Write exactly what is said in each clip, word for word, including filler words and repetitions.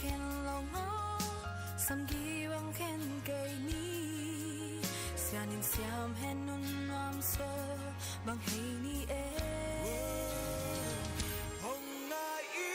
khen lo ngau, samgi bang khen kei ni. Sian in siam hen, nuam so bang hei ni e. Hong ngai i.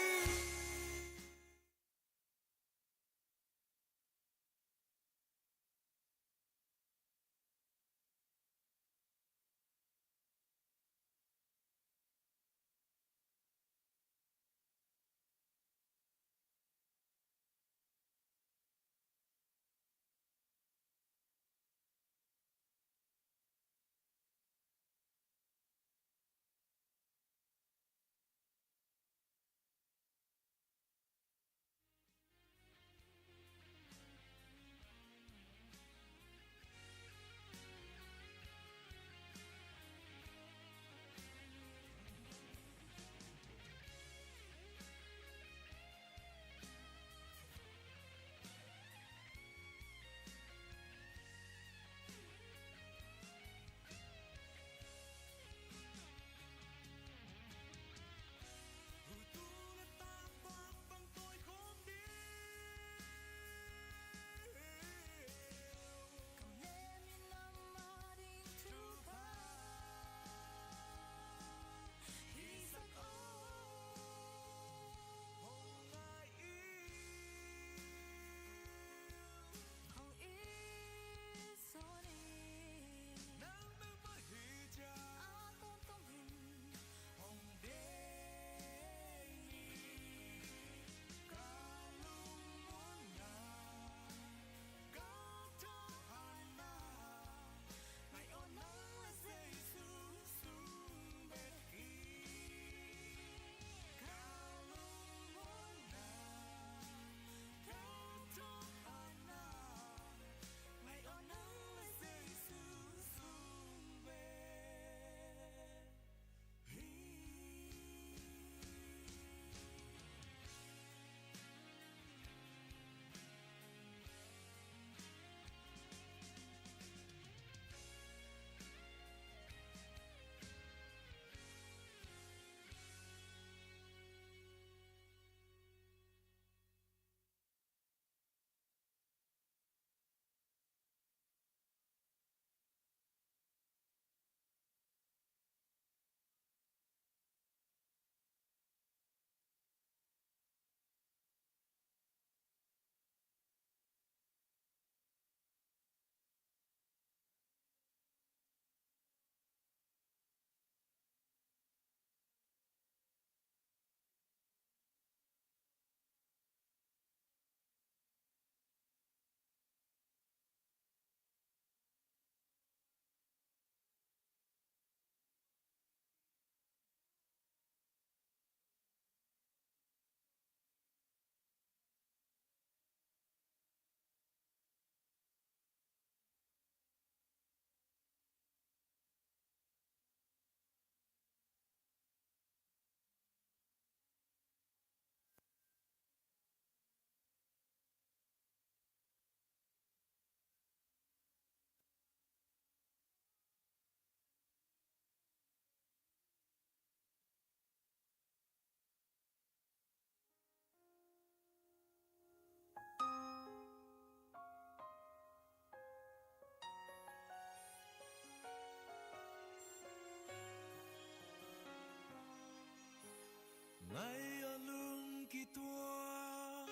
Ngai a lung kituak,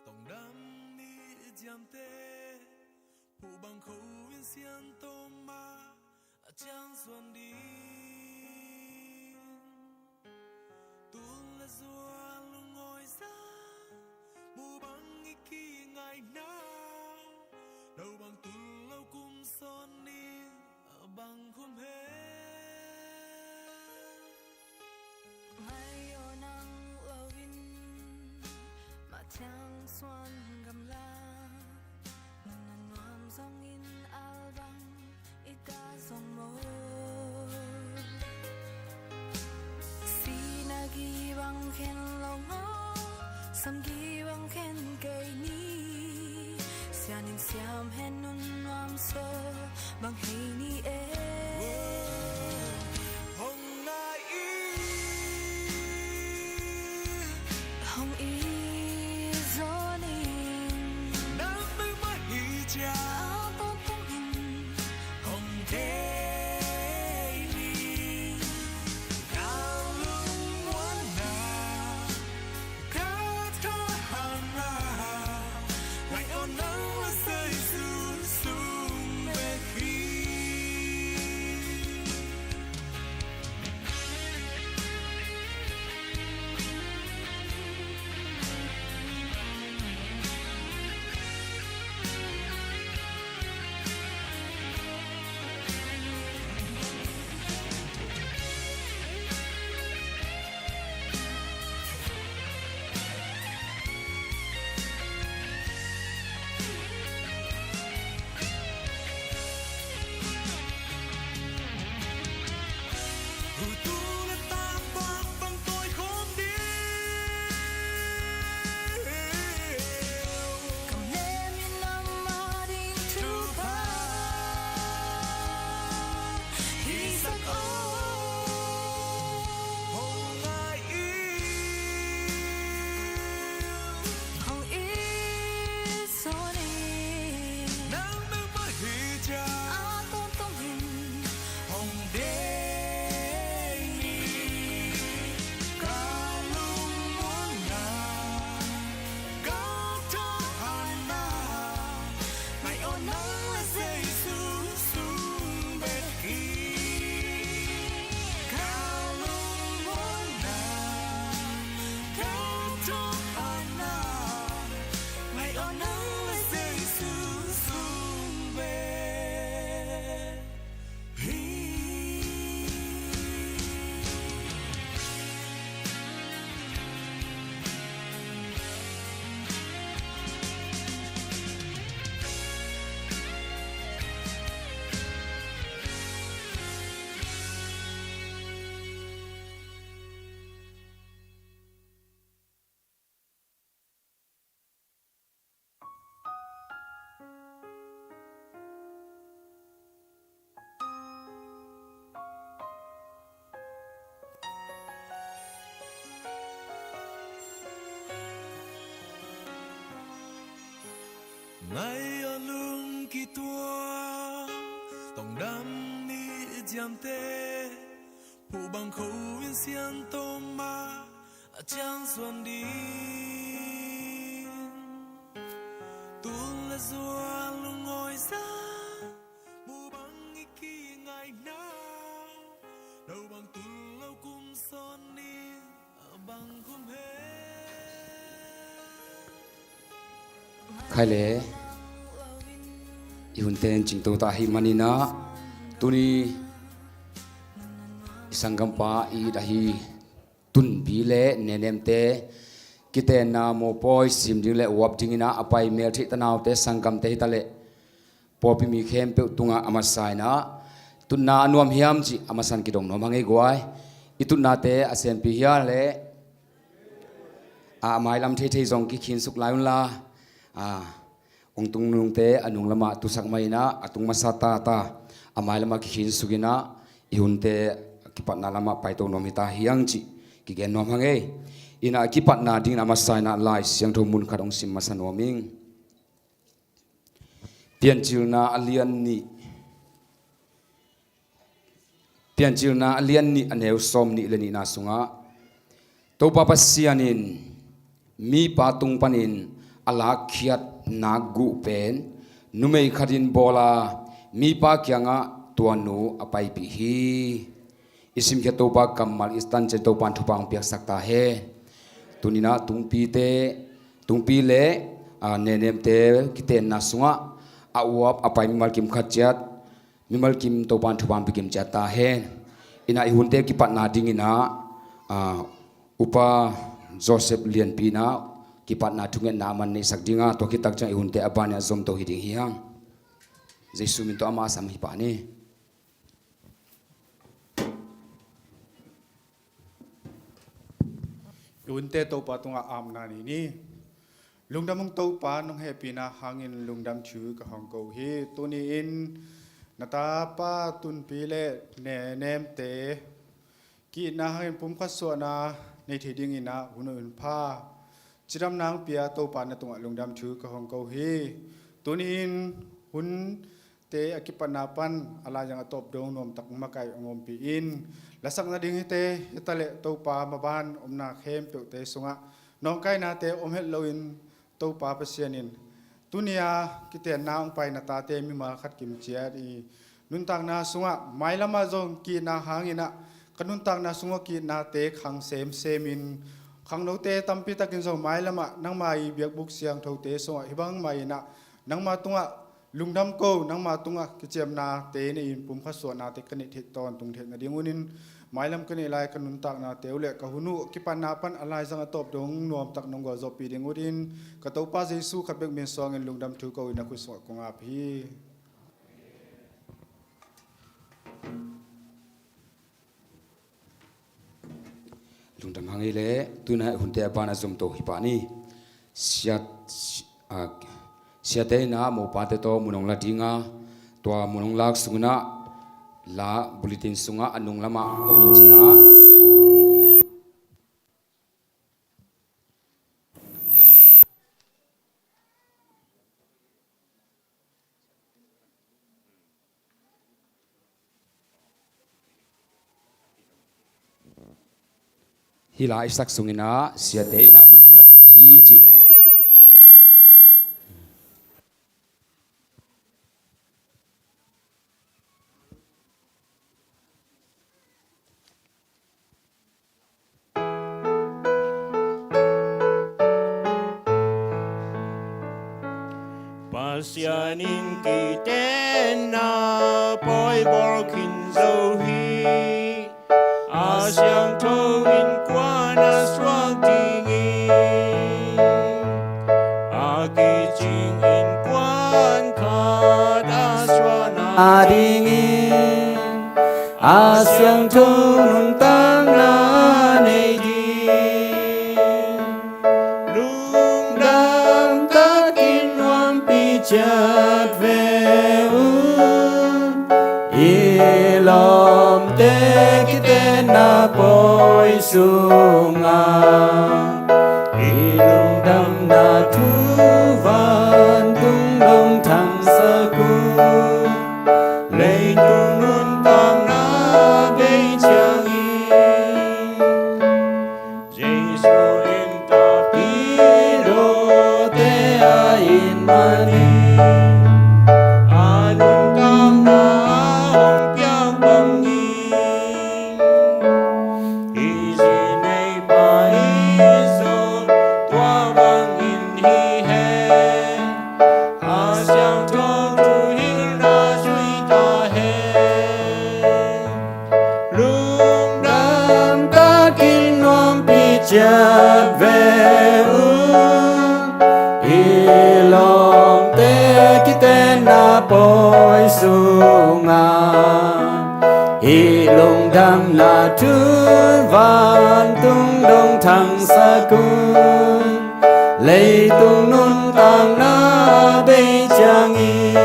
tongdam nih ciamteh, phuh bang kho in Siangtho mah a ciang suan ding. Tul le zual lungawi sa, mu bang i kingaihna, do bang tul lo kum sawn nih a bang khum hen. Ngai aw nang lo in, mah ciang suan gamla, nang na nuam zongin al bang i ta zong maw. Sinagi bang khen lo ngau, samgi bang khen kei ni. Sian in siam hen, nuam so bang hei ni e. Hong ngai i, hong i zaw Ngai a lung kituak tongdam nih ciamteh, phuh bang kho in Siangtho mah a ciang suan ding. Tul le zual lungawi zah, muh bang i kingaihna, no bang tul lo kum sawn nih a bang khum he. Khai le, i hunte in cingto ta ahih manin ah, tuni i sanggampa i it ahi Tunpi le Nenemte kitenna mawpawi sim ding le uap dingin ah a pai mel theih tanaute, sanggamte hi ta leh, pawlpi mi khempeuh tungah a masa in ah, tutna a nuam hiam cih a masa in kidong nuam hang ei guai. I tutnate a senpi hia le, a mailam theithei zong kikhinsuk lai unla, a, ong tung nungte a nung lamah tusak mah in ah, a tung masa tata a mailamah kikhinsuk in ah, i hunte kipatna lamah paito nuam hi ta hiang cih kigen nuam hang ei. In ah kipatna dingin a masa in ah Lai Siangtho mun khat ong sim masa nuam ing. Piancilna a lian nih, Piancilna a lian nih a neu sawm nih le nihna sungah, Topa Pasian in mipa tung panin a lakkhiat nak guh pen numei khat in bawl a, mipa kiangah tua nu a paipih hi. I simkhiat Topa kammal i tan ciang Topa in thupha hong piaksak ta hen. Tuni in ah Tungpite, Tungpi le, a, Nenemte kitenna sungah a uap a pai mimal kim khat ciat, mimal kim Topa in thupha hong pia kim ciat ta hen. In ah i hunte kipatna dingin ah, a, Upa Joseph Lianpi in ah kipatna thungetna a man neihsak ding a, tua khit tak ciang i hunte a ban in ah zomto hi ding hi hang. Jesu min tawh ama sam hi pah ni. I hunte Topa tungah apna nei ni. Lungdam ung Topa, nong hehpihna hangin lungdam thu ka hong ko hi. Tuni-in na tapa Tunpi le Nenemte ki-itna hangin pumkhat suahna nei thei dingin ah hun a hun pha cidamna hong pia Topa na tungah lungdam thu ka hong ko hi. Tuni-in hunte a kipatna pan a laizang a tawp dong nuamtak makaih hong ompih in. Lasak nading hite, hitaleh Topa maban omna khempeuhte sungah nawngkainate om het loin Topa Pasian in tuni-a kitenna hong pai na tate mimal khat kim ciat i nuntakna sungah mailamah zong ki-itna hanginah ka nuntakna sungah ki-itnate khang semsemin khangnote tampitakin zong mailamah nangma i biakbuk siangthote sungah hibang mah inah nangma tungah lungdam ko, nangma tungah kiciamnate nei-in pumkhat suahnate ka neih theih tawntung theih nadingunin mailam ka neih lai ka nuntaknate uh le ka hun uh kipatna pan a laizang a tawp dong nuamtak nong gualzawhpih ding utin ka Topa Jesu khat bek min suangin lungdam thu ko-in a khut sungah kong ap hi. Lungdam hang ei leh tuna hunte a ban a zom to hi pah ni. Siat, si-, a, siate inah mopate tawh mun hong la dinga, tua mun hong lak sunginah la bulletin sungah a nung lamah om in cinah. Hih la i sak sunginah siate inah mun hong la ding uh hi cih. Pasian in kitenna pawi bawl khin zo hi. A siangtho innkuan a suak dingin, a kicing innkuan khat a suahna dingin, a siangtho nuntakna nei ding. Lungdam takin nuampi ciat ve un. I lawmte kitenna pawi sungah i lungdamna thu vantung dong thangsak un. Leitung nuntakna bei ciangin Jesu in tawh pi lawte a it manin a nuntakna a hong piak bangin i zi neipa i zong tua bangin hi hen. A siangtho thuhilhna zui ta hen. Lungdam takin nuampi ciat ve un. I lawmte kitenna pawi sungah i lungdamna thu vantung dong thangsak un. Leitung nuntakna bei ciangin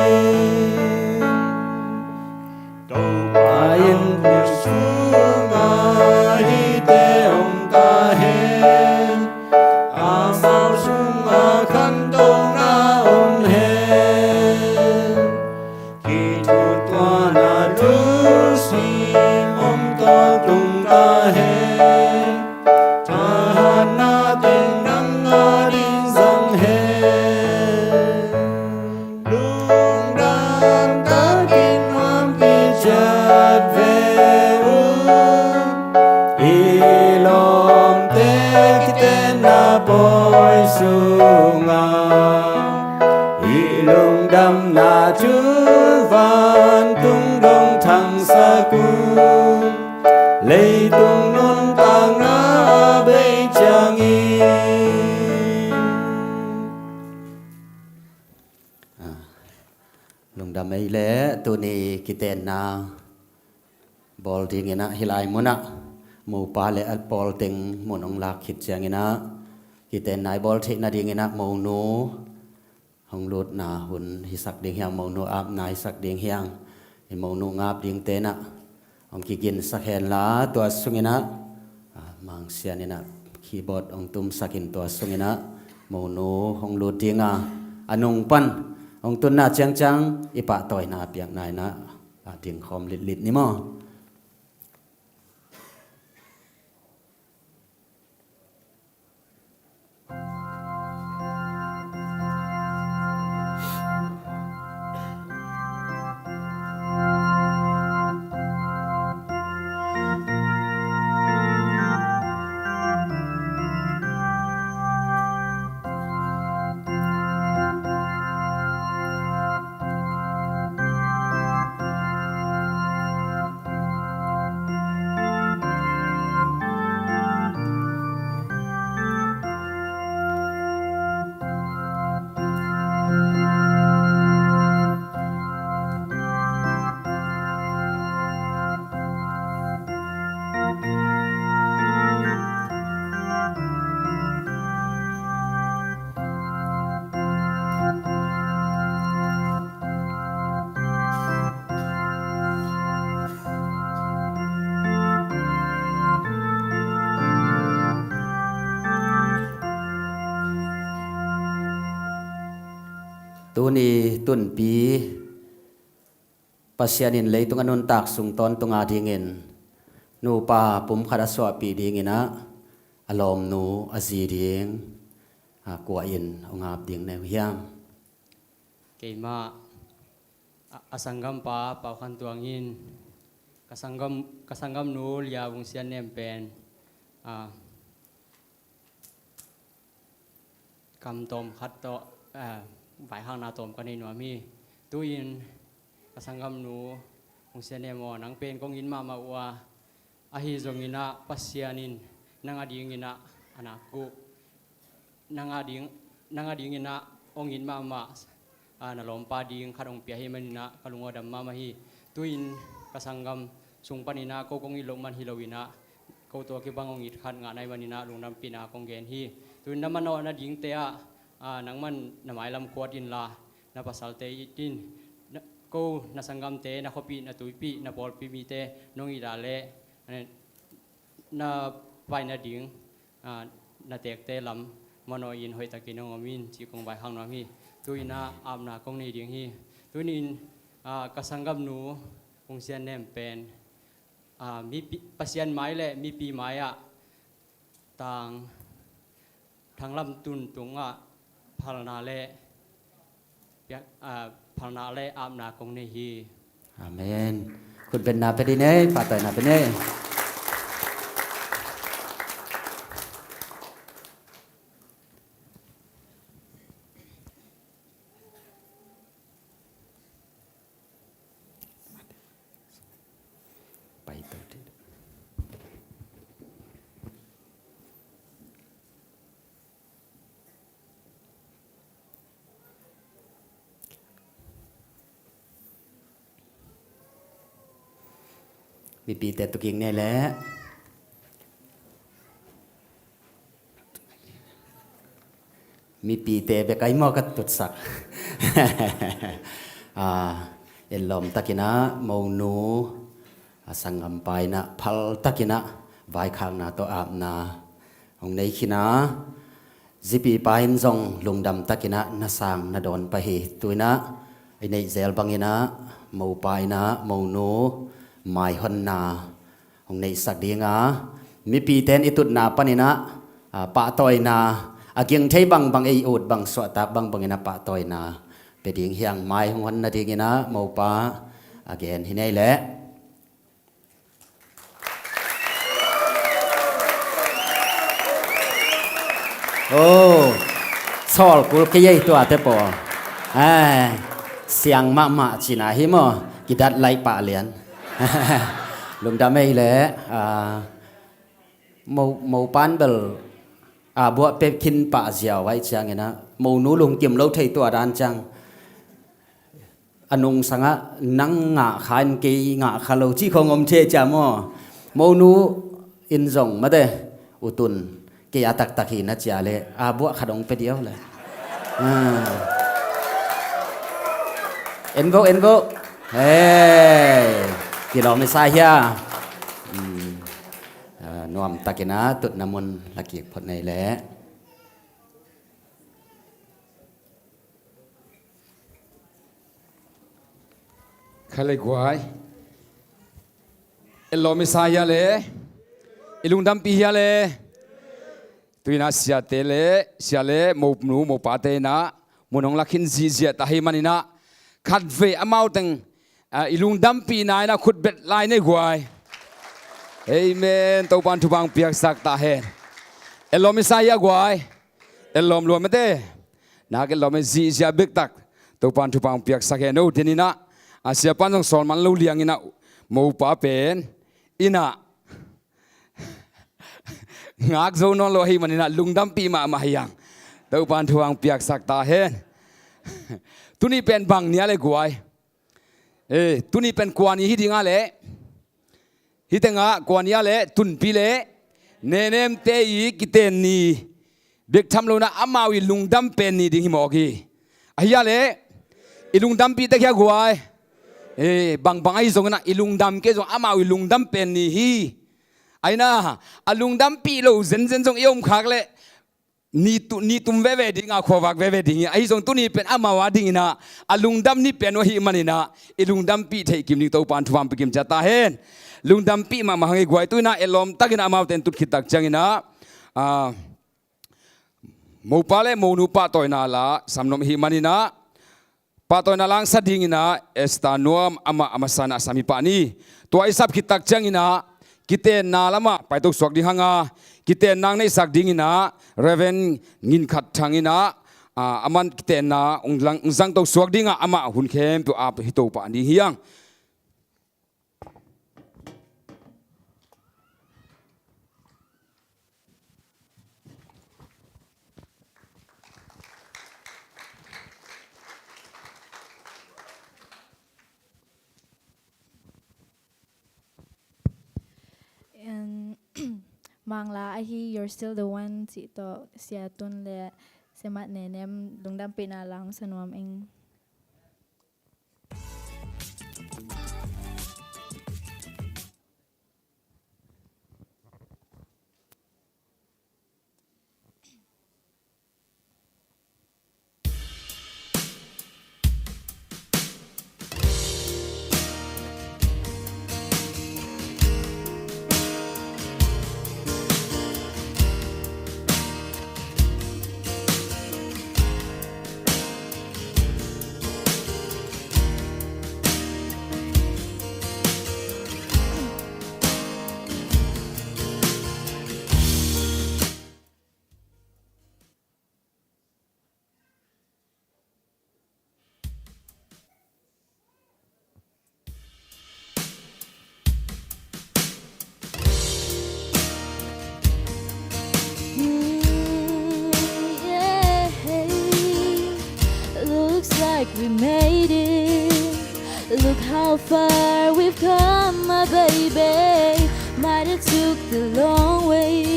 Topa in khut sungah hihte om ta hen. Amau sungah khantohna om hen. Kithutuahna lungsim om tawntung ta hen. Thahatna teng nang a ding zang hen. Lungdam takin nuampi ciat ve un. I lawmte kitenna pawi sungah i lungdamna thu vantung dong thangsak un. Leitung nuntakna bei ciangin. Ah, lungdam ei leh tuni kitenna bawl dinginah hih lai munah mopa le a pawl teng mun hong lak khit cianginah kitenna i bawl theih nadinginah monu hong lutna hun hisak ding hiang, monu apna hisak ding hiang. I monu ngap dingte nah hong kiginsak henla tua sunginah, ah, Mang Sian inah keyboard hong tumsakin tua sunginah monu hong lut dinga a nung pan Hong tunna ciangciang i pahtawina piakna in ah, a dingkhawm litlit ni maw? Tuni tunpi Pasian in leitung a nuntak sung tawntung a dingin nupa pumkhat a suahpih dingin ah a lawmnu a zi ding, a, kua in hong ap ding na hi uh hiam? Keimah a, a sanggampa Pau Khan Tuang in ka sanggam, ka sanggamnu Lia Vung Sian Nem pen, a, kam tawm khat tawh, a, vaikhakna tawm ka nei nuam hi. Tu-in ka sanggamnu Vung Sian Nem aw, nang pen kong it mahmah uh a, ahi zongin ah Pasian in nang a dingin ah a nak uh, nang a ding, nang a dingin ah hong it mahmah, a, na lawmpa ding khat hong pia hi manin ah ka lung aw dam mahmah hi. Tu-in ka sanggam sung panin ah ko kong it loh man hi loin ah, ko tawh kibang hong it khat ngah nai manin ah lungdampihna kong gen hi. Tu-in na manawhna dingte ah, a, nangman na mailam khuat inla, na pasalte it in, na, ko na sanggamte, na khuapih, na tuipih, na pawlpi mite nong it a leh, a, na paina ding, a, na teekte lam manawh in hoihtakin hong om in, ci kong vaikhak nuam hi. Tu-in ah apna kong nei ding hi. Tu-in, a, ka sanggamnu Vung Sian Nem pen, a, mipi, Pasian mai le mipi mai-ah tang, thanglam tun tungah phalna le piak, a, phalna le apna kong nei hi. Amen. Khut benna pia dih ni ei, pahtawina pia ni ei. Mipite tuking nei leh. Mipite bek ai maw ka tutsak. A, en lawm takin ah monu, a, sanggampa in ah phal takin ah vaikhakna tawh apna hong nei khin a, zipipa in zong lungdam takin ah na sang na dawn pah hi. Tu-in ah i neih zel bangin ah mopa in ah monu maihonna hong neihsak ding a, mipite in i tutna panin ah, a, pahtawina, a ging thei bangbang, ei ut bang, suahtak bangbangin ah pahtawina pia ding hi hang. Mai hong hon nadingin ah mopa a gen hi nei leh. Oh, sawl kul kei ei tuate pawl. Ai, siang mahmah cina hi maw, kidat laih pah lian. Lungdam ei leh, a, mo, mopa'n bel a buah pia khin pah ziau ahih ciangin ah, monu lungkim lo thei tua dan ciang. A nungsangah nang ngah kha in kei ngah kha lo cih khong om thei cia maw? Monu in zong mate, u Tun, kei a taktak hi na cia leh a buah khat hong pia diau le. A. En vo, en vo. Hei, kilawm i sa hia. Um, a, nuam takin ah tutna mun la kik phot nei leh. Kha le guai. I lawm i sa hia le? I lungdampih hia le? Tu-in ah siate le, sia le, monu mopate in ah mun hong la khin ziahziah ta hi manin ah, khatvei amau teng, ah, i lungdampihna in ah khut bet lai ni guai. Amen. Topa'n thupha hong piaksak ta hen. I lawm i sa hia guai? I lawm lua mate. Nak i lawm i ziahziah bektak. Topa'n thupha hong piaksak hen. No, den in ah, a siapa'n zong sawl man lo liang in ah, mopa pen in ah ngak zo nawn lo ahih manin ah lungdampih mahmah hi hang. Topa'n thupha hong piaksak ta hen. Tuni pen bang ni a le guai? Eh, tuni pen kua ni hi ding a le? Hih tengah kua ni a le? Tunpi le Nenemte i kiten ni bek tham lo in ah amau i lungdam pen ni ding hi mawk hi. Ahi a le? I lungdampih tek hia guai? Eh, bangbang ahi zongin ah i lungdam kei zong amau i lungdam pen ni hi. Ahi na, a lungdampih lo zenzen zong i om khak leh ni tu-, ni tum veve ding a, khuavak veve ding hi. Ahi zong tuni pen amau a dingin ah a lungdam ni pen uh ahih manin ah i lungdampih theih kim ding Topa'n thupha hong pia kim ciat ta hen. Lungdampih mahmah hang i guai. Tu-in ah i lawm takin ah amaute in tut khit tak ciangin ah, ah, mopa le monu pahtawina la sam nuam ahih manin ah, pahtawina la hong sa dingin ah Esther Nuam, amah a masa in ah sam hi pah ni. Tua i sap khit tak ciangin ah kitenna lamah paito suak ding hang a, kitenna hong neihsak dingin ah Reverend Ngin Khat Thang in ah, ah, aman kitenna hong lang, hong zangto suak ding a, amah hun khempeuh a ap hi to pah ding hi hang. And Mangla ahi You're Still the One cih tawh Sia Tun le Sia Mat Nenem lungdampihna la hong sa nuam ing. Mm, yeah. Looks like we made it. Look how far we've come, my baby. Might have took the long way.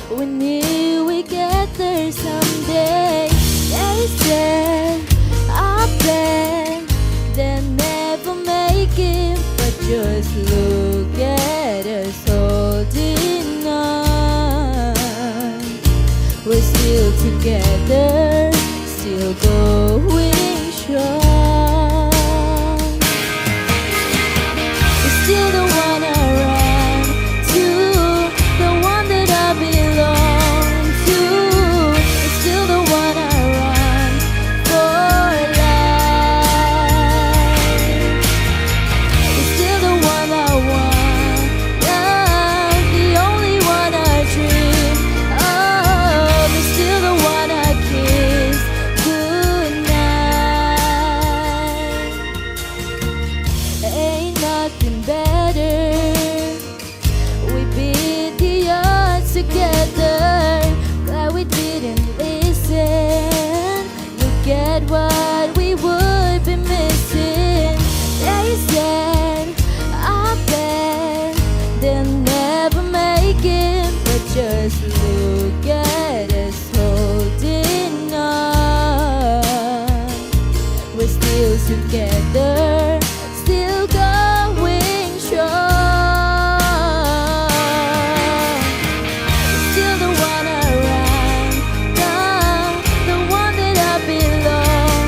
We knew we'd get there someday. They said, I bet they'll never make it, but just look at us holding on. We're still together, still going strong. It's still the one I run to, the one that I belong to. It's still the one I run for life. It's still the one I want, love, the only one I dream of. It's still the one I kiss goodnight. Ain't nothing better. We beat the odds together. Glad we didn't listen. Look at what we would be missing. They said, I bet they'll never make it, but just look at us holding on. We're still together, still going strong. Still the one I run from, the one that I belong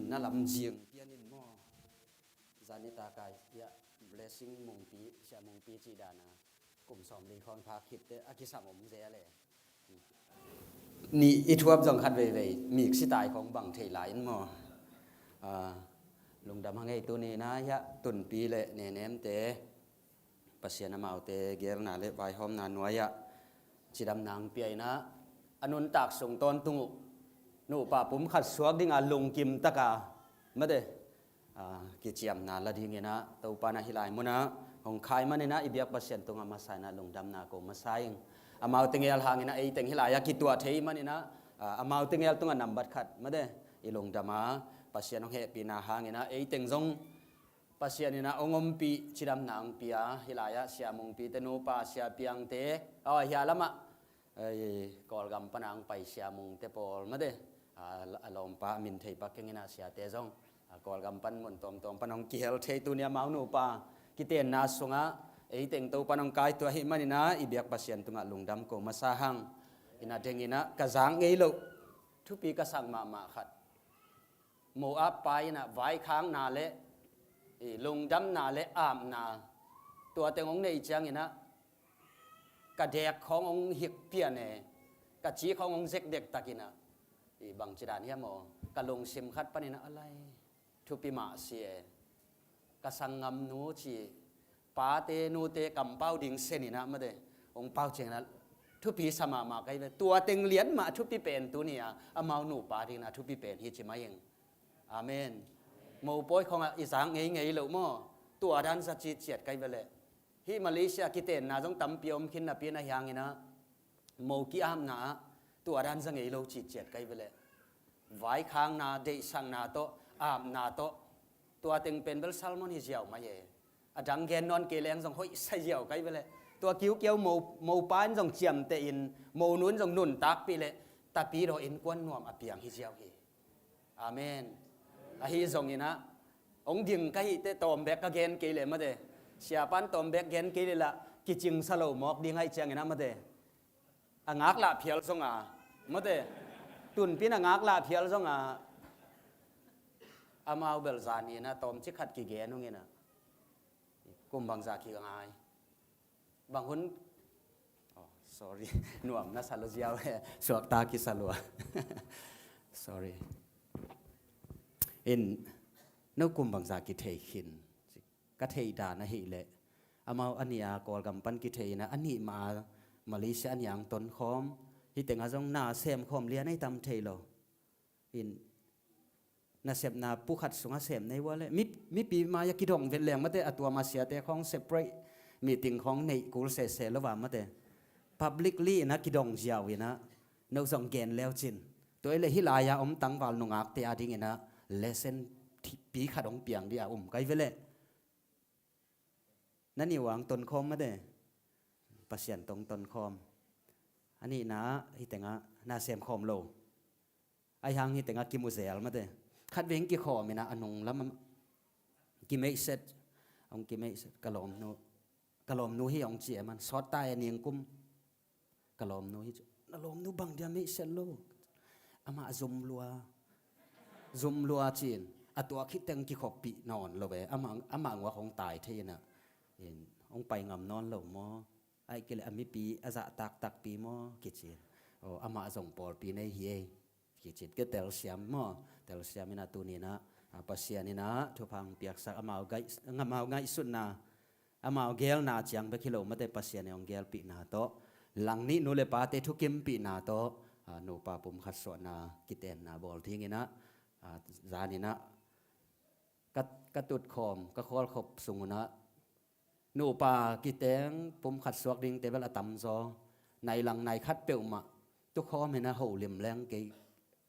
Na lamzing pian in maw? Zanita kai ya, blessing Mungpi, Sia Mungpi ci dana kum sawmli khawng phak khitte a kisam om zel e. Ni i thuap zong khat veivei mik sitai khawng bang thei lai in maw? Ah, lungdam hang ei. Tuni na hiah Tunpi le Nenemte Pasian amaute gelna le vaihawmna nuai-ah cidamna ang pia in ah, a nuntak sung tawntung uh nupa pum khat suak dinga lungkim taka mate, ah, kiciamna la dingin ah Topa na hih lai munah hong khai manin ah i biak Pasian tungah masa in ah lungdamna ko masa ing. Amaute ngel hangin ah eiteng hih lai-ah kituah thei manin ah, ah, amaute ngel tungah nambat khat mate i lungdam a, Pasian hong hehpihna hangin ah eiteng zong Pasian in ah hong ompih cidamna ang pia, hih lai-ah Sia Mungpi te nupa, Sia Piang te, aw, hia lamah, ei, Kawlgam pana ang pai Sia Mung te pawl mate, a, a lawmpa min thei pak keng in ah Siate zong, a, Kawlgam pan mun tuamtuam pan hong kihel thei tuni amau nupa kitenna sungah eiteng Topa hong kaituah ahih manin ah i biak Pasian tungah lungdam ko masa hang. In ah deng in ah ka zak ngei loh thupi ka sak mahmah khat, Moab pa in ah vaikhakna le, i, lungdamna le apna, tua teng hong neih ciangin ah ka dek khawng hong hik pian e, ka ci khawng hong zek dektak in ah, i, bangci dan hiam aw, ka lungsim khat panin ah a lai, thupi mah si e. Ka sanggamnu ci, pate nute kampau ding sen in ah mate, hong pau ciangin ah thupi sa mahmah kai ve. Tua teng lian mah thupi pen tuni-a amau nupa dingin ah thupi pen hi ci mai ing. Amen. Mopawi khawngah i zak ngeingei loh maw? Tua dan za citciat kai ve leh. Hih Malaysia kitenna zong tampi om khin napi na hiangin ah mo ki-apna ah tua dan za ngei lo citciat kai ve leh. Vaikhakna, deihsakna tawh, apna tawh, tua teng pen bel sermon hi ziau mai e. A dang gen nawn kei leng zong hoih sa ziau kai ve leh. Tua kiukiau mo, mopa in zong ciamteh in, monu in zong nuntakpih leh, tapidaw innkuan nuam a piang hi ziau hi. Amen. Ahi zongin ah hong ding ka hih teh tawm bek ka gen kei leh mate, siapan tawm bek gen kei leh lah kicing sa lo mawk ding ahih ciangin ah mate, a ngaklah phial zonga mate, Tunpi in a ngaklah phial zonga, amau bel zan in ah tawmcik khat kigen ung in ah, kum bangzah kingai. Bang hun, oh, sorry. Nuam na sa lua ziau e. Suakta kisa lua. Sorry. In, no kum bangzah kithei khin. Ka theih dan ahih leh, amau a nih a Kawlgam pan kithei in ah, a nih mah a Malaysia a nih ang tonkhawm. Hih tengah zong na semkhawm lian ei tam thei lo. In, nasepna pukhat sungah sem nei ua leh, mi, mipi mai-ah kidong vet leng mate, a tua mah siate khawng separate meeting khawng neih kul sese lo va mate. Publicly in ah kidong ziau in ah, no zong gen leu cin. Tua i leh hih lai-a om tangval nungakte a dingin ah lesson pi khat hong piang dih a um kai ve leh. Na nih uang tonkhawm mate. Pasian tong tonkhawm. A nihna ah hih tengah na semkhawm lo. Ahi hang hih tengah kimu zel mate. Khat veng kikhawm in ah a nung lam kimeihset. Hong kimeihset. Ka lawmnu, ka lawmnu hi hong ci e man. Sawt ta e ningkum. Ka lawmnu hi cu, na lawmnu bang dia meihset lo. Amah zum lua. Zum lua cin. A tua khit teng kikhoppih nawn lo ve. Amah, amah nguak hong tai thei in ah. In, hong pai ngam nawn lo maw? Ahih kei leh a mipi a zahtak takpi maw? Kici in. Aw, amah zong pawlpi nei hi ei. Kicit ke telsiam maw? Telsiam in ah tuni in ah, a, Pasian in ah thupha hong piaksak amau gaih, amau ngaihsutna, amau gelna ciang bek hi lo mate, Pasian in hong gelpihna tawh, langnih nu le pate thukimpihna tawh, a, nupa pumkhat suahna kitenna bawl dingin ah, a, zan in ah ka, ka tutkhawm, ka khawlkhop sung un ah nupa kiteng pumkhat suak dingte bel a tamzaw, nai lang nai khat peuhmah tukhawm in ah holim leng kei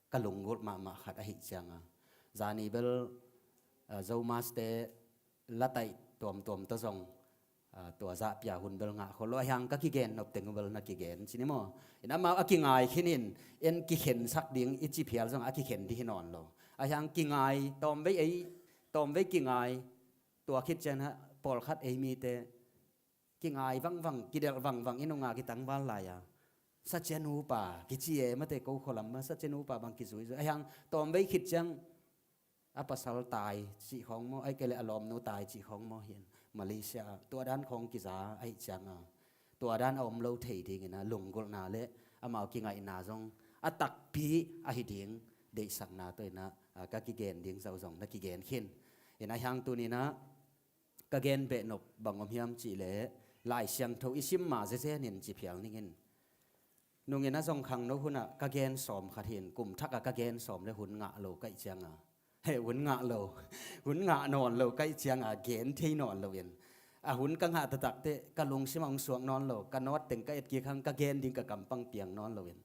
ka lunggulh mahmah khat ahih cianga, zani bel, a, Zomaste lataih tuamtuam tawh zong, a, tua zahpia hun bel ngah khol lo, ahi hang ka kigen nop teng uh bel na kigen ci ni maw? In amau a kingai khin in, en kikhensak ding i ci phial zong a kikhen dih hi nawn lo. Ahi hang kingai, tawmvei ei, tawmvei kingai, tua khit ciangin ah pawlkhat ei mite kingai vangvang, kidelh vangvang i nunga kitangval lai-a, sacia nupa kici e mate, ko khualam mah sacia nupa bang kizuizui. Ahi hang tawmvei khit ciang, a pasal tai cih khawng maw, ahih kei leh a lawmnu tai cih khawng maw hi in, Malaysia ah tua dan khawng kiza ahih cianga, tua dan a om lo thei dingin a lunggulhna le amau kingaihna zong a takpi ahi ding deihsakna tawh in a, a, ka kigen ding zah uh zong na kigen khin. In a hiang tuni in a ka gen behnop bang om hiam cih leh, Lai Siangtho i sim ma zenzen in ci phial ning in. Nung in a zong khangno hun ah ka gen sawm khat hi in, kum thak ah ka gen sawm le hun ngah lo ka hih cianga, he, hun ngah lo, hun ngah nawn lo ka hih cianga gen thei nawn lo in, a hun ka ngah taktak teh ka lungsim ah hong suak nawn lo, ka note teng ka et kik hang, ka gen ding ka kampang piang nawn lo in,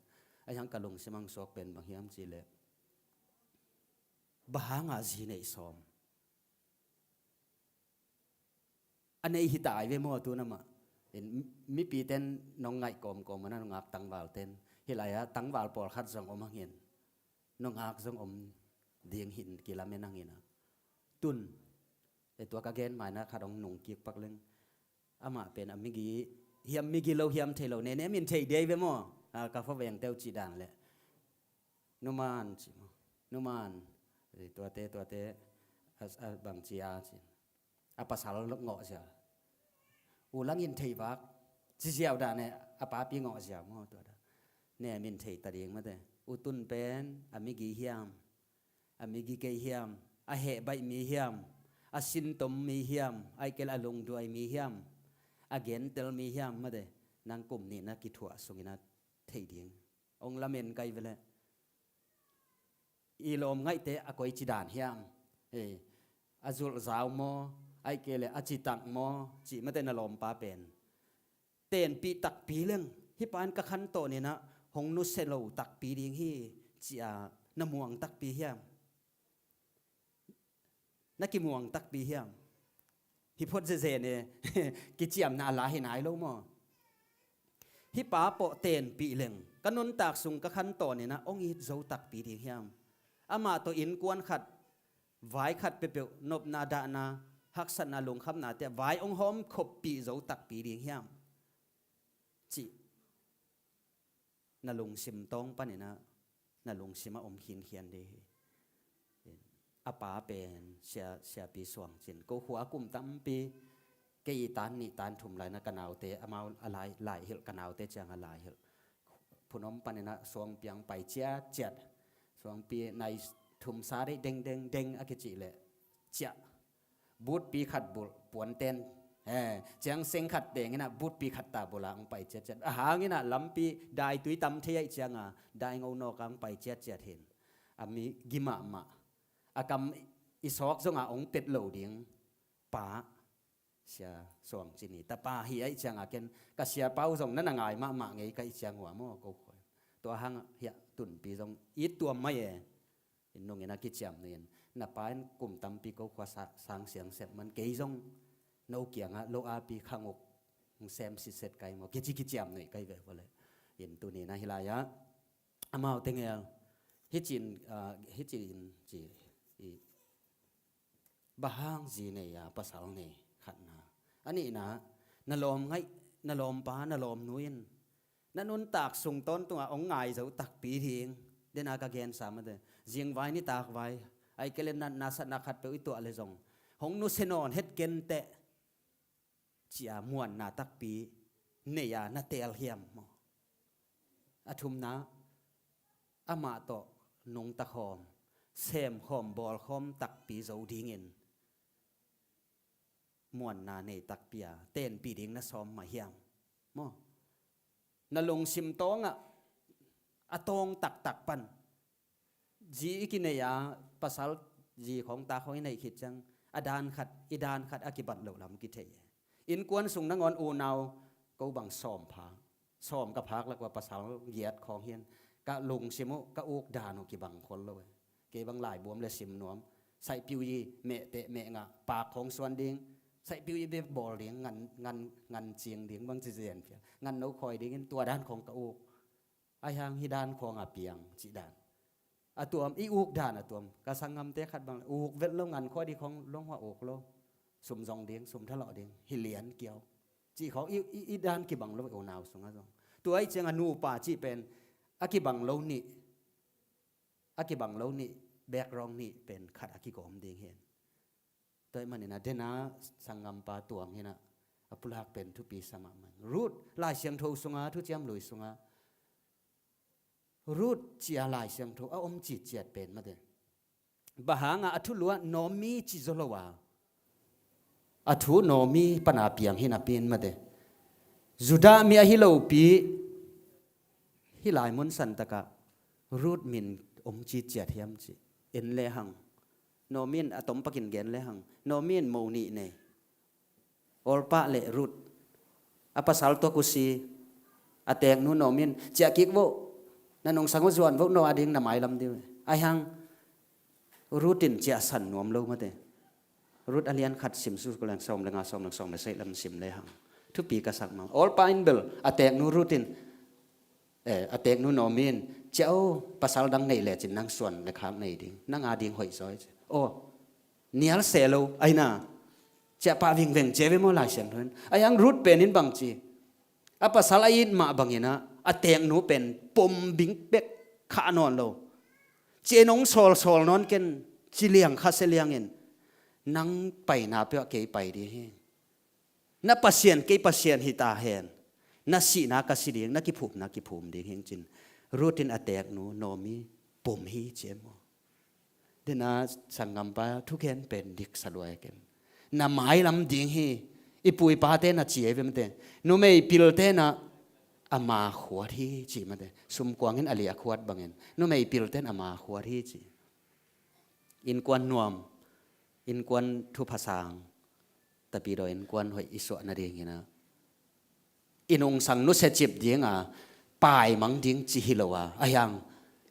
a hiang ka lungsim ah hong suak pen bang hiam cih leh, bang hanga zi neih sawm a nei hi ta ai ve maw tu na mah. In, mipite'n nong ngaih kawmkawm a, na nungak tangvalte'n, hih lai-ah tangval pawlkhat zong om hang in, nungak zong om ding hi in kilamen hang in a, tun, e, tua ka gen ma-in a khat hong nungkik pak leng, amah pen a migi hiam migi lo hiam thei lo, nenem in thei dei ve maw, a, ka fa vengte uh cih dan leh, numan ci maw, numan, e, tuate, tuate, a, a, bang ci a ci, a pasal ngawh zia, u lang in thei vak ci ziau dan e, a papi ngawh zia maw, tua dan, nem in thei ta ding mate. U tun pen a migi hiam, a migi kei hiam, a heh baih mi hiam, a sintom mi hiam, ahih kei leh a lungduai mi hiam, a gentel mi hiam mate, nang kum nih na kithuah sungin a thei ding. Hong lamen kai ve leh, i lawm ngaihte a koici dan hiam? Hei, a zulhzau maw, ahih kei leh a citak maw, cih mate na lawmpa pen. Tenpih takpi leng, hih pa in ka khantawn in a hong nusia lo takpi ding hi, ci-a na muang takpi hiam? Na kimuang takpi hiam? Hi phot zenzen e, kiciamna a la hi nai lo maw? Hih pa pawh tenpih leng, ka nuntak sung ka khantawn in a hong it zo takpi ding hiam? Amah tawh innkuan khat, vai khat peuhpeuh, nopna dahna, haksatna lungkhamnate ah vai hong hawm khoppih zo takpi ding hiam? Cih na lungsim tawng panin a, na lungsim a om khinkhian ding hi. A pa pen Sia, Siapi Suang Cin. Ko khua a kum tampi, kei i tan nih tan thum lai-in a ka naute, amau a lai, lai hilh, ka naute ciang a lai hilh. Phunom panin a Suangpi hong pai ciatciat. Suangpi nai thum sa deih dengdengdeng a kicih leh ciah. Butpi khat bulh puanten, eh, ciang seng khat teng in a butpi khat ta bulh a hong pai ciatciat. A hang in a lampi daitui tam thei ahih ciang a daingo nawk a hong pai ciatciat hi in. A migi mahmah. A kam i sawk zong a hong pet lo ding pa, Sia Suang Cin i tapa hi ahih ciang a ken ka siapa uh zong na na ngai mahmah ngei ka hih ciang uh a maw ko khoi. Tua hang hiah tunpi zong it tuam mai e. Inn nung in a kiciam nuih in, na pa in kum tampi ko khua sa-, sang siang sep man, kei zong no kiangah lo api khanguk hong sem sitset kai maw, kici kiciam nuih kai ve vua leh. In tuni in a hih lai-ah amau tengel hih ci-in, ah, hih ci-in ci i, bang hang zi nei a pasal nei, khatna. A nihna, na lawm ngaih, na lawmpa, na lawmnu in na nuntak sung tawntungah hong ngai zo takpi ding. Dena ka gensa mate, zingvai nitakvai, ahih kei leh natna satna khatpeuh i tuah leh zong hong nusia nawn het kenteh, ci-a muanna takpi nei a na teel hiam maw? A thumna, amah tawh nungta khawm, sem khawm, bawl khawm takpi zo dingin muanna nei takpi a tenpih ding na sawm mah hiam maw? Na lungsim tawngah a tawng taktak pan, zi i kinei a, pasal zi khawng ta khawng i neih khit ciang, a dan khat, i dan khat a kibat loh lam kithei. Innkuan sung nangawn unau ko bang sawm phak, sawm ka phak lak ua pasal giat khawng hi in, ka lungsim uh, ka uk dan uh kibang khol lo e. Kei bang laibuam le sim nuam, saihpiu i mehteh mehngah, pak khawng suan ding, saihpiu i bek bawl ding, ngan, ngan, ngan cing ding bang ci zen phial, ngan no khawi dingin tua dan khawng ka uk. Ahi hang hih dan khawng a piang cih dan. A tuam, i uk dan a tuam. Ka sanggamte khat bang, uk vet lo, ngan khua ding khawng long hua uk lo. Sum zong ding, sum thalawh ding, hi lian kiau. Cih khawng i, i, i dan kibang lo, unau sungah zong. Tua ahih ciang a nupa cih pen a kibang lo nih, a kibang lo nih background nih pen khat a kigawm ding hi. Tua ahih manin a dena sanggampa tuang hi-in a, a pulak pen thupi sa mahmah. Ruth Lai Siangtho sunga, Thuciam Lui sunga Ruth ci-a Lai Siangtho a om citciat pen mate. Bang hanga a thulu ah Naomi ci zaw lo a, a thu Naomi pana piang hi napi-in mate. Judah mi ahi lopi hih lai mun santakah Ruth min om citciat hiam ci en lehang, Naomi in a tom pakin gen lehang, Naomi in mo nih nei. Orpah le Ruth. A pasal tua kusi, a teknu Naomi in, ciah kik vo, na nungsang uh zuan vo, no ading na mailam ding uh hi. Ahi hang Ruth in ciah san nuam lo mate. Ruth a lian khat sim suk leng sawm le nga, sawm le sawm le sagih lam sim lehang thupi ka sak mah. Orpah in bel a teknu Ruth in, eh, a teknu Naomi in, ciah o, pasal dang nei lecin nang suan le khak nei ding, nang ading hoih zaw hi ci. O, nial se lo, ahi na. Ciah pah vingveng ci ve maw Lai Siangtho in. Ahi hang Ruth pen in bang ci, a pasal a it mah bangin a, a teknu pen pom bing bek khah nawn lo. Ci-in hong sawlsawl nawn ken ci liang kha se liangin, nang paina peuh ah kei pai ding hi. Na Pasian kei Pasian hi ta hen. Na sihna ka si ding, na kiphumna kiphum ding hi ing cin, Ruth in a teknu Naomi pom hi ci e maw. Dena sanggampa thugen pen dik sa lua e ken. Na mailam ding hi. I pu i pate na ci e ve mate. Numei pilte na ama khuat hi ci mate. Sumkuang in a li a khuat bangin numei pilte na ama khuat hi ci. Innkuan nuam, innkuan thupha sang, tapidaw innkuan hoih i suah nadingin a, i nungsang nusia cip dinga paimang ding ci hi lo a, ahi hang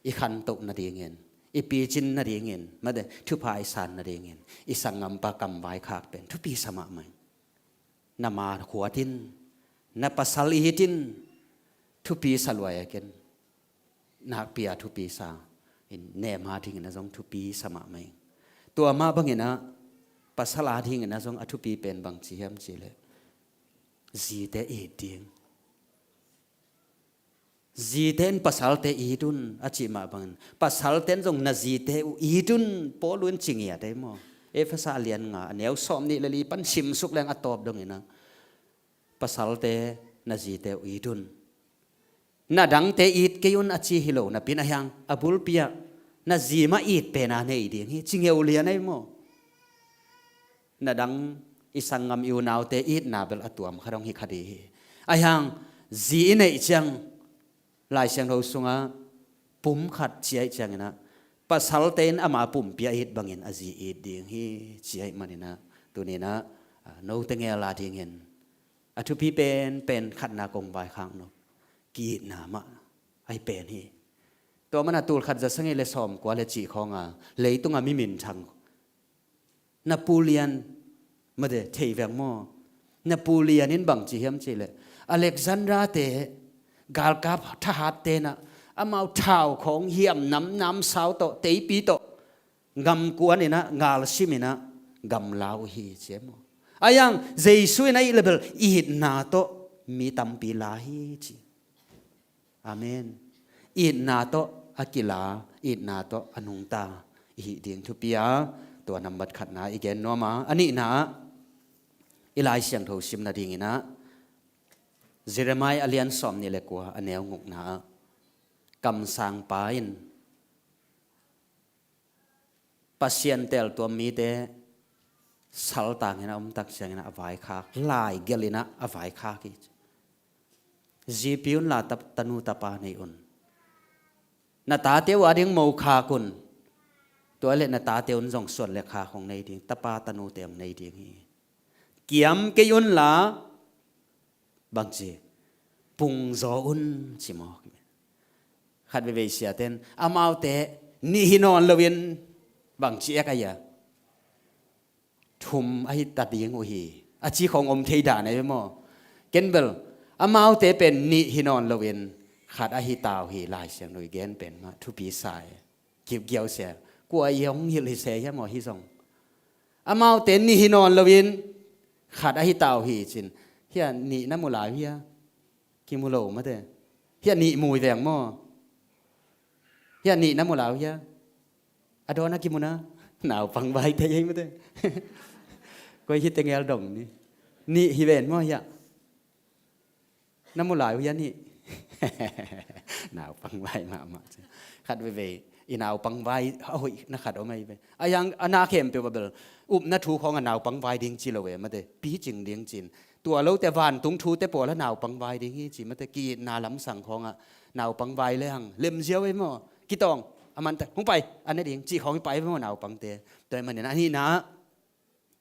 i khantoh nadingin, i picin nadingin mate, thupha i san nadingin i sanggampa kam vaikhak pen thupi sa mahmah. Na ma khuat in, na pasal it in, thupi sa lua e ken. Nakpi a thupi sa in, nem a dingin a zong thupi sa mahmah ing. Tua mah bangin a, pasal a dingin a zong a thupi pen bang ci hiam ci leh, zite it ding. Zite in pasalte it un a cih mah bangin, pasalte in zong na zite uh it un, Paul in ci ngiat ei maw. Efesa a lian nga, a neu sawm nih le li pan sim suk leng a tawp dongin a, pasalte na zite uh it un. Na dangte it kei un a ci hi lo napi-in, ahi hang a bulpi ah na zi mah it pen a nei ding hi ci ngeu lian ei maw. Na dang i sanggam i unaute itna bel a tuam kha dong hi kha ding hi. Ahi hang zi i neih ciang, Lai Siangtho sungah pum khat ci ahih ciangin a, pasalte in ama pumpi a it bangin a zi it ding hi ci ahih manin a, tuni-in a, a, note ngel a dingin a thupi penpen khatna kong vaikhak nop, ki-itna mah ahi pen hi. Tua mana tul khat za sagih le sawm kua le cih khawnga leitunga mi minthang, Napoleon mate, thei veng maw. Napoleon in bang ci hiam ci leh, Alexander te, galkap thahat te na, amau thau khawng hiam nam, namsau tawh, teipi tawh, gamkuan in a, galsim in a, gamla uh hi ci e maw. Ahi hang Jesu in a, i level itna tawh mi tampi la hi ci. Amen. Itna tawh a kila, itna tawh a nungta i hih ding thupi a, tua nambat khatna i gen nuam a, a nihna ah i Lai Siangtho sim nadingin a, Jeremiah a lian sawm nih le kua, a neu gukna ah, kamsangpa in Pasian teltuam mite saltang in a om tak ciangin a vaikhak, lai gelh in a vaikhak hi. Zipi unla ta-, tanu tapa nei un. Na tate uh ading mo khak un. Tua leh na tate un zong suan le khak hong nei ding, tapa tanute hong nei ding hi. Kiam kei unla, bangci, pungzaw un ci maw. Khat veivei siaten amaute nih hi nawn loin bangci ek a hia, thum ahi ta ding uh hi, a ci khong om thei dan ahi maw. Ken bel amaute pen nih hi nawn loin khat ahi ta uh hi, Lai Siangtho i gen pen mah thupi sa e. Kipgiau sia, kua i hong hilh hi se hia maw hi zong. Amaute nih hi nawn loin khat ahi ta uh hi cin. Hia nih na mu lai uh hia? Kimu lo mate. Hia nih mu hi veng maw. Hia nih na mu lai uh hia? A dawn a kimu na, naupang vai thei ei mate. Koi hi tengel dong ni. Nih hi ven maw hiah. Na mu lai uh hian hi. Naupang vai mahmah ci. Khat veve i naupang vai a hoih na khat om ei ve. A hiang a na khempeuh a bel upna thu khawng a naupang vai ding ci lo e mate. Picing ding cin. Tua lote vantung thute pawl a naupang vai ding hi ci mate. Ki-itna lamsang khawngah naupang vai le hang lemziau ei maw. Kitawng a mante hong pai a ne ding ci khawng i pai ei maw naupangte. Tua i manin a nihna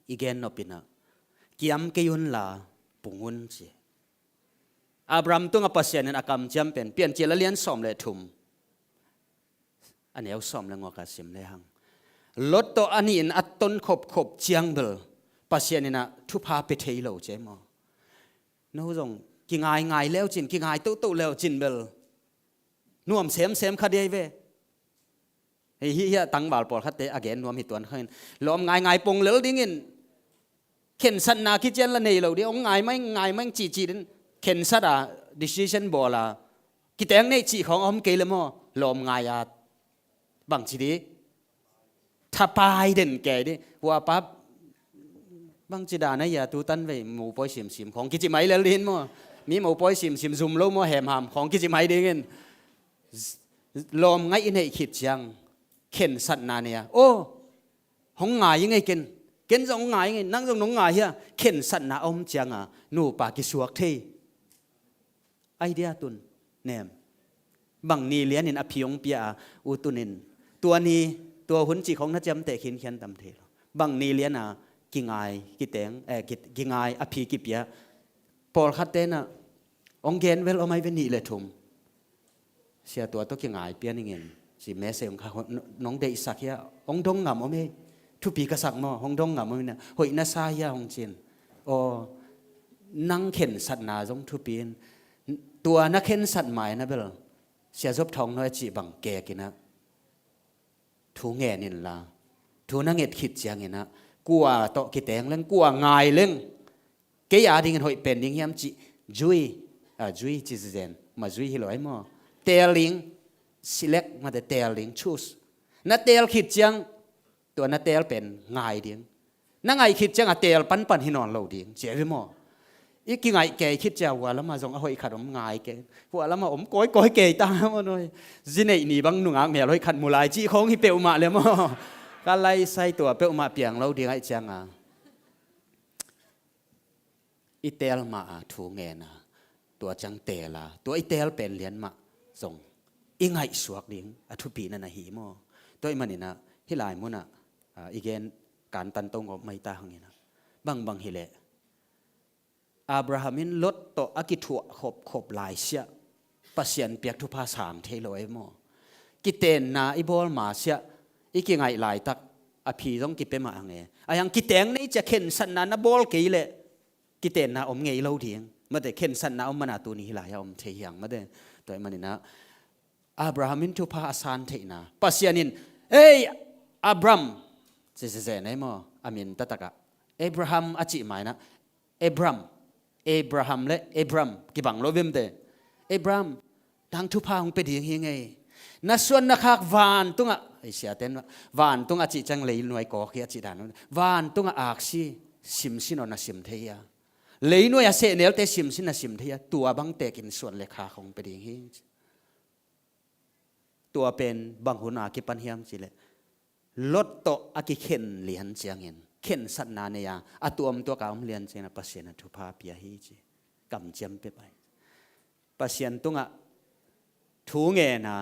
i gen nopinah kiam kei unla pung un ci. Abraham tungah Pasian in a kamciam pen Piancil a lian sawm le thum a neu sawm le ngawk a sim le hang. Lot tawh a nih in a ton khopkhop ciang bel Pasian in a thupha pe thei lo ci ei maw. No zong kingai ngai leu cin, kingai toto leu cin bel nuam semsem kha diai ve. Hei hi hiah tangval pawlkhatte a gen nuam hi tuan khain lawm ngaingai pong lel dingin khensatna kician la nei lo ding, hong ngai mai ngai mai cihcih din khensat a decision bawl a kiteng neih cih khawng a om kei le maw. Lawm ngai a bangci di thapai den kei di. Huapa bangci dan a ia tu tan vei mopawi simsim khawng kici mai lel din maw. Mi mopawi simsim zum lo maw hemham khawng kici mai dingin lawm ngaih i neih khit ciang khensatna nei a aw hong ngai i ngei ken. Ken zong hong ngai i ngei, nang zong nong ngai hia. Khensatna a om cianga nupa kisuak thei. Idea tun nem. Bang ni lianin a phi hong pia a u tunin tua ni tua hun cih khawng na ciamteh khinkhian tam thei lo. Bang ni liana kingai kiteng eh, ki- kingai a phi kipia. Pawlkhat tenah hong gen vel om ai ve nih le thum. Sia tua tawh kingai pian ingin ci mese hong kha nong deihsak hia hong dong ngam om ei. Thupi ka sak maw hong dong ngam om ina hoih na sa hia hong cin. Aw nang khensatna zong thupi in tua na khensat mai na bel Sia Zop Thawng Nawi a cih bang kek inah thu ngen inla thu na nget khit cianginah kua tawh kiteng leng kua ngai leng kei a dingin hoih pen ding hiam cih zui a zui ci zen ma zui hi lo ai maw. Teel ding select mate teel ding choose na teel khit ciang tua na teel pen ngai ding. Na ngaih khit ciang a teel panpan hi nawn lo ding ci a ve maw. I kingaih kei khit ciang hua lama zong a hoih khat om ngai kei. Hua lama om kawikawi kei ta maw nawi. Zi neih ni bang nungak mel hoih khat mu lai cih khawng hi peuhmah le maw. Ka laisai tua peuhmah piang lo ding aih cianga i teel mah a thu ngen a tua ciang teel a tua i teel pen lian mah zong i ngaihsuak ding a thupi na na hi maw. Tua i maninah hi lai munah i gen kantan to ngawp mai ta hanginah bangbang hileh Abraham in Lot tawh a kithuah khopkhop laisiah Pasian piak thupha sang thei lo ei maw. Kitenna i bawl masiah i kingaih laitak a phi zong kipia mah hang e. A hiang kiteng nei cia khensatna na bawl kei leh kitenna om ngei lo ding. Mate khensatna om mana tuni hi lai-ah om thei hiang mate. Tua i maninah Abraham in thupha a san theihna Pasian in ei Abram ci zezen ei maw a min tatakah Abraham a cih mainah Abram Abraham le Abram kibang lo vimte. Abram nang thupha hong pe ding hi ngei. Na suan na khak vantungah ei siaten vantungah cih ciang leinuai kawk hi a cih dan vantungah aksi simsin aw na sim thei hi a leinuai a sehnelte simsin na sim thei hi a tua bang tekin suan le khak hong pe ding hi. Tua pen bang hun a kipan hiam cileh Lot tawh a kikhen lian ciangin khensatna nei a a tuamtuak a om lian ciangin a Pasian a thupha pia hi ci. Kamciam pia pai Pasian tungah thu ngen a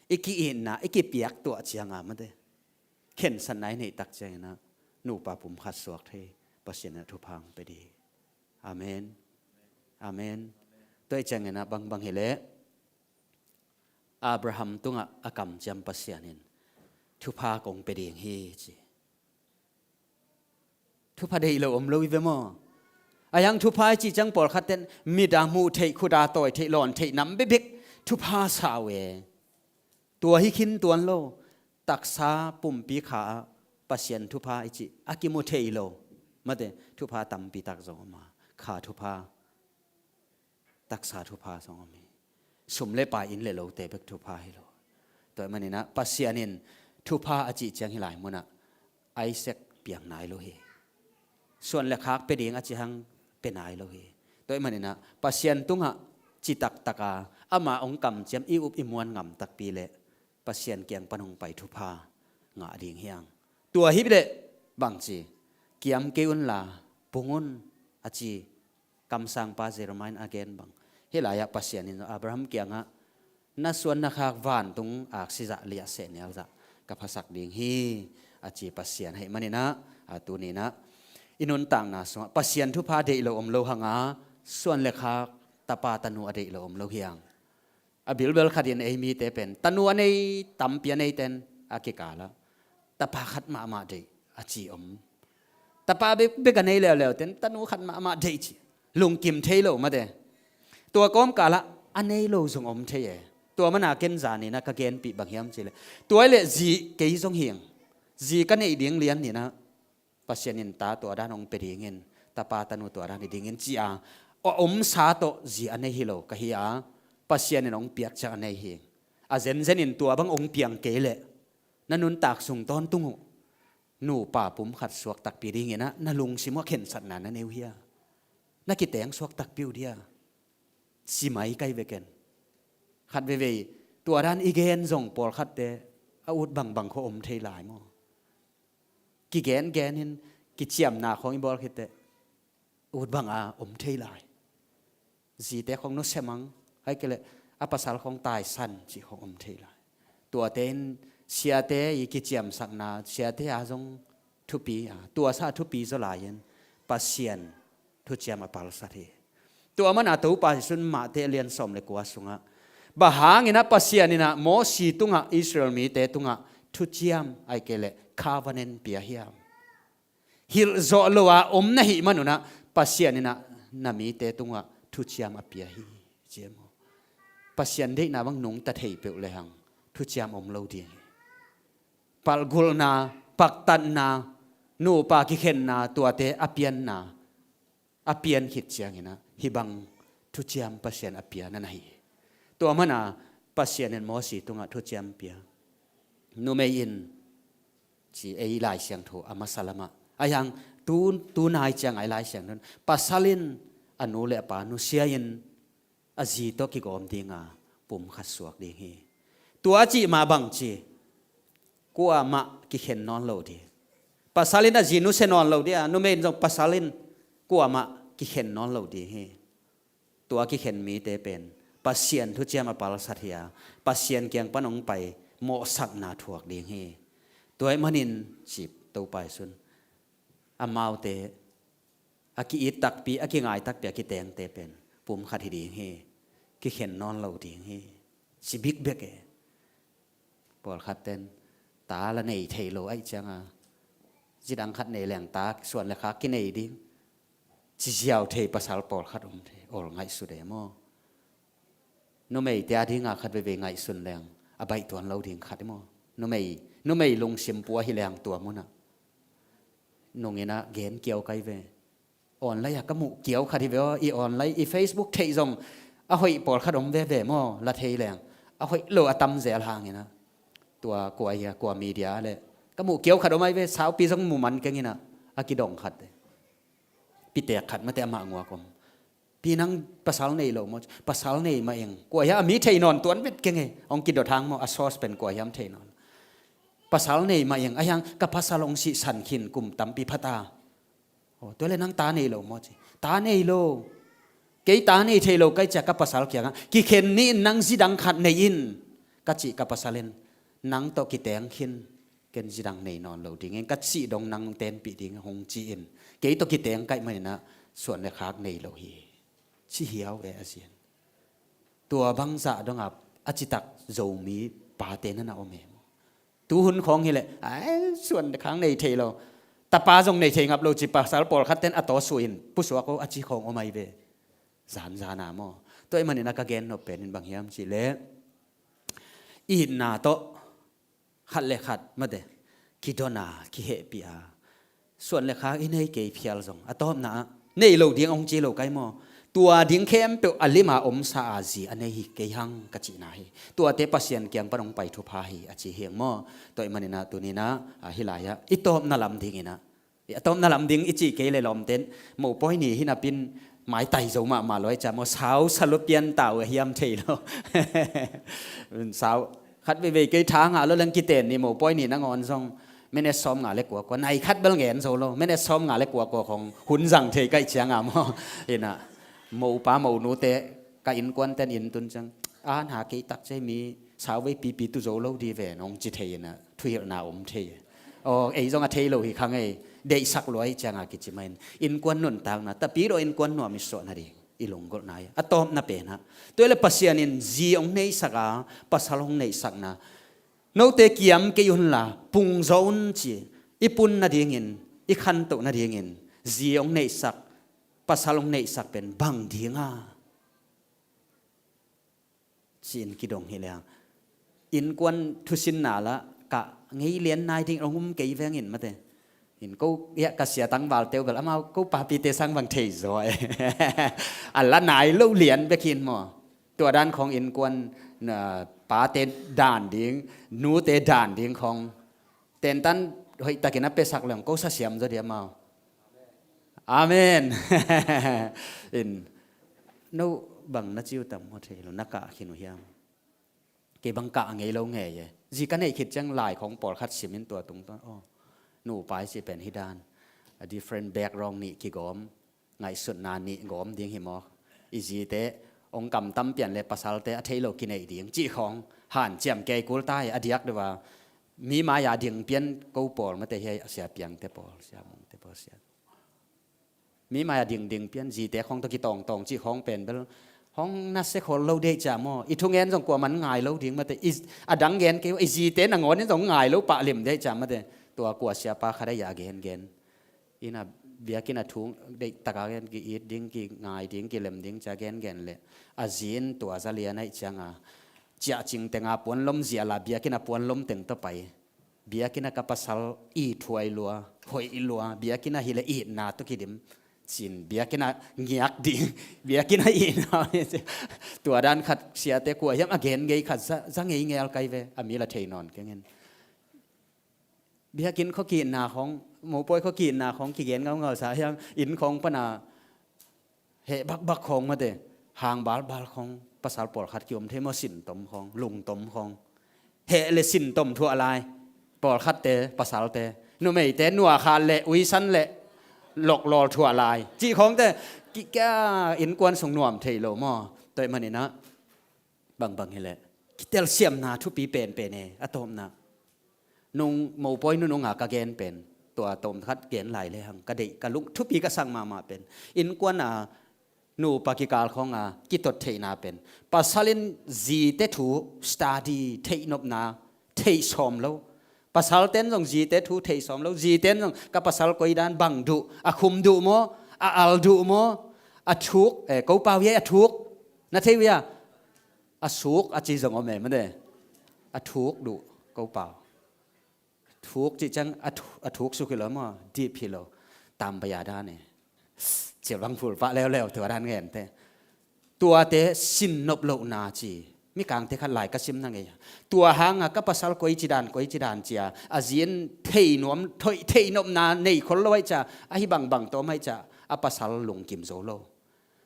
i ki-itna i kipiak tuah cianga mate khensatna i neihtak ciangina nupa pumkhat suak thei Pasian a thupha hong pe dih. Amen. Amen. Tua i ciangina bangbang hileh Abraham tungah a kamciam Pasian in thupha kong pe ding hi ci. Thupha deih lo om lo i ve maw? A hiang thupha i cih ciang pawlkhat ten mit a hmuh theih khut a tawi theih lawn theih nam bebek thupha sa uh e. Tua hi khin tuan lo taksa pumpi kha ah Pasian thupha i cih a kimu thei lo mate thupha tampi tak zong om a kha thupha taksa thupha zong om hi. Sum le pai inn le lote bek thupha hi lo. Tua i maninah Pasian in thupha a cih ciang hih lai munah Isaac piang nai lo hi. Suan le khak pia ding a ci hang pia nai lo hi. Tua ahih maninah Pasian tungah citak taka ama hong kamciam i up i muan ngam takpi leh Pasian kiang pan hong pai thupha ngah ding hiang. Tua hi leh bangci, kiam kei unla pung un a ci kamsangpa Jeremiah in a gen bang. Hih lai-ah Pasian in Abraham kiangah na suan na khak vantung aksi zah liah seh nial zah ka phasak ding hi a ci Pasian ahih maninah, a tuninah i nuntakna sungah Pasian thupha deih lo om lo hanga suan le khak tapa tanu a deih lo om lo hiang. A bilbel khatin ei mite pen tanu a nei tampi a neiten a kikalah tapa khat mahmah deih a ci om. Tapa bek, bek a nei leuleu ten tanu khat mahmah deih ci. Lungkim thei lo mate. Tua kawmkalah a nei lo zong om thei e. Tua mana ken zaninah ka genpih bang hiam cileh, tua ileh zi kei zong hing. Zi ka neih ding lian ninah Pasian in ta tua dan hong pia dingin, tapa tanu tua dan hi dingin ci-a a omsa tawh zi a nei hi lo ka hi a, Pasian in hong piak ciang a nei hi. A zenzen in tua bang hong piang kei leh na nuntak sung tawntung uh nupa pum khat suak takpi dinginah na lungsim uh a khensatna na nei uh hia? Na kiteng suak takpi uh dia? Simai kai veken. Khat veivei tua dan i gen zong pawlkhatte a ut bangbang khawh om thei lai maw? Kigengen in kiciamna khawng i bawl khitteh ut banga om thei lai. Zite khawng nusia mang, ahih kei leh a pasal khawng taisan cih khawng om thei lai. Tuate in siate i kiciamsakna, siate a zong thupi a, tuasa thupi zaw lai-in Pasian thuciam a palsat hi. Tua mana Topa Jesuh in Mate lian sawm le kua sungah bang hanginah Pasian inah Mosi tungah Israel mite tungah thuciam ahih kei leh covenant pia hiam? Hilh zawh lo a om na hih manunah Pasian inah na mite tungah thuciam a pia hi, ci e maw? Pasian deihna bang nungta thei peuh lehang thuciam om lo ding hi. Palhgulhna, paktatna, nupa kikhenna, tuate a pianna, a pian khit cianginah hih bang thuciam Pasian a pia na na hi. Tua mana Pasian in Mosi tungah thuciam pia. Numei in ci ei Lai Siangtho a masa lamah. Ahi hang tu, tu nai ciangah ei Lai Siangtho in pasal in a nu le a pa nusia-in a zi tawh kigawm dinga pum khat suak ding hi. Tua a cih mah bangci kuamah kikhen nawn lo ding. Pasal in a zi nusia nawn lo ding a, numei in zong pasal in kuamah kikhen nawn lo ding hi. Tua kikhen mite pen Pasian thuciam a palsat hi a, Pasian kiang pan hong pai mawhsakna thuak ding hi. Tua ahih manin ci Topa Jesuh in amaute a ki-it takpi, a kingai takpi, a kitengte pen pum khat hi ding hi. Kikhen nawn lo ding hi. Ci bikbek e. Pawlkhatte in ta la nei thei lo ahih cianga zidang khat nei leng ta suan le khak kinei ding ci ziau thei pasal pawlkhat om thei, awl ngaihsut e maw? Numeite a dinga khat veivei ngaihsun leng a baih tuan lo ding khat i maw? Numei, numei lungsim pua hi leng tua munah nunginah gen kiau kai ve. Online ah ka muh kiau khat hi ve aw, i online, i Facebook theih zong a hoih pawlkhat om veve maw, la thei leng. A hoih lo a tam zel hanginah tua kua hia, kua media leh ka muh kiau khat om ahi ve, saupi zong mu man kenginah a kidong khat e. Pitek khat mate amah nguak om. Pi nang pasal nei lo maw? Pasal nei mah ing. Kua hiam a mi thei nawn tuan vet keng e. Hong kidot hang maw, a source pen kua hiam thei nawn. Pasal nei mah ing, ahi hang ka pasal hong sihsan khin kum tampi pha ta. Aw, tua leh nang ta nei lo maw ci. Ta nei lo. Kei ta nei thei lo ka hih ciang ka pasal kiangah kikhen ni in nang zidang khat nei in ka cih ka pasal in nang tawh kiteng khin. Ken zidang nei nawn lo ding in ka cih dong nang tenpih ding hong ci in. Kei tawh kiteng ka hih maninah suan le khak nei lo hi. Ci hiau e a zian. Tua bangzah dongah a citak Zomi pate na na om e maw? Tuhun khawng hileh, ai, suan le khak nei thei lo. Tapa zong nei thei ngap lo ci pasal pawlkhatte in a tawsuah in pusuak aw a ci khawng om ahi ve. Zanzana maw? Tua ahih maninah ka gen nop pen in bang hiam cihleh, itna tawh khat le khat mate kidona, kihehpih a, suan le khak i nei kei phial zong a tawpna ah nei lo ding hong ci lo kai maw? Tua ding khempeuh a lima omsa a zi a nei hi kei hang ka cihna hi. Tuate Pasian kiang pan hong pai thupha hi a ci hi hang maw. Tua ahih manin ah tuni-in ah, a, hih lai-ah i tawpna lam dingin ah, a tawpna lam ding i cih kei leh lawmten, mopawi ni hi napi-in maitai zo mahmah lo ahih ciang maw, sau salu pian ta uh a hiam thei lo. Sau khat veivei kei tha ngah lo leng kiten ni, mopawi ni nangawn zong minute sawmnga le kua kua, nai khat bel ngen zo lo, minute sawmnga le kua kua khong hun zang thei ka hih ciang a maw. Hi-in ah mopa monute, ka innkuante'n inn tun ciang, a na kei tak ciang mi sau veipipi tu zo lo di ve, nong ci thei-in ah thuhilhna om thei. Aw, ei zong a thei lo hi kha ngei, deihsak lua ahih ciang a kici mah in, innkuan nuntakna, Tapidaw innkuan nuam i suah nading i lunggulhna hi. A tawpna pen ah, tua leh Pasian in zi hong neihsak a, pasal hong neihsakna, note kiam kei unla pung zaw un ci, i pun nadingin, i khantoh nadingin zi hong neihsak, pasal hong neihsak pen bang ding a, ci-in kidong hi leh, innkuan thusinna lah kah ngei lian nai ding hong um kei veng in mate. In ko, ia, ka sia tangvalte uh bel amau ko papite sang bang thei zaw e. A la nai lo lian bek hi-in maw. Tua dan khong innkuan, na, pate dan ding, nute dan ding khong tentan hoihtakin a piasak leng ko sa siam zaw dia maw. Amen. In, no bang na ci uh tam maw, thei lo, na kah khin uh hiam? Kei bang kah ngei lo ngei e. Zi ka neih khit ciang lai khong pawlkhat sim in tua tungtawn, aw, nupa i cih pen hih dan, a different background nih kigawm, ngaihsutna nih gawm ding hi maw. I zite hong kamtam pian leh pasalte a thei lo kineih ding cih khong hanciam kei kul ta hi. A diak deuh a, mi mai-a ding pian ko pawl mate hi, a Sia Piangte pawl, Sia Mungte pawl, Sia, mi mai-a ding ding pian, zite khong tawh kitawngtawng cih khong pen bel hong nasia khol lo ding ahih ciang maw. I thungen zong kuaman ngai lo ding mate. I, a dang gen kei, i zite nangawn in zong ngai lo pah lim ding ahih ciang mate. Tua kua siapa khat a ia gengen, inn a, biakinn a thu deihtak a gen, ki-it ding, kingai ding, kilem ding ci-a gengen leh, a zi in tua za lian ahih ciang a, ciahcing teng a puanlom zial a, biakinn a puanlom teng tawh pai. Biakinn ah ka pasal ithuai lua, hoih lua, biakinn ah hi leh itna tawh kidim, ci-in biakinn ah ngiak ding, biakinn ah itna. Tua dan khat siate kua hiam a gen ngei khat za, za ngei ngel kai ve, a mi la thei nawn keng in. Biakinn khua ki-itna khong, mopawi khua ki-itna khong kigen ngaungau sa hiam, inn khong pan a heh bakbak khong mate, hang balbal khong, pasal pawlkhat ki-om thei maw, sintom khong, lungtom khong. Heh le sintom thuah lai, pawlkhatte, pasalte, numeite nuakhat le uisan le loklawl thuah lai cih khongte, ki, kia, innkuan sung nuam thei lo maw. Tua ahih manin ah, bangbang hi leh, kitelsiamna thupi penpen e, a tawpna. Nung, mopawi nunung a ka gen pen, tua tawm khat gen lai lehang, ka deih, ka lung, thupi ka sak mahmah pen, innkuan a nupa kikal khong a kitot theihna pen, pasal in zite thu study, theihnopna, theih sawm lo. Pasalten zong zite thu theih sawm lo. Ziten zong ka pasal koi dan bang duh, a khum duh maw, a al duh maw, a thuk, eh, ko pau hi a thuk, na thei uh hia? A suk a ci zong om e mate. A thuk duh, ko pau. Thuk cih ciang a thu-, a thuk suk hi lo maw, dip hi lo. Tam pai a dan e. Cil bang phul pah leuleu, tua dan ngente. Tuate sinnop lohna ci. Mikangte khat lai ka simna ngei a, tua hang a ka pasal koici dan, koici dan ci-a, a zi in theinuam, thoi-, theihnopna nei khol lo ahih ciang, ahi bangbang tawm ahih ciang, a pasal lungkim zo lo.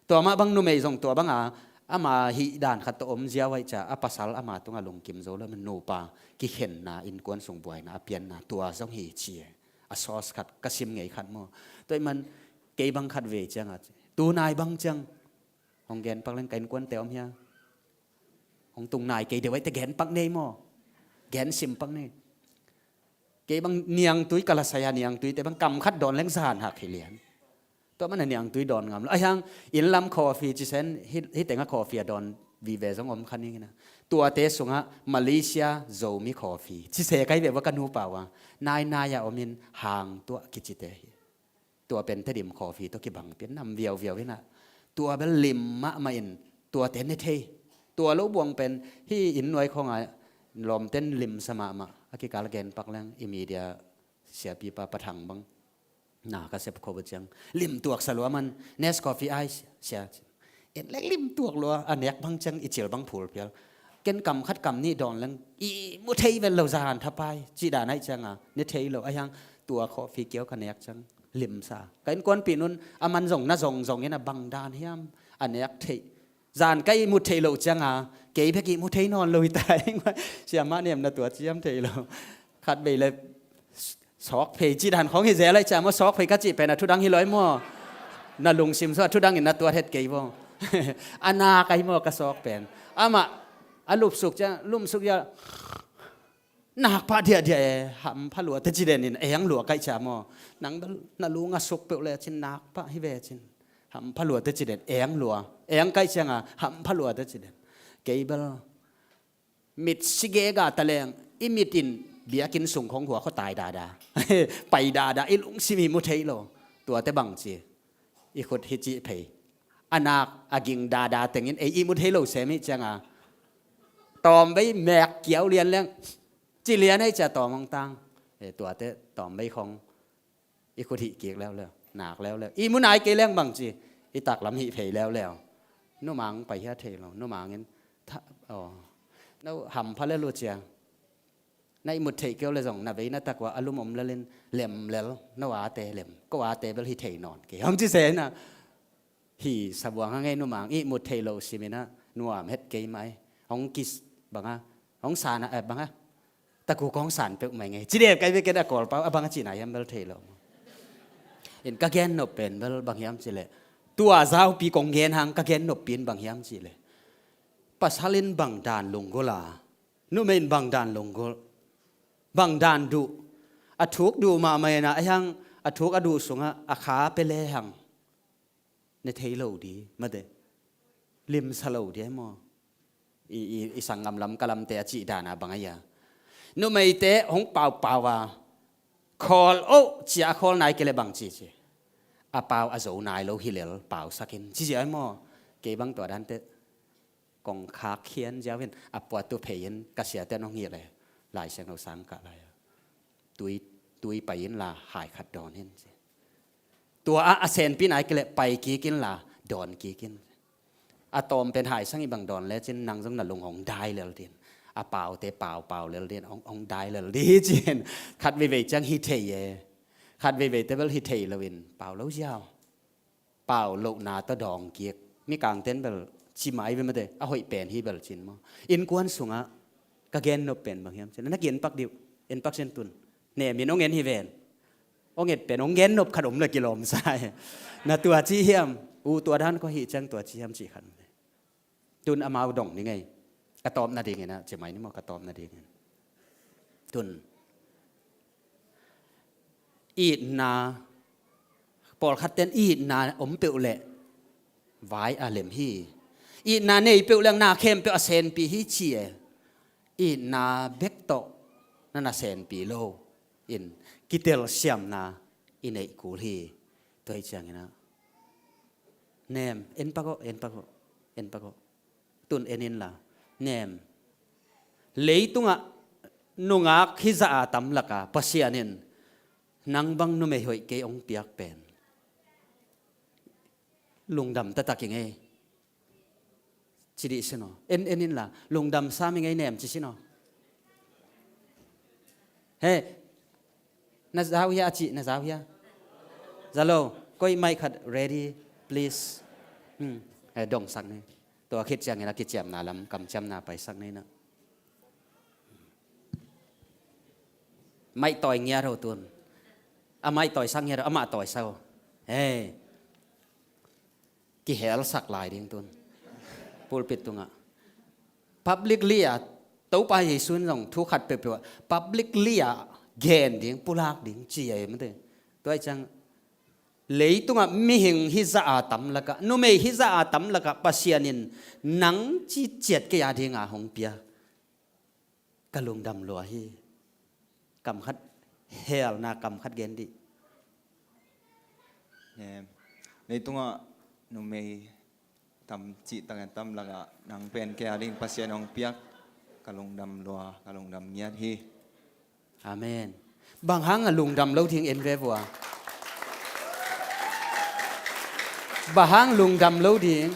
Tua mah bang numei zong tua bang a, ama hih dan khat tawh om ziau ahih ciang, a pasal ama tungah lungkim zo lo, nupa kikhenna, innkuan sung buaina a pianna, tua zong hi ci e. A source khat, ka sim ngei khat maw. Tua ahih man, kei bang khat vei ciang a, tu nai bang ciang, hong gen pak leng ka innkuante om hia? Hong tung nai kei deuh ahih teh gen pak ni ei maw. Gen sim pak ni ei. Kei bang niangtui ka la sai a, niangtuite bang kam khat dawn leng zan hak hi lian. Tua man a niangtui dawn ngam lo. Ahi hang inn lam coffee ci sen, hih, hih teng a coffee a dawn vive zong om kha ning in a. Tuate sungah Malaysia Zomi coffee ci se kai ve ua ka nupa ua. Nai nai a om in hang tuah kicite hi. Tua pen Tedim coffee tawh kibang pian nam viauviau hi na. Tua bel lim mahmah in tuate ne thei. Tua lo buang pen hih inn nuai khawng a lawmten limsa mahmah. A kikal gen pak leng i media siapipa Pa Thang bang na ka sep kho bawh ciang lim tuaksa lua man Nescafe ai sia. En leng lim tuak lua, a nek bang ciang i cil bang phul phial. Ken kam khat kam nih dawn leng i mu thei vet lo, zan thapai cih dan ahih cianga ne thei lo, a hiang tua coffee kiau ka nek ciang limsa. Ka innkuanpih nun a man zong na zong zong in a bang dan hiam a nek theih. Zan ka ihmut theih loh cianga kei bek ihmu thei nawn lo hi ta ing. Siamah nem na tua ciam thei lo. Khat bei le sawk phei cih dan khong hi zel ai cia maw, sawk phei ka cih pen a thudang hi lo ai maw. Na lungsim sua thudang in na tuat het kei maw. A nak ai maw ka sawk pen. Amah a lupsuk cia, lumsuk ia nak pah diahdiah e, hampha lua te ci den in eng lua kaih cia maw. Nang bel na lung a suk peuh le cin nak pah hi ve cin. Hampha lua te ci den, eng lua, eng kaih cianga hampha lua te ci den. Kei bel mit sige ga ta leng, i mit in biakinn sung khong hua khaw tai dada. Pai dada, i lungsim hi mu thei lo. Tuate bang ci, i khut hi cih phei. A nak a ging dada tengin ei i mu thei lo sem hi cianga. Tawm bei mek kiau lian leng ci lian hei cia tawm hong tang. E, tuate tawm bei khong i khut hih kik leuleu, nak leuleu. I mu nai kei leng bang ci, i taklam hih phei leuleu. Numang pai hia thei lo, numang in tha, aw, no hampha le lu cia. Na ihmut theih keu le zong na vei na tak ua a lum om lelin lem lel, no ate lem, ko ate bel hi thei nawn kei. Hong ci se na. Hi sabuang hang ei numang ihmut theih loh simin a nuam het kei mai. Hong kis banga, hong sana, eh, banga. Taku kong san peuh mai ngei. Ci dep kai beken a Kawl pau, a bang a cihna hiam bel thei lo. In ka gen nop pen bel bang hiam ci le. Tua zaupi kong gen hang ka gen nop pin bang hiam ci le. Pasal in bang dan lunggulh a. Numei in bang dan lunggulh. Bang dan duh. A thuk duh mahmah in a hiang a thuk a duh sungah a kha pe le hang. Ne thei lo di, mate. Limsa lo di ai maw. I, i, i sanggam lam ka lamte a cih dana bang a ia. Numeite hong paupau a. Khawl oh, cia a khawl nai kei le bang ci ci. A pau a zo nai lo hi lel, pausakin. Ci ci ai maw. Kei bang tua dante. Kong khak khian ziau in, a puatu phei in, ka siate nong hi le. Lai Siangtho sang kah lai a. Tui, tui pai inla hai khat dawn in ci. Tua ah a senpi nai kei le pai kik inla dawn kik in. A tawm pen hai sang i bang dawn le cin nang zong na lung hong dai lel din. A paute pau pau lel din, hong, hong dai lel di cin. Khat veivei ciang hi thei e. Khat veivei te bel hi thei lo in, pau lo ziau. Pau lohna tawh dawng kik. Mikang ten bel ci mai ve mate, a hoih pen hi bel cin maw. Innkuan sungah ka gen nop pen bang hiam cin. Na ki en pak diu, en pak sin tun. Nemin hong en hi ven. Hong et pen hong gen nop khat om le kilawm sa e. Na tua ci hiam, u tua dan ko hi ciang tua ci hiam ci khat mate. Tun amau dong ni ngei. Ka tawp nadingin a, ci mai ni maw ka tawp nadingin. Tun. Itna, pawlkhat ten itna om peuh le vai a lem hi. Itna nei peuh le na khempeuh a senpi hi ci e. Itna bek tawh na na senpi lo. In kitel siamna i neih kul hi. Tua hi ciangin a. Nem, en pak oh, en pak oh, en pak oh. Tun en inla. Nem. Leitungah nungak hizah a tam laka Pasian in nang bang numei hoih kei hong piak pen. Lungdam taktak i ngei. Ci dih sin aw. En, en inla. Lungdam sam i ngei nem ci sin aw. He. Na zau hia a ci, na zau hia. Zalo. Koi mai khat ready, please. Hmm. He, dong sak ni. Tua khit ciangin a kiciamna lam, kamciamna pai sak ni na. Maih tawi ngiat ho tun. A maih tawi sak ngiat ho, amah tawi sak ho. He. Kihelsak lai ding tun. Pulpit tungah. Publicly a, Topa Jesu in zong thu khat peuhpeuh a, publicly a, gen ding, pulak ding, ci a em te. Tua i ciang, leitungah mihing hizah a tam lakah, numei hizah a tam lakah, Pasian in nang ci ciat kei a dinga hong pia. Ka lungdam lua hi. Kam khat, helna kam khat gen dih. Em, leitungah numei tam cih takin tam lakah nang pen kei a ding Pasian hong piak. Ka lungdam lua, ka lungdam ngiat hi. Amen. Bang hang a lungdam lo ding en ve vua. Bang hang lungdam lo ding.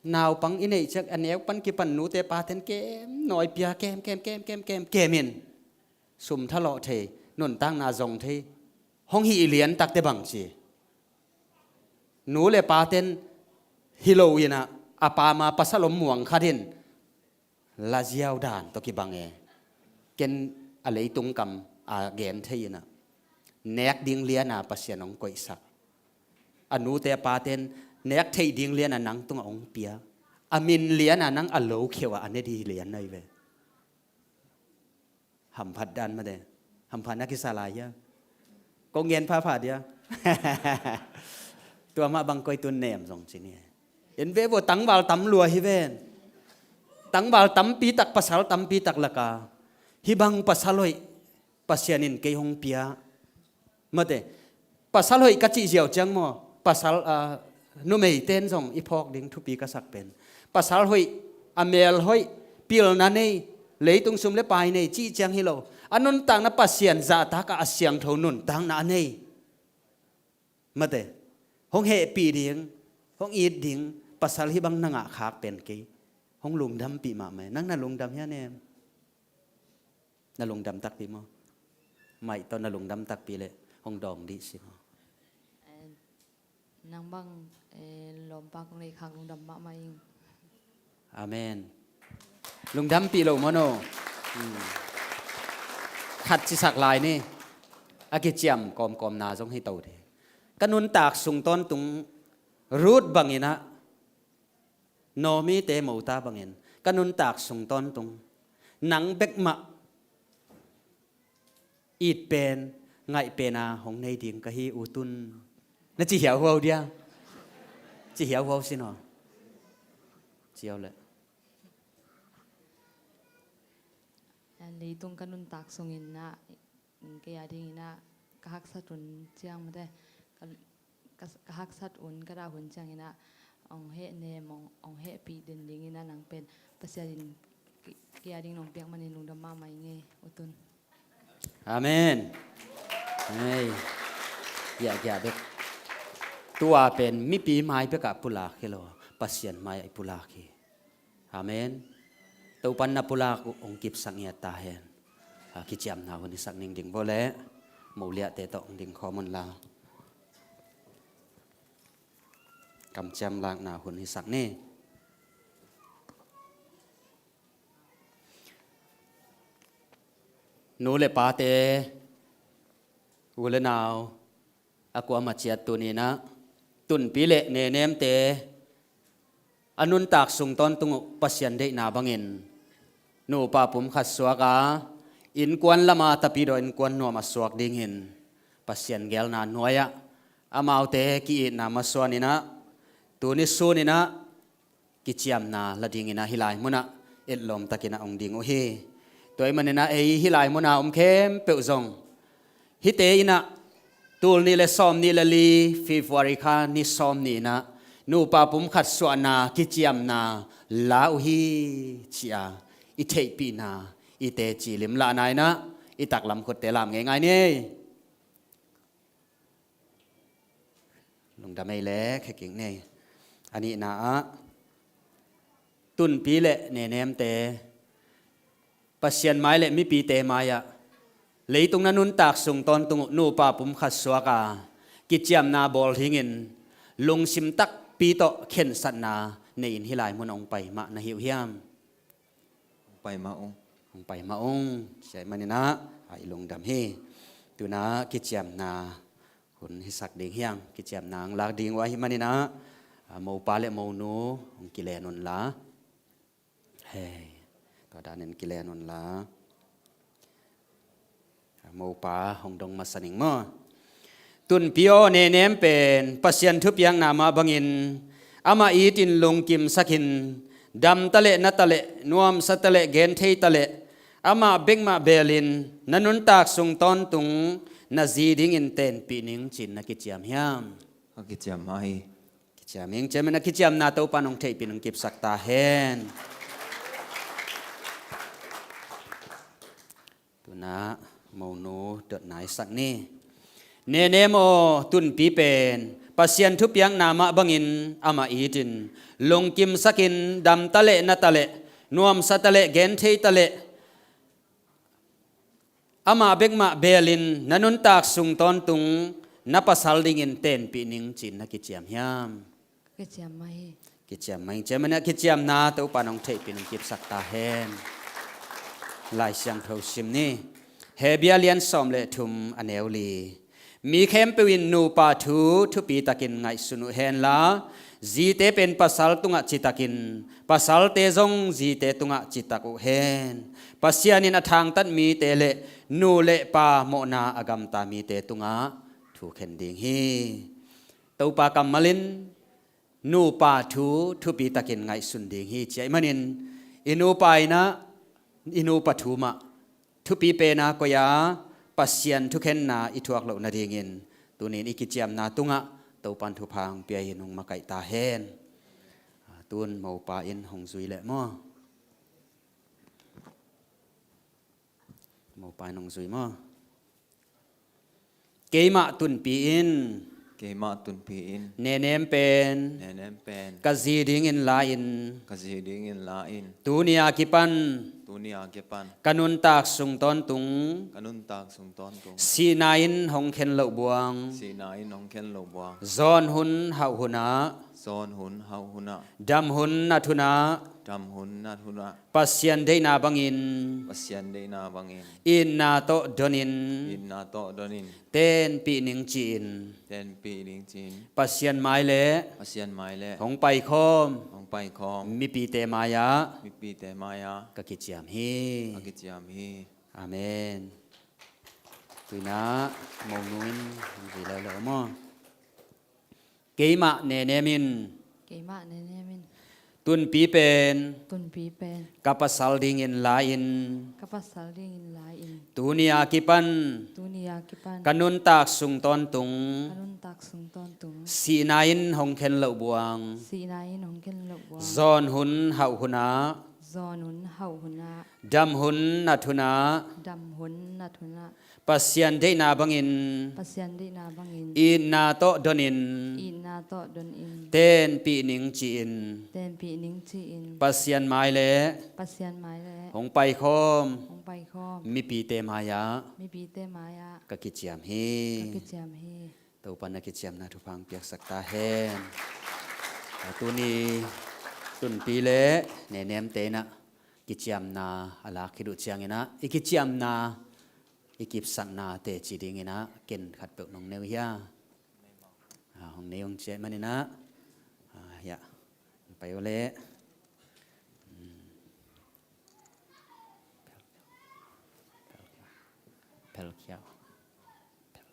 Naupang i neih ciang a neu pan kipan nute paten kem nawi pia, kem kem kem kem kem kem in sum thalawh thei, nuntakna zong thei, hong hih lian takte bang ci. Nu le paten hi lo inah a pama pasal om muang khat in laziau dan tawh kibang e. Ken a leitung kam a gen thei inah nek ding liana Pasian hong koihsak. A nute a paten nek theih ding liana nang tungah hong pia. A min liana nang a lo kheuh ah a ne ding lian ahi ve. Hamphat dan mate. Hamphat na kisa lai hia? Kong gen phapha dia. Tua mah bang koi tun nem zong ci ni. En ve vo, tangval tam lua hi ven. Tangval tampi tak, pasal tampi tak laka hih bang pasal hoih Pasian in kei hong pia. Mate, pasal hoih ka cih ziau ciang maw, pasal, a, numeiten zong i phawk ding thupi ka sak pen. Pasal hoih, a mel hoih, pilna nei, leitung sum le pai nei cih ciang hi lo. A nuntakna Pasian zahtak ah a siangtho nuntakna a nei. Mate, hong hehpih ding, hong it ding pasal hih bang na ngah khak pen kei hong lungdampih mahmah e. Nang na lungdam hia nem? Na lungdam takpi maw? Maih tawh na lungdam takpi leh hong dawng dih si maw? Eh, nang bang, eh, lawmpa kong neih khak lungdam mahmah ing. Amen. Lungdampih lo maw no? Hmm. Khat cisak lai ni. A kiciam kawmkawmna zong hi to ding. Ka nuntak sung tawntung Ruth bangin ah, Naomi-te mota bangin ka nuntak sung tawntung nang bek mah it pen, ngaih pen a hong nei ding ka hi, U Tun. Na ci hiauhuau dia? Ci hiauhuau sin aw. Ci hiau le. Leitung ka nuntak sungin ah, kei a dingin ah ka haksat hun ciang mate, ka, ka, ka haksat hun, ka dah hun ciangin ah hong hehnem, hong, hong hehpih den dingin ah nang pen Pasian in kei, kei a dingin hong piak manin lungdam mahmah ing e, U Tun. Amen. Ei. Giahgiah bek. Tua pen mipi mai bekah pulak hi lo, Pasian mai ah i pulak hi. Amen. Topan na pulak uh hong kipsak ngiat ta hen. A, kiciamna hun hisak ning ding bo le, moliahte tawh hong ding khawm un la. Kamciam lakna hun hisak ni. Nu le pate, u le nau, a kuamah ciat tuni-in ah, Tunpi le Nenemte a nuntak sung tawntung uh Pasian deihna bangin nupa pum khat suak a, innkuan lama tapidaw innkuan nuam a suak dingin Pasian geelna nuai-ah amaute ki-itna masuanin ah, tuni sunin ah kiciamna la dingin ah hih lai munah etlawm takin ah hong ding uh hi. Tua ahih manin ah ei hih lai munah om khempeuh zong hihte in ah tul nih le sawm nih le li, February kha ni sawm nih in ah nupa pum khat suahna kiciamna la uh hi ci-a i theihpihna i teci limlahna in ah i taklam khutte lam ngeingai ni. Lungdam ei le khe kik ni. A nihna ah, Tunpi le Nenemte, Pasian mai le mipite mai-ah leitung na nuntak sung tawntung uh nupa pum khat suak a, kiciamna bawl dingin lungsim takpi tawh khensatna nei-in hih lai mun hong pai mah na hi uh hiam? Hong pai mah ung. Hong pai mah ung. Sia ahih manin ah, a, i lungdam hi. Tu-in ah kiciamna hun hisak ding hi hang. Kiciamna hong lak ding uh ahih manin ah, a, mopa le monu hong kilen un la. Hei, tua danin kilen un la. Mopa hong dong masa ning maw? Tunpi aw, Nenem pen Pasian thupiakna mah bangin amah itin lungkimsakin, dam ta leh, na ta leh, nuamsa ta leh, genthei ta leh, amah bek mah belin na nuntak sung tawntung na zi dingin tenpih ning ci-in na kiciam hiam? A kiciam mah hi. Kiciam ing. Ciamin a kiciamna Topan hong theihpih, hong kipsak ta hen. Tu-in ah monu dotna i sak ni. Nenem aw, Tunpi pen Pasian thupiakna mah bangin amah itin, lungkimsakin, damta leh nata leh, nuamsata leh gentheita leh, amah bekmah beelin na nuntak sung tawntung na pasal dingin tenpih ning ci-in na kiciam hiam? Kiciam mah hi. Kiciam mah hi. Ciamania kiciamna Topa nong theihpih nong kipsak ta hen. Lai Siangtho sim ni. Hebru lian sawm le thum a neu li. Mi khempeuh in nupa thu thupitakin ngaihsun uh henla, zite pen pasal tungah citakin, pasalte zong zite tungah citak uh hen. Pasian in a thangtat mite le nu le pa mawhna a gamta mite tungah thu khen ding hi. Topa kammal in nupa thu thupitakin ngaihsun ding hi ci ahih manin, i nupa in ah, i nupa thu mah thupi pena koih a, Pasian thukhenna i thuak loh nadingin tuni-in i kiciamna tungah Topan thupha hong pia hi. Nong makaih ta hen. Tun mopa in hong zui leh maw? Mopa in hong zui maw? Keimah Tunpi in. Keimah Tunpi in. Nenem pen. Nenem pen. Ka zi dingin la-in. Ka zi dingin la-in. Tuni a kipan. Tuni a kipan. Ka nuntak sung tawntung. Ka nuntak sung tawntung. Sihna in hong khen loh buang. Sihna in hong khen loh buang. Zawn hun hauh hunah. Zawn hun hauh hunah. Dam hun nat hunah. Dam hun nat hunah. Pasian deihna bangin. Pasian deihna bangin. Itna tawh donin. Itna tawh donin. Tenpih ning ci-in. Tenpih ning ci-in. Pasian mai le. Pasian mai le. Hong paikhawm. Hong paikhawm. Mipite mai-ah. Mipite mai-ah. Ka kiciam hi. Ka kiciam hi. Amen. Tuinah monu in hong zui leuleu maw? Keimah Nenem in. Keimah Nenem in. Tunpi pen. Tunpi pen. Ka pasal dingin la-in. Ka pasal dingin la-in. Tuni a kipan. Tuni a kipan. Ka nuntak sung tawntung. Ka nuntak sung tawntung. Sihna in hong khen loh buang. Sihna in hong khen loh buang. Zawn hun hauh hunah. Zawn hun hauh hunah. Dam hun nat hunah. Dam hun nat hunah. Pasian deihna bangin. Pasian deihna bangin. Itna tawh donin. Itna tawh donin. Tenpih ning ci-in. Tenpih ning ci-in. Pasian mai le. Pasian mai le. Hong paikhawm. Hong paikhawm. Mipite mai-ah. Mipite mai-ah. Ka kiciam hi. Ka kiciam hi. Topa na kiciamna thupha hong piaksak ta hen. Tuni Tunpi le Nenem te in ah kiciamna a lak khit uh ciangin ah, i kiciamna, i kipsakna teci dingin ah ken khatpeuh nong nei uh hia? Ah, hong nei ung ci ahih manin ah, ah, hia, pai uh leh. Hmm. Pel khiau. Pel.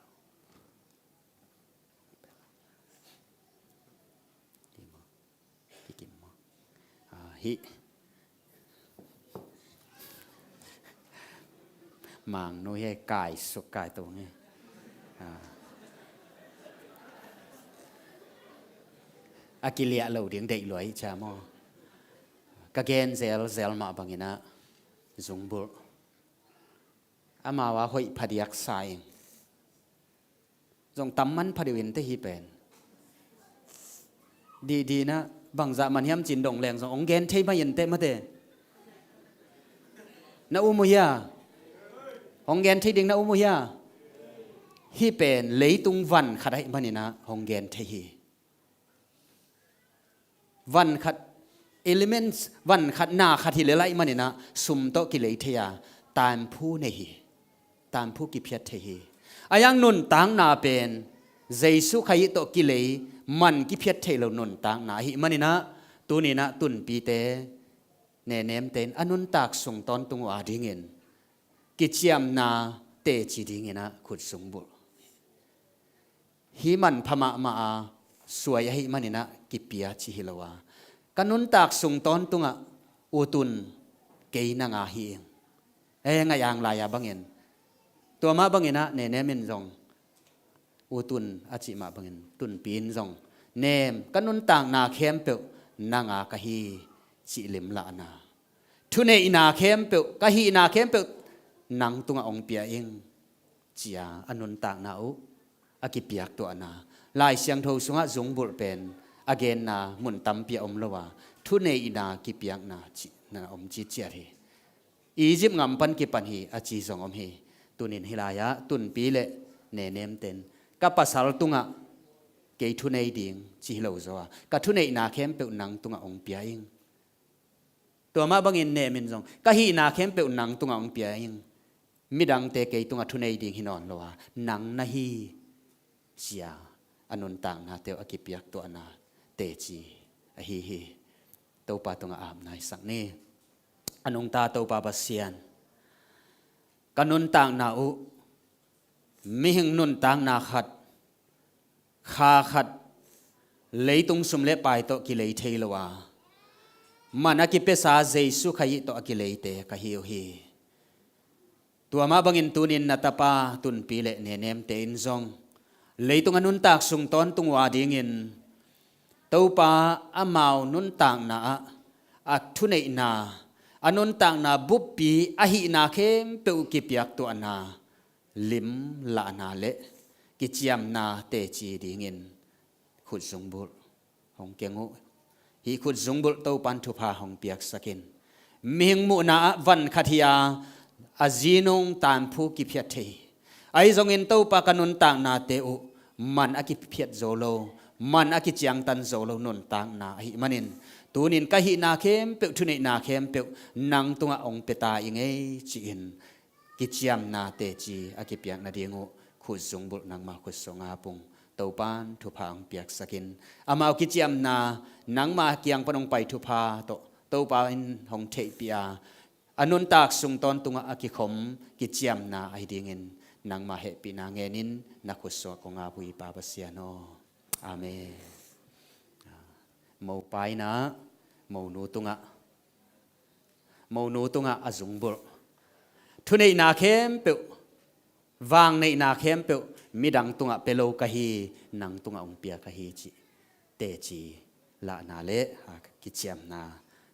Kikim maw? Ah, hih. Mangnu hi, kai suk kai tung hi. Ah. A kiliah lo ding deih lua hi cia maw? Ka gen zelzel mah bangin ah zungbulh. Amau a hoih phadiak sa ing. Zong tam man phadiak in teh hih pen. Dihdih in ah bangzah man hiam ci-in dong leng zong hong gen thei mah in teh mate. Na um uh hia? Hong gen thei ding na um uh hia? Hih pen leitung van khat ahih manin ah hong gen thei hi. Van khat, elements, van khat, na khat hi lel ahih manin ah sum tawh kilei thei a, taanphu nei hi. Taanphu kiphiat thei hi. A yang nuntakna pen Jesu Khazih tawh kilei man kiphiat thei lo nuntakna ahih manin ah, tuni-in ah Tunpite Nenemte in a nuntak sung tawntung uh adingin kiciamna teci dingin ah khut zungbulh. Hih manpha mahmah a suai ahih manin ah kipia ci hi lo a, ka nuntak sung tawntungah U Tun kei nang a hi ing. E, ngaih ang lai-a bangin. Tua mah bangin ah Nenem in zong U Tun a cih mah bangin Tunpi in zong Nem, ka nuntakna khempeuh nang a ka hi cih limlahna. Thuneihna khempeuh, ka hihna khempeuh nang tungah hong pia ing, ci-a a nuntakna uh a kipiaktuahna. Lai Siangtho sungah zungbulh pen a genna mun tampi a om lo a, thuneihna kipiakna cihna om ciciat hi. Egypt gam pan kipan hi a ci zong om hi. Tunin hih lai-ah tunpi le nenemten ka pasal tungah kei thunei ding ci hi lo zaw a, ka thuneihna khempeuh nang tungah hong pia ing. Tua mah bangin nemin zong ka hihna khempeuh nang tungah hong pia ing. Midangte kei tungah thunei ding hi nawn lo a, nang na hi, ci-a a nuntaknate uh a kipiaktuahna teci ahi hi. Topa tungah apna hisak ni. A nungta Topa Pasian, ka nuntakna uh mihing nuntakna khat, kha khat, leitung sum le pai tawh kilei thei lo a, man a kipiasa Jesu Khazih tawh a kileite ka hi uh hi. Tua mah bangin tunin na tapa tunpi le nenemte in zong leitung a nuntak sung tawntung uh a dingin Topa amau nuntakna ah a thuneihna, a nuntakna buppi ahihna khempeuh kipiaktuahna, limlahna le kiciamna teci dingin khutzungbulh hong keng uh. Hih khutzungbulh Topan thupha hong piaksak in. Mihing muhna ah van khat hi-a, a zinung tanphu kiphiat thei hi. Ahi zongin Topa ka nuntaknate uh man a kiphiat zo lo, man a kiciangtan zo lo nuntakna ahih manin, tunin ka hihna khempeuh, thuneihna khempeuh nang tungah hong pia ta i ngei ci-in kiciamna teci a kipiak nading uh khutzungbulh nangma khutsuang ah pung Topan thupha hong piaksak in. Amau kiciamna nangma kiang pan hong pai thupha tawh Topa in hong theihpih a, a nuntak sung tawntungah a kikhom kiciamna ahi dingin nangma hehpihna ngenin na khutsuang ah kong ap uh hi Pa Pasian aw. Amen. Mopa in ah monu tungah, monu tungah a zungbulh, thuneihna khempeuh, vangneihna khempeuh midang tungah pia lo ka hi, nang tungah hong pia ka hi cih teci lahna le, a, kiciamna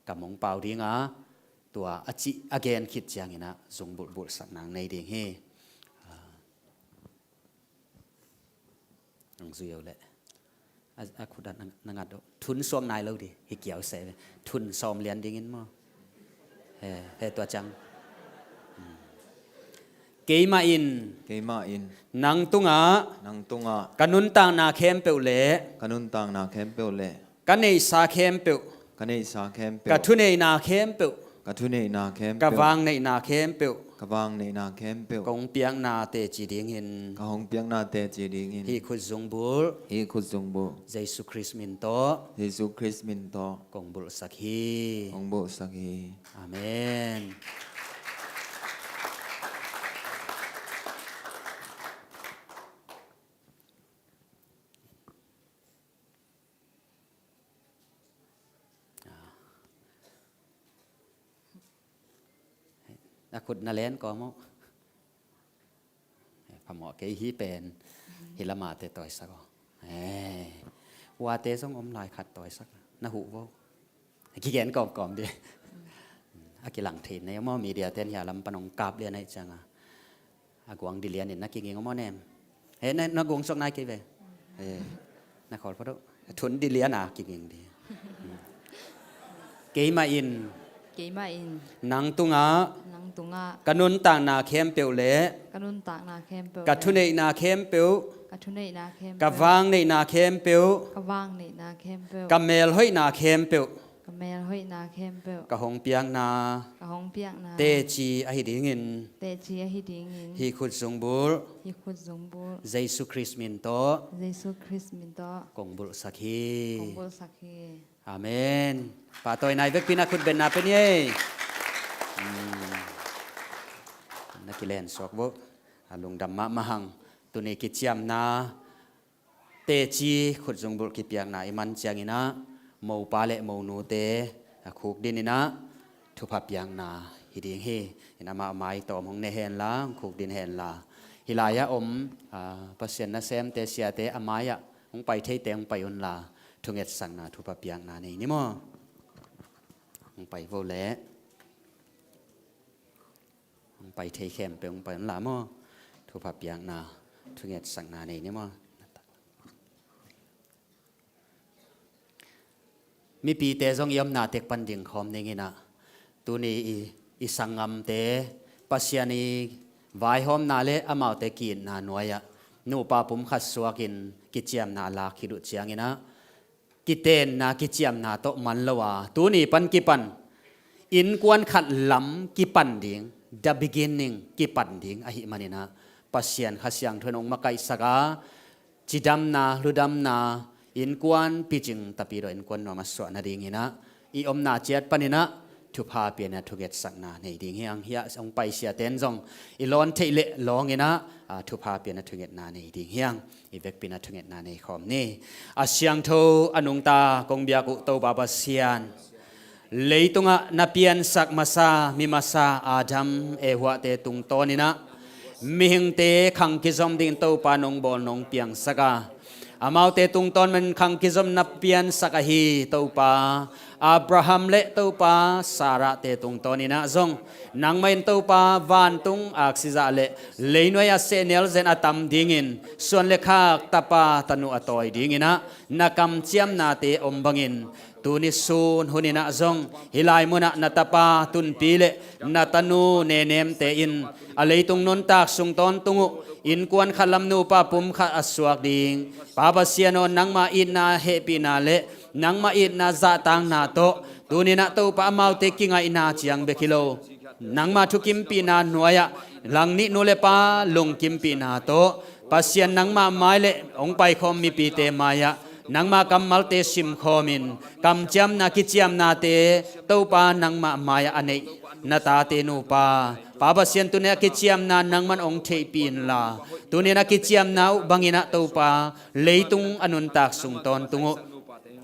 ka mong pau ding a, tua a cih a gen khit ciangin ah zungbulh bulhsak nang nei ding hi. Nang zui uh leh. A, a khut ah na, na ngat uh. Thun suak nai lo dih. Hi kiau se ve. Thun sawm lian dingin maw. He, he tua ciang. Hmm. Keimah in. Keimah in. Nang tungah. Nang tungah. Ka nuntakna khempeuh le. Ka nuntakna khempeuh le. Ka neihsa khempeuh. Ka neihsa khempeuh. Ka thuneihna khempeuh. Ka thuneihna khempeuh. Ka vangneihna khempeuh. Ka vangneihna khempeuh. Ka hong piakna teci dingin. Ka hong piakna teci dingin. Hih khutzungbulh. Hih khutzungbulh. Jesu Khrist min tawh. Jesu Khrist min tawh. Kong bulhsak hi. Kong bulhsak hi. Amen. A khut na len kawm uh. Phamawh kei hi pen. Hi lamate tawisak uh. Eh. Uate zong om lai khat tawisak. Na huh vo. Kigen kawmkawm dih. A kilang thei nei maw, media ten hia lam pan hong kap lian ahi cianga. A guang dilian in na kinging maw nem. He, na, na guang suak nai kei ve. He, na khawl phot uh. Thun dilian a kinging dih. Keimah in. Keimah in. Nang tungah. Nang tungah. Ka nuntakna khempeuh le. Ka nuntakna khempeuh le. Ka thuneihna khempeuh. Ka thuneihna khempeuh. Ka vangneihna khempeuh. Ka vangneihna khempeuh. Ka melhoihna khempeuh. Ka melhoihna khempeuh. Ka hong piakna. Ka hong piakna. Teci ahi dingin. Teci ahi dingin. Hih khutzungbulh. Hih khutzungbulh. Jesu Khrist min tawh. Jesu Khrist min tawh. Kong bulhsak hi. Kong bulhsak hi. Amen. Pahtawi nai vekpi na khut benna pe ni ei. Hmm. Na kilen suak vo. A lungdam mahmah hang. Tuni kiciamna teci khutzungbulh kipiakna i man ciangin ah, mopa le monute a khukdin in ah thupha piakna hi ding hi. In amah a mai tawm hong ne henla, hong khukdin henla. Hih lai-ah om, a, Pasian nasemte, siate a mai-ah hong pai theite hong pai unla, thungetsakna thupha piakna nei ni maw? Hong pai vo leh. Hong pai thei khempeuh hong pai unla maw? Thupha piakna. thungetsakna nei ni maw? Mipite zong i omna tek pan dingkhawm ning inah, tuni i, i sanggamte Pasian i vaihawmna le amaute ki-itna nuai-ah nupa pumkhat suakin kiciamna lak khit uh cianginah, kitenna kiciamna tawh man lo a, tuni pan kipan innkuan khat lam kipan ding, the beginning kipan ding ahih maninah, Pasian Kha Siangtho in hong makaihsak a, cidamna, ludamna, innkuan picing, tapidaw innkuan nuam a suah nadinginah, i omna ciat paninah thupha pianna thungetsakna nei ding hiang. Hiah hong paisiaten zong i lawn theih leh lawnginah, a, thupha pianna thungetna nei ding hiang. I vekpi-in a thungetna nei khawm ni. A siangtho, a nungta kong biak uh Topa Pasian, leitungah na piansak masa, mi masa Adam, Evate tungtawninah mihingte khang kizom dingin Topa nong bawl nong piangsak a, amaute tungtawn manin khang kizom na piansak ahi Topa Abraham le Topa Sarahte tungtawninah zong nangmah in Topa vantung aksizah le leinuai-ah sehnel zen a tam dingin suan le khak tapa tanu a tawi dinginah na kamciamnate om bangin, tuni sun huninah zong hih lai munah na tapa Tunpi le na tanu Nenemte in a leitung nuntak sung tawntung uh innkuan khat lam nupa pumkhat a suak ding, Pa Pasian aw, nangmah itna hehpihna le nangmah itna zahtakna tawh tuninah Topa amaute kingaihna ciang bek hi lo, nangmah thukimpihna nuai-ah langnih nu le pa lungkimpihna tawh Pasian nangmah mai le hong paikhawm mipite mai-ah nangmah kammalte simkhawmin kamciamna kiciamnate Topa nangmah mai-ah a neih na tate nupa, Pa Pasian, tuni a kiciamna nangman hong theihpih inla, tuni a kiciamna uh banginah Topa leitung a nuntak sung tawntung uh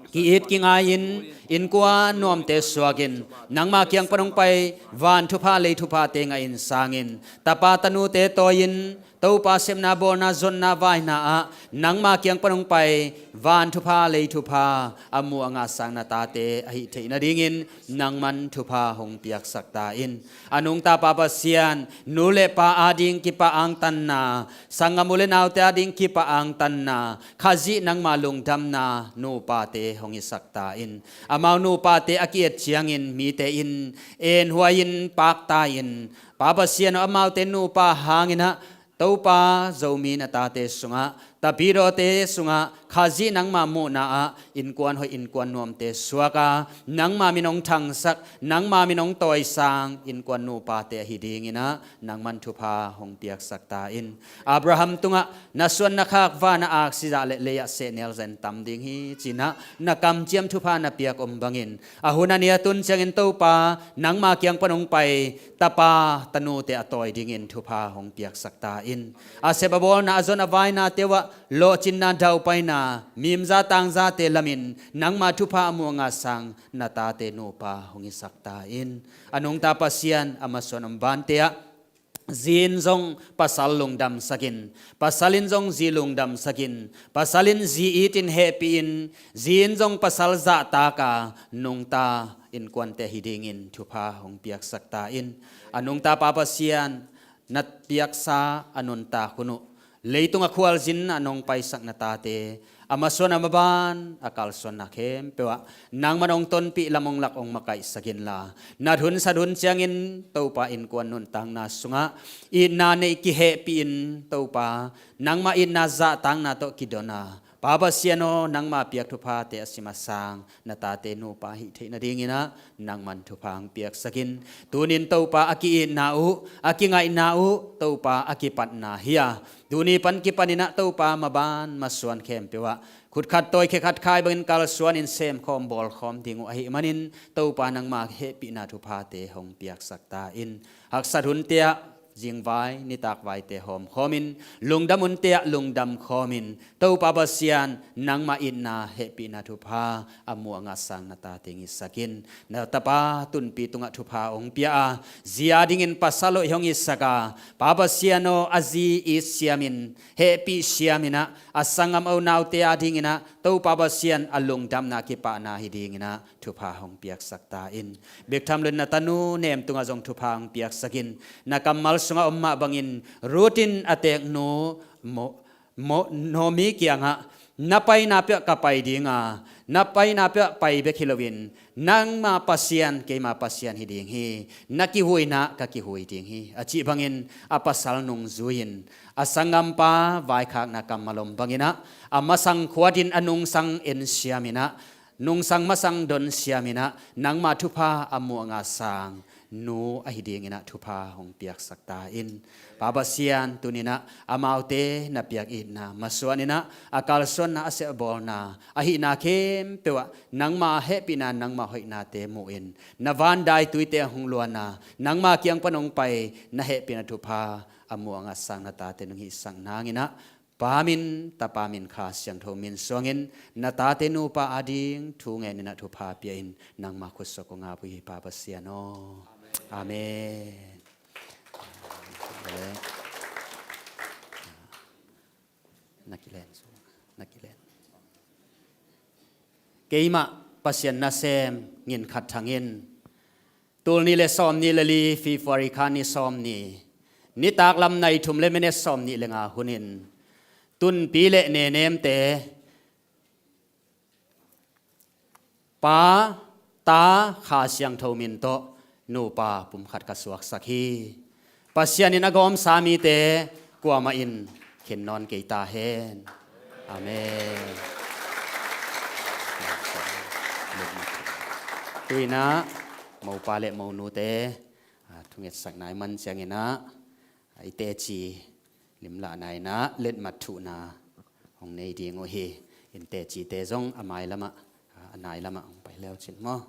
ki-it kingai-in innkuan nuamte suakin nangmah kiang pan hong pai van thupha lei thuphate ngahin sangin tapa tanute tawi-in Topa sepna bawlna zonna vaina ah nangmah kiang pan hong pai van thupha lei thupha a muh a ngah sang na tate ahih theih nadingin nangman thupha hong piaksak ta in. A nungta Pa Pasian, nu le pa ading kipah angtanna, sanggam u le naute ading kipah angtanna, Khazih nangmah lungdamna nupate hong hisak ta in. Amau nupate a ki-et ciangin mite in enhuai-in pakta in, Pa Pasian aw, amaute nupa hanginah Topa Zomi na tate sungah, tapidawte sungah Khazih nangmah muhna ah innkuan hoih innkuan nuamte suak a, nangmah min hong thangsak, nangmah min hong tawisang innkuan nupate ahi dinginah nangman thupha hong piaksak ta in. Abraham tungah na suan na khak van-ah aksizah le lei-ah sehnel zen tam ding hi cinah na kamciam thupha na piak om bangin, a hun a ni a tun ciangin Topa nangmah kiang pan hong pai tapa tanute a tawi dingin thupha hong piaksak ta in. A sep a bawlna, a zon a vainate uhah lawhcinna daupaina, mimza tangzate lamin nangmah thupha a muh a ngah sang na tate nupa hong hisak ta in. A nungta Pasian, a masuan om vante ah zi in zong pasal lungdamsakin, pasal in zong zi lungdamsakin, pasal in zi itin hehpihin, zi in zong pasal zahtaka nungta innkuante hi dingin thupha hong piaksak ta in. A nungta Pa Pasian, na piaksa a nuntak hun uh leitung a khualzin a nong paisak na tate, a masuan a maban a kalsuanna khempeuh ah nangman hong tonpih, lam hong lak, hong makaihsak inla, nat hun sat hun ciangin Topa innkuan nuntakna sungah itna neih kihehpihin Topa nangmah itna zahtakna tawh kidon a, Pa Pasian aw, nangmah piak thuphate a sim a sang na tate nupa hih theih nadinginah nangman thupha hong piaksakin. Tunin Topa a ki-itna uh, a kingaihna uh Topa a kipatna hi a, tuni pan kipaninah Topa maban masuan khempeuh ah khut khat tawi khe khat khai bangin kalsuanin semkhawm bawlkhawm ding uh ahih manin Topa nangmah hehpihna thuphate hong piaksak ta in. Haksat hunte ah zingvai nitakvaite hawmkhawmin, lungdam hunte ah lungdam khawmin, Topa Pasian nangmah itna hehpihna thupha a muh a ngah sang na tate hong hisakin. Na tapa Tunpi tungah thupha hong pia a, zi adingin pasal hoih hong hisak a, Pa Pasian aw, a zi it siamin, hehpih siaminah a sanggam a unaute adinginah Topa Pasian a lungdamna kipahna hi dinginah thupha hong piaksak ta in. Bek tham loin na tanu Nem tungah zong thupha hong piaksakin. Na kammal sungah om mah bangin Ruth in a teeknu Mo-, Mo-, Naomi kiangah, "Na paina peuh ka pai dinga, na paina peuh pai bek hi loin nangma Pasian keima Pasian hi ding hi. Na kihuina ka kihui ding hi," a cih bangin a pasal nungzui-in a sanggampa vaikhakna kammal om banginah a masang khuatin a nungsang ensiaminah, nungsang masang donsiaminah nangma thupha a muh a ngah sang nu ahi dinginah thupha hong piaksak ta in. Pa Pasian, tuninah amaute na piak itna masuaninah a kalsuanna, a sepbawlna, a hihna khempeuh ah nangma hehpihna, nangma hoihnate muhin na van daituite hong luanna, nangma kiang pan hong pai na hehpihna thupha a muh a ngah sang na tate nong hihsak nanginah Pa min, Tapa min, Kha Siangtho min suangin na tate nupa ading thu ngeninah thupha pia in, nangma khutsuak kong ap uh hi Pa Pasian aw. Amen. Na kilen, na kilen. Keimah Pasian nasem Ngin Khat Thang in tul nih le sawm nih le li, February kha ni sawm ni, nitaklam nai thum le minute sawm nih le nga hunin Tunpi le Nenemte Pa, Ta, Kha Siangtho min tawh nupa pumkhat ka suaksak hi. Pasian in a gawmsa mite kuamah in khin nawn kei ta hen. Amen. Tuinah mopa le monute, a, thungetsak nai man cianginah, a, i teci limlahna inah letmat thuhna hong nei ding uh hi. In tecite zong a mailamah, a, a nailamah hong pai leucin maw?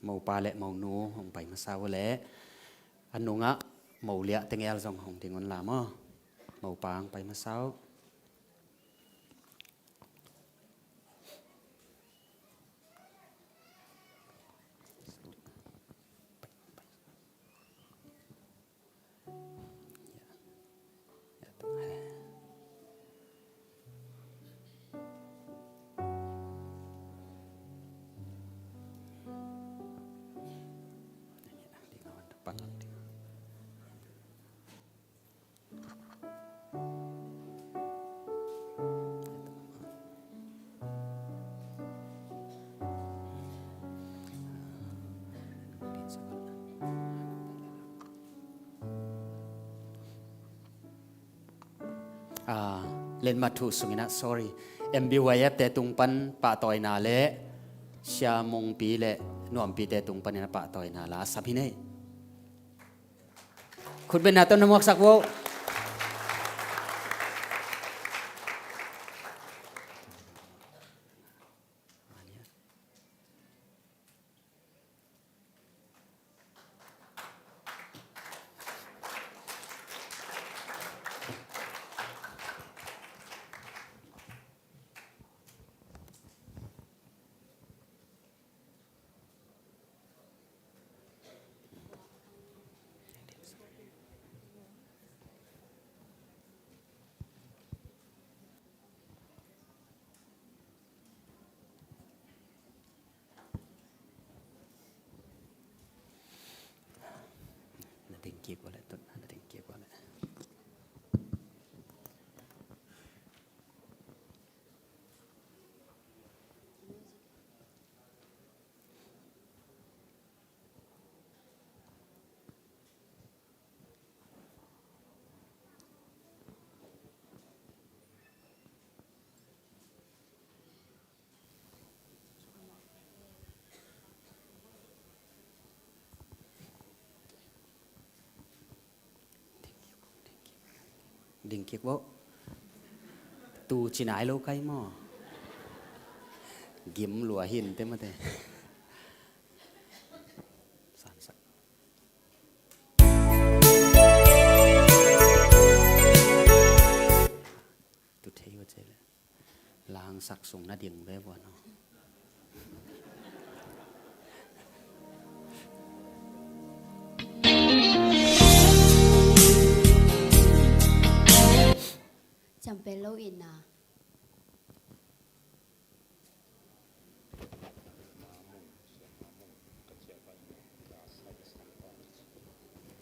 Mopa le monu hong pai masa uh leh a nungah moliah tengel zong hong ding un la maw? Mopa hong pai masa uh. Ah, letmat thuh sunginah, sorry, M B Y F te tung pan pahtawina le Sia Mungpi le Nuampi te tung paninah pahtawina la a sap hi nei. Khutbetna tawh na muaksak vo. Na ding kik uh leh, tun na ding kik uh leh. Ding kik vo. Tu ci nai lo kai maw? Gim lua hi inteh mate. Sansak. Tu thei vo cih leh. Langsak sung na ding ve vo no. Pel lo itna.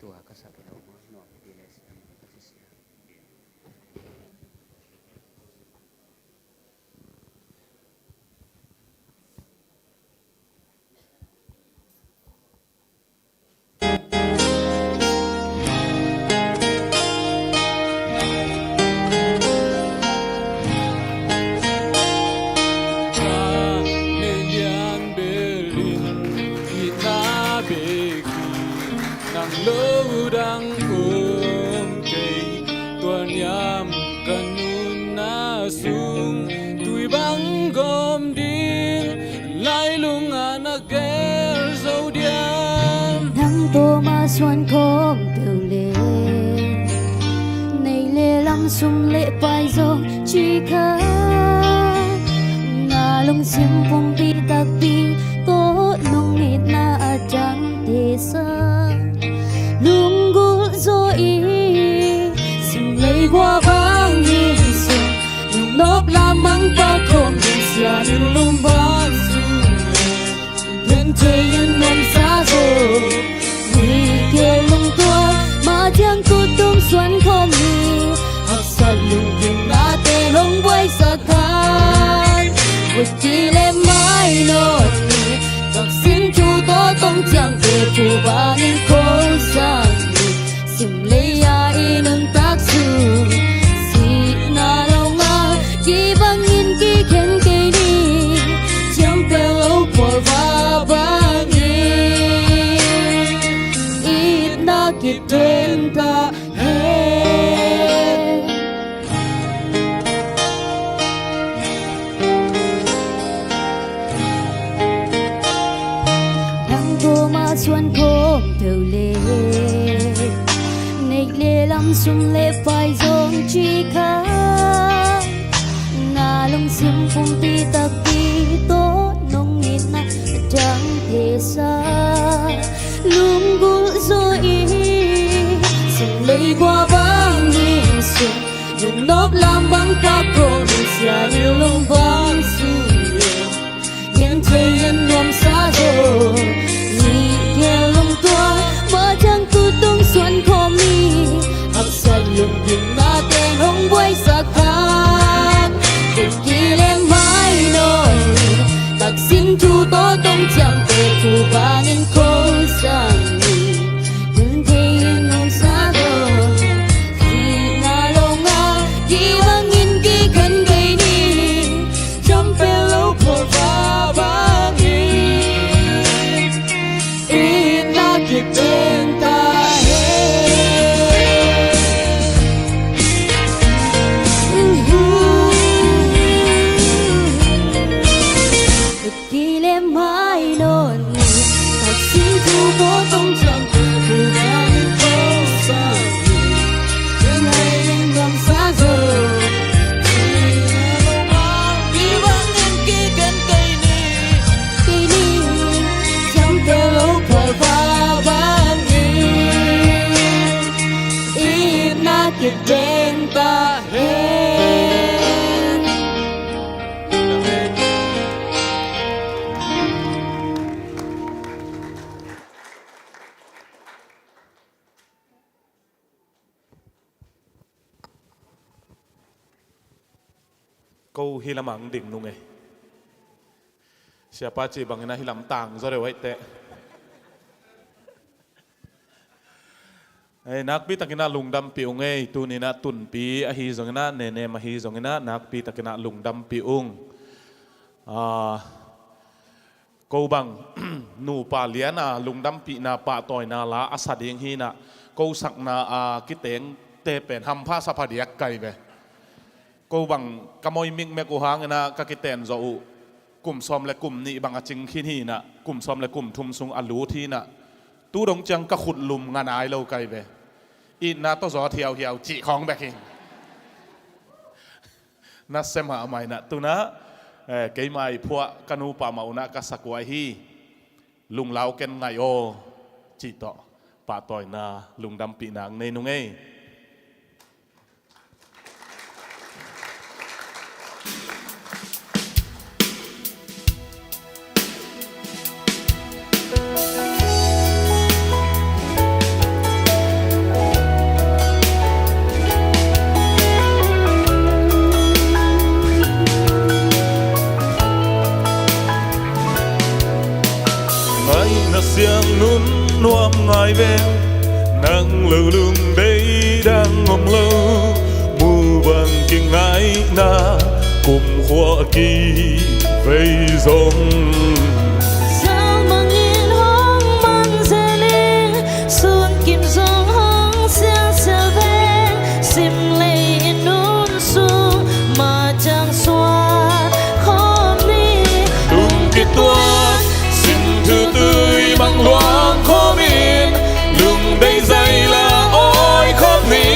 Tua ka sak lo maw, nuam pi le siam ka ci sia. Nang lo dang om kei, tua niam ka nunna sung tui bang gawm ding, lailung a na gel zo diam. Nang tawh mah suan khawm peuh le, neih le lam sum le pai zong ci kha. Na lungsim pumpi takpi tawh nong itna a dangte sa. Lunggulh zaw i sim lei gua bang in sung, nungnop lamang pa khawm ding sia in lung bang sung. Ken thei in nuamsa zaw, mi ke lungtuak, ma ciang kut dong suan khawm hi. Haksat lungdingnate hong buaisak khan, vut kilem mai nawn ni. Taksin thu tawh tong ciangte thu bangin khawlsak ni. Sim lei a i nuntak sung, sihna lo ngah, kibangin kikhen kei ni. Ciampel lo phual va bangin, itna kiten ta hen. Nang tawh mah suan khawm peuh le, neih le lam sum le pai zong ci kha. Na lungsim pumpi takpi tawh nong itna dangte sa. Lunggulh zaw i sim lei gua bang in sung, nungnop lam bang pa khawm ding sia in lung bang sung. Ken thei in nuamsa zaw, mi ke lungtuak, ma ciang kut dong suan khawm hi. Haksat lungdingnate hong buaisak khan, vut kilem mai nawn ni. Taksin thu tawh tong ciangte thu bangin khawlsak ni. Ken thei in nuamsa zaw, sihna lo ngah, kibangin kikhen kei ni. Ciampel lo phual va bangin, itna kiten ta hen. Kilem mai nawn ni. Taksin thu tawh tong ciang, thu bangin khawlsak ni. Ken thei in nuamsa zaw, sihna lo ngah, kibangin kikhen kei ni. Kei ni, ciampel lo phual va bangin, itna kiten ta hen. Ko hi lamah ang ding nung ei. Siapa cih bangin ah hi lam tang zaw deuh aih teh. Ei, nakpi takin ah lungdampih ung ei, tuni-in ah tunpi ahi zongin ah, nenem ahi zongin ah, nakpi takin ah lungdampih ung. Ah, ko bang nupa lian a lungdampihna pahtawina la a sa ding hi-in ah, ko sakna a kitengte pen hampha sa phadiak kai ve. Ko bang ka moi mikmek uh hangin ah ka kiten zawh uh kum sawm le kum nih bang a cing khin hi-in ah, kum sawm le kum thum sung a lut hi-in ah, tu dong ciang ka khut lum nga nai lo kai ve. Itna tawh zawt hiauhiau cih khawng bek hi. Nasia mahmah in ah tu-in ah, eh, keima i phuah ka nupa mah un ah ka sak uh ahi hi. Lunglau ken ngaih aw cih tawh pahtawina lungdampihna ang nei nung ei. Siang nun nuam ngai ve, nang lo lungdei dang om lo, mu bang kingaihna kumkhua kivei zong. Zalmang in hong man zel ing, sun kim zong hong sialsial veng, sim lei i nun sung ma ciang suan khawm ni. Lungkituak sin thu tui bang luang khawm in, lungdei zai la awi khawm ni.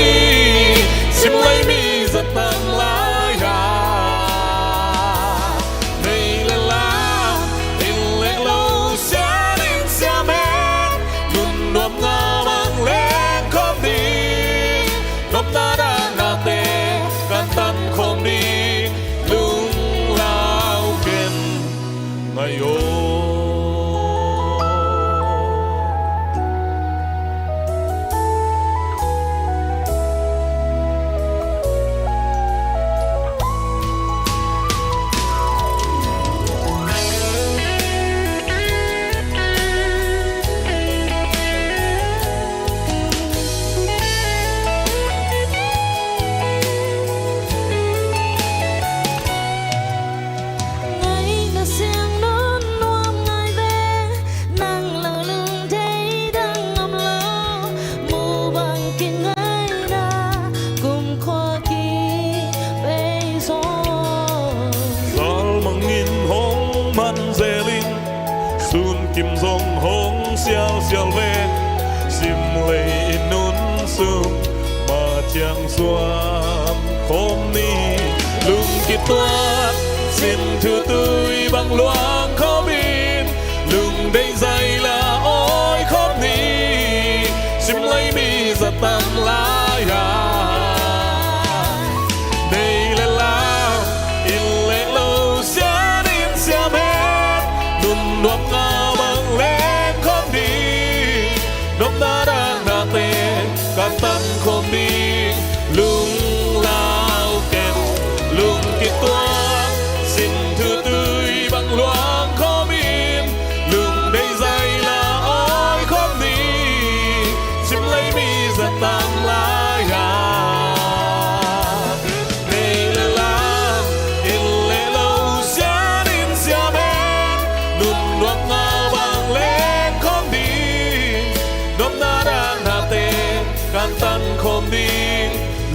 Sim lei mi za tam lai-a nei le la, inn le lo, sian in siam hen, nun nuam ngau bang leng khawm ni. Nopna dang nakte kan tan khawm ni. Lunglau ken, ngai aw. Ngaihna siang nun nuam ngai ve, nang lo lungdei dang om lo, mu bang kingaihna kumkhua kivei zong. Zalmang in hong man zel ing, sun kim zong hong sialsial veng, sim lei i nun sung ma ciang suan khawm ni. Lungkituak sin thu tui bang luang khawm in, lungdei zai la awi khawm ni. Sim lei mi za tam lai-a nei le la, inn le lo, sian in siam hen, nun nuam ngau bang leng khawm ni. Nopna dang nakte kan tan khawm ni. Lunglau ken, lungkituak sin thu tui bang luang khawm in, lungdei zai la awi khawm ni. Sim lei mi za tam lai-a nei le la, inn le lo, sian in siam hen, nun nuam ngau bang leng khawm ni. Nopna dang nakte kan tan khawm ni.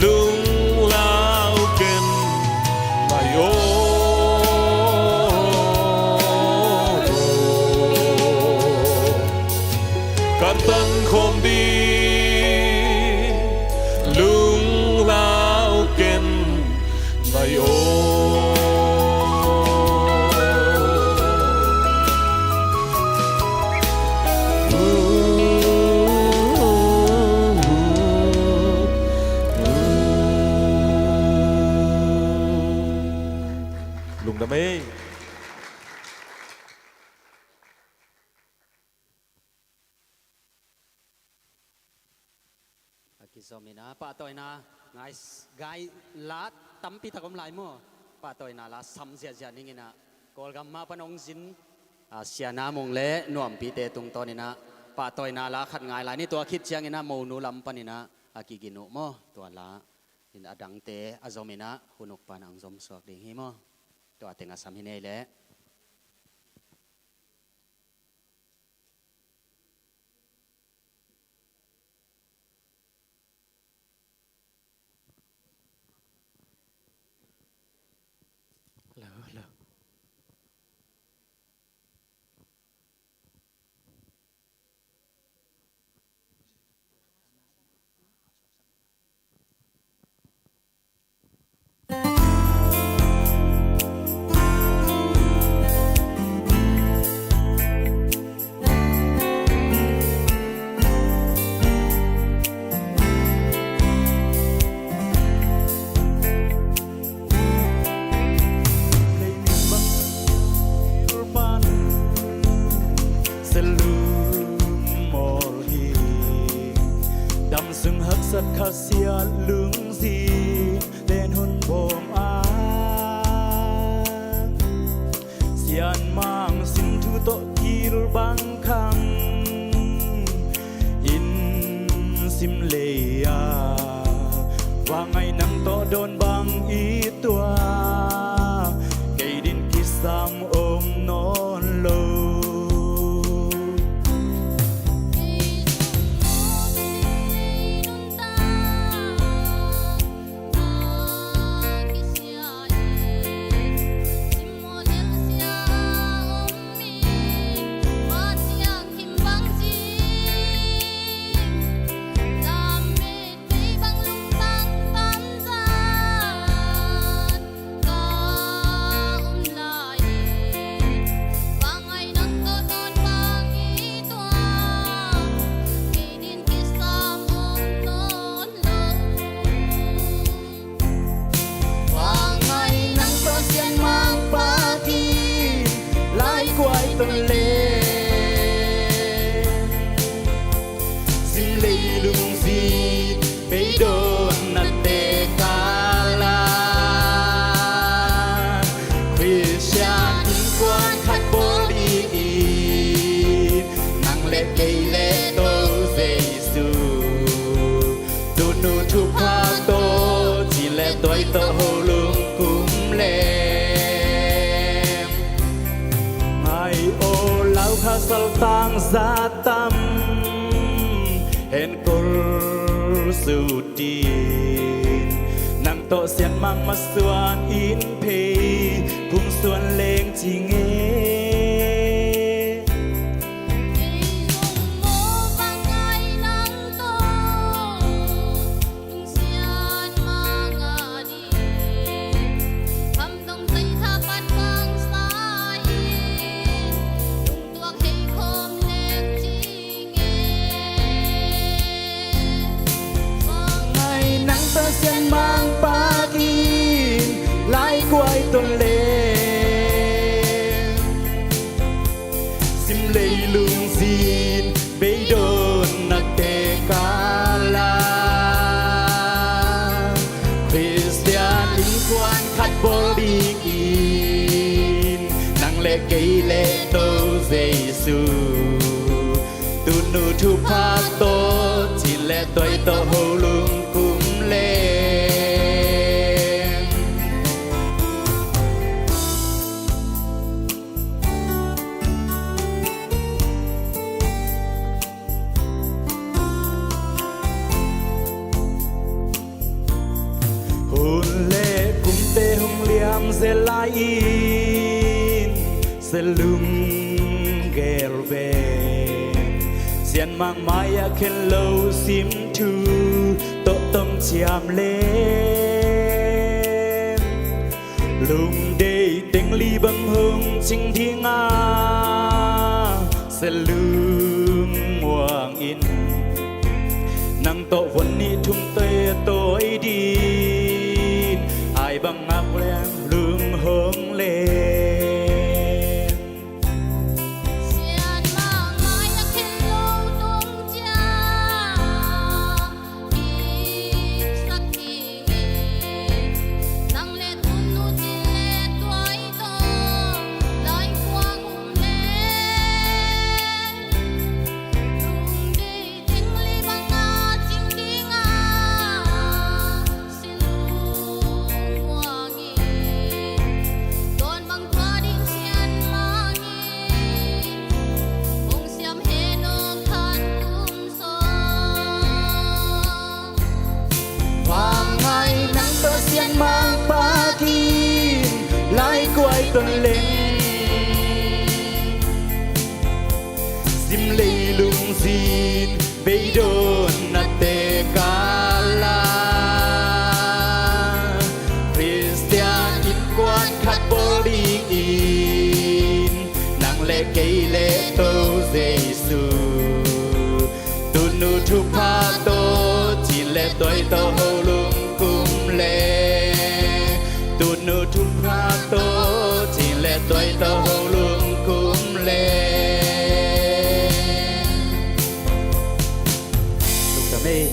Lunglau ken, ngai aw. Kan tan khawm ni. Lunglau ken, ngai aw. Lungdam ei. A kizom in ah, pahtawina ngai, ngai la tampi tak om lai maw. Pahtawina la sam ziahziah ning in ah, Kawlgam mah pan hong zin, a, Sia Na Mung le Nuampite tungtawn in ah pahtawina la khat ngai lai ni. Tua khit ciangin ah Monu lam panin ah a kigin uh maw. Tua la in a dangte a zom in ah hun uk pan hong zom suak ding hi maw. Tua teng a sam hi nei leh. Hello, hello. Leimeng bang pan selum mawl hi. Damsung haksat khasiat lungzin len hun bawm a, sianmang sin thu tawh kilbang khang Sim lei-a vangai nang tawh dawn bang i tuah, kei din kisam om nawn lo. Vangai nang tawh Sian Mang Pak in lai kuai ton le, sim leilung zin beidawnna te kala Khristian innkuan khat bawl dingin nang le kei le To Jesu, tunu thupha tawh cih le tuai tawh ho lungkum leng. Ngai aw, lau kha saltang za tam, henkol sut in nang tawh Sian Mang masuan in phei phum suan leng ci nge. Ngai nang tawh Sian Mang Pak in lai kuai ton le, sim leilung zin beidawnna te kala Khristian innkuan khat bawl dingin nang le kei le To Jesu, tunu thupha tawh cih le tuai tawh ho lungkum leng. Hun le kumte hong liam zel lai-in, se lunggel ven Sian Mang mai-ah khen lo sim thu tawh tom ciam leng. Lungdeih teng li bang hong cing ding a, se lungmuang in nang tawh von nih thum te tawi din, ai bang ngak leng lung hong leng. Vangai nang tawh Sian Mang Pak in lai kuai ton leng. Sim leilung zin beidawnna te kala Khristian innkuan khat bawl dingin nang le kei le To Jesu, tunu thupha tawh cih le tuai tawh ho lungkum leng. Tunu thupha tawh cih le tuai tawh ho lungkum leng. Lungdam ei.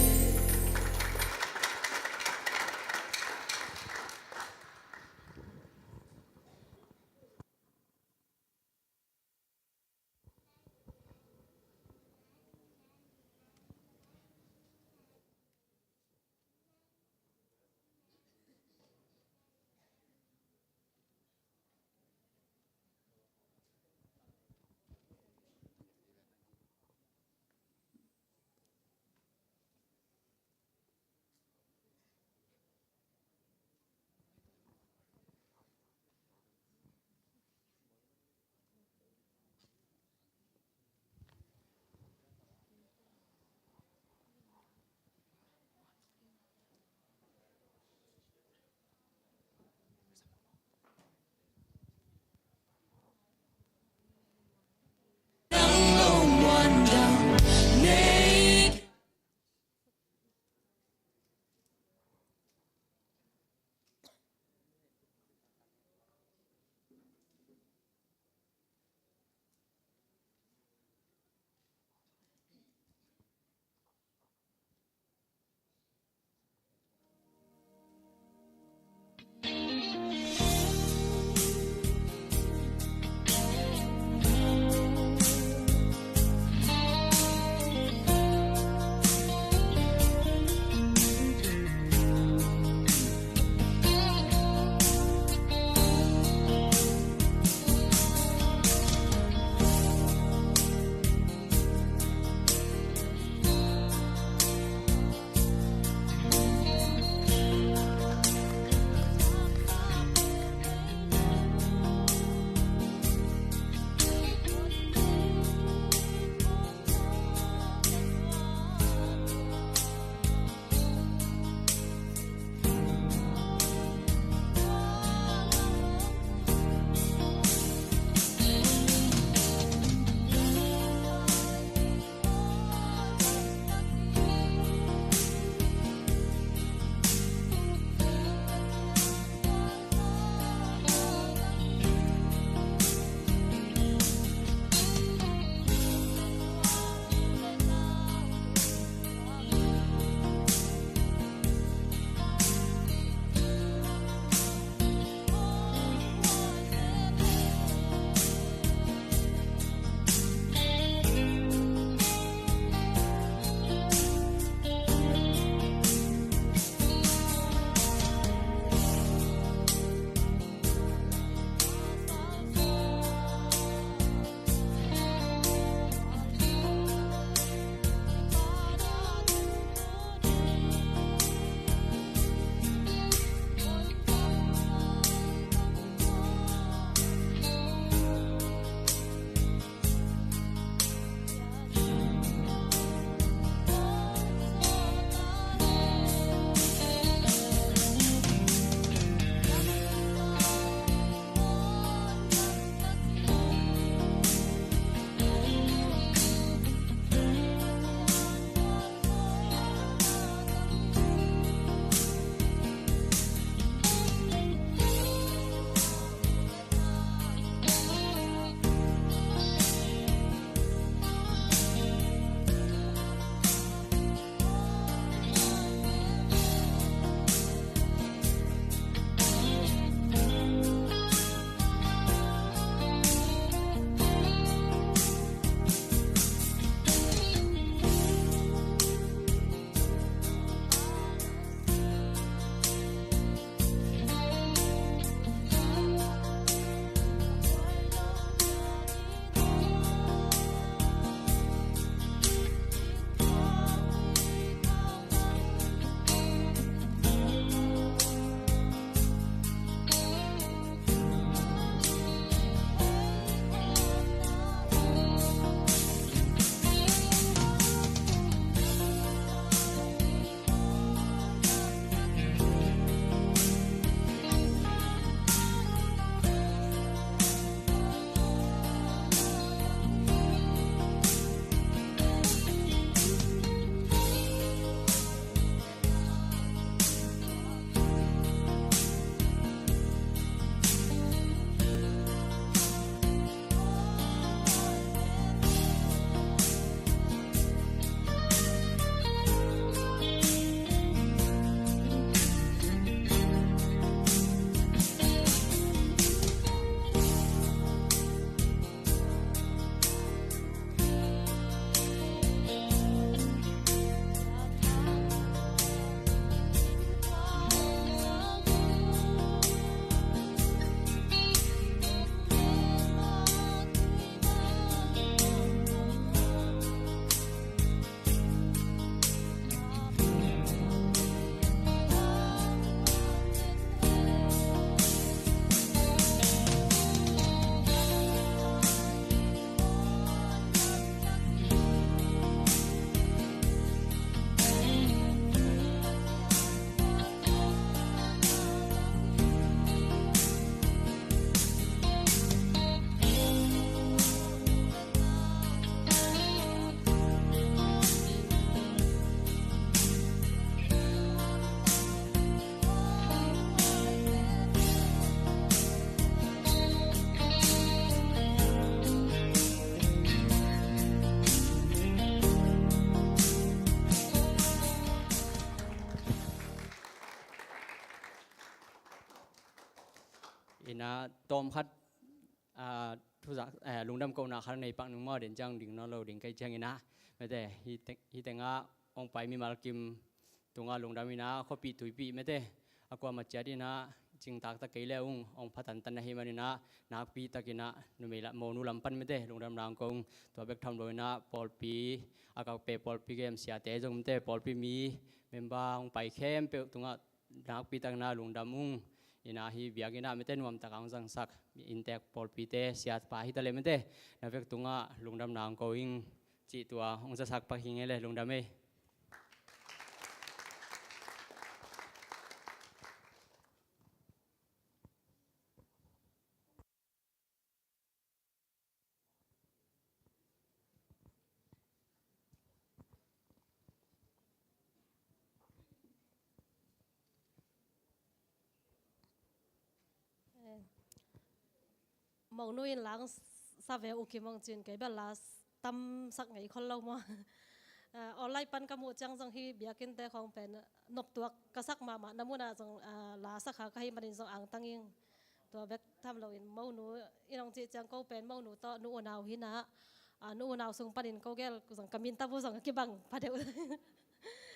tawm khat, ah, thuzak, eh, lungdam kohna khat nei pak nung maw, den ciang ding nawn lo ding kei ciangin ah, mate, hi teng, hi tengah hong pai mimal kim tungah lungdam in ah, khuapih tuipih mate, a kuamah ciat in ah cingtak ta kei le ung, hong pha tantan ahih manin ah, nakpi takin ah numei la, monu lam pan mate, lungdam nang ko ung. Tua bek tham lo in ah pawlpi, a kak pe pawlpi kem siate zong mate, pawlpi mi member hong pai khempeuh tungah nakpi takin ah lungdam ung. In ah hih biakinn ah mate, nuamtak a hong zangsak inntek pawlpite, siapa hi ta le mate, na vek tungah lungdam nang ko ing cih tua hong zasak pak hi ing ei le, lungdam ei. Monu in la sa ve, U Kim hong cin, kei bel la tamsak ngei khol lo maw. Ah, online pan ka muh ciang zong hih biakinnte khawng pen noptuak ka sak mahmah na munah zong, ah, la sa kha ka hih manin zong angtang ing. Tua bek tham loin monu in hong cih ciang ko pen monu tawh nu unau hi in ah, ah, nu unau sung panin ko gel zong ka min tabu zong a kibang pha deuh.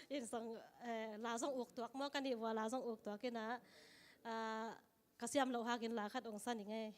In zong, eh, la zong uktuak maw, ka nih vua la zong uktuak in ah, ah, ka siam loh hakin la khat hong sa ning ei.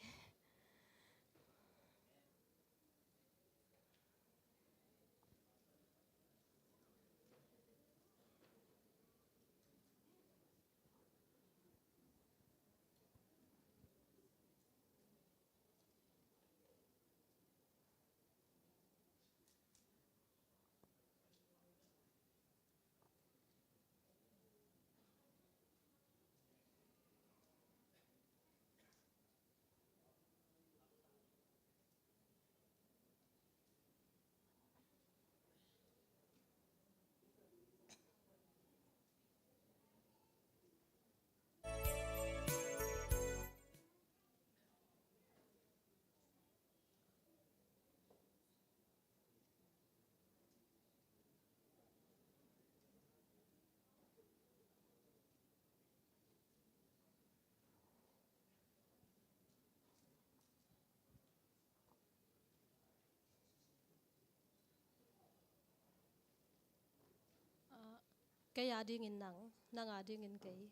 Ah, kei adingin nang, nang adingin kei.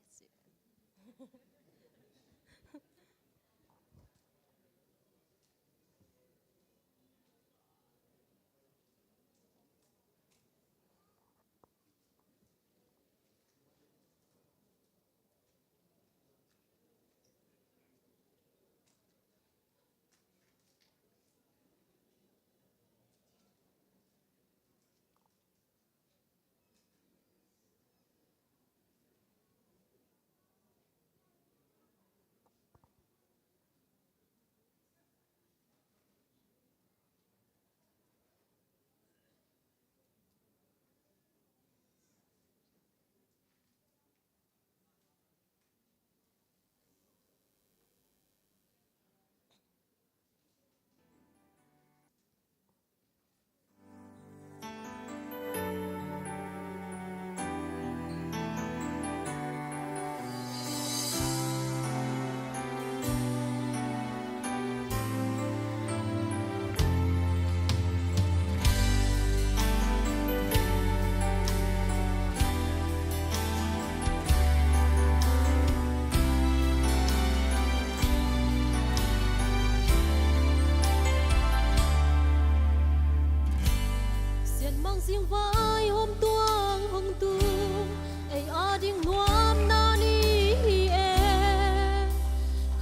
Sianmang singvai hawm tuang hong tung, ei ading nuamna ni hi e.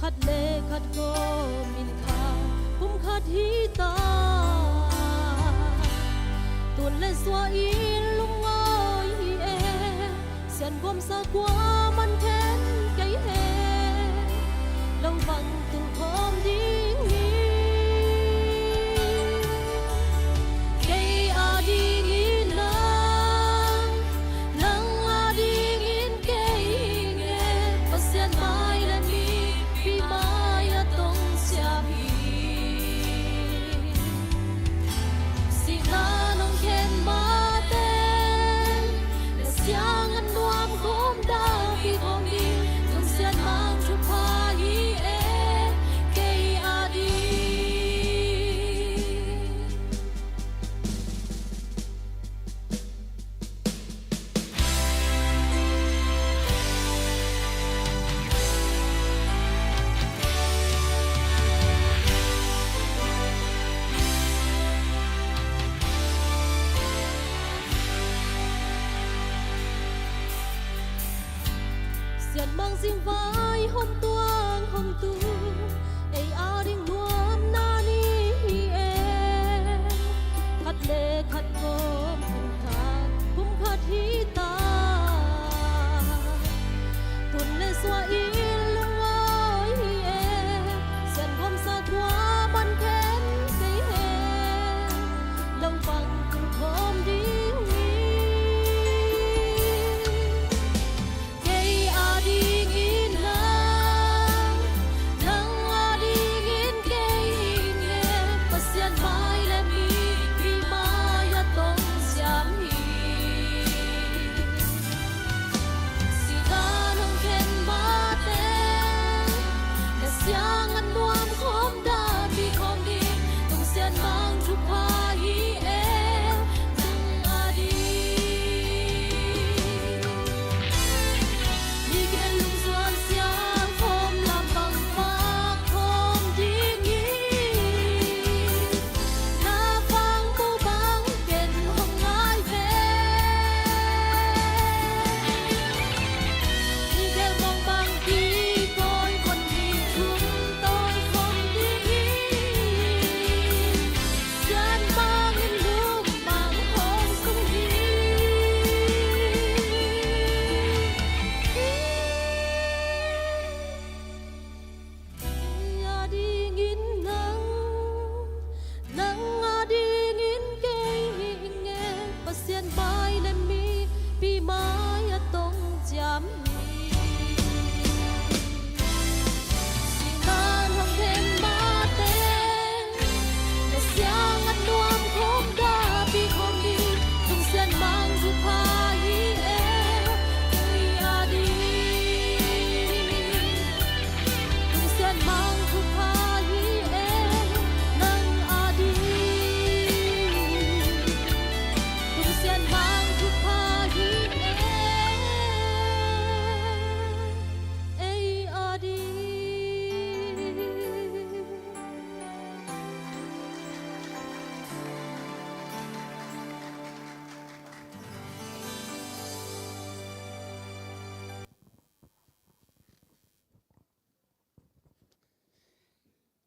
Khat le khat kawmin kha pumkhat hi ta. Tun le sua in lungngawi hi e. Sianguamsa kuaman khen kei he. Lo bang tung khawm ding hi. Kei adingin nang, nang adingin kei nge, Pasian mai le mipi mai a tong siam hi. Sihna nong khen maten, na siang a nuam khawm dan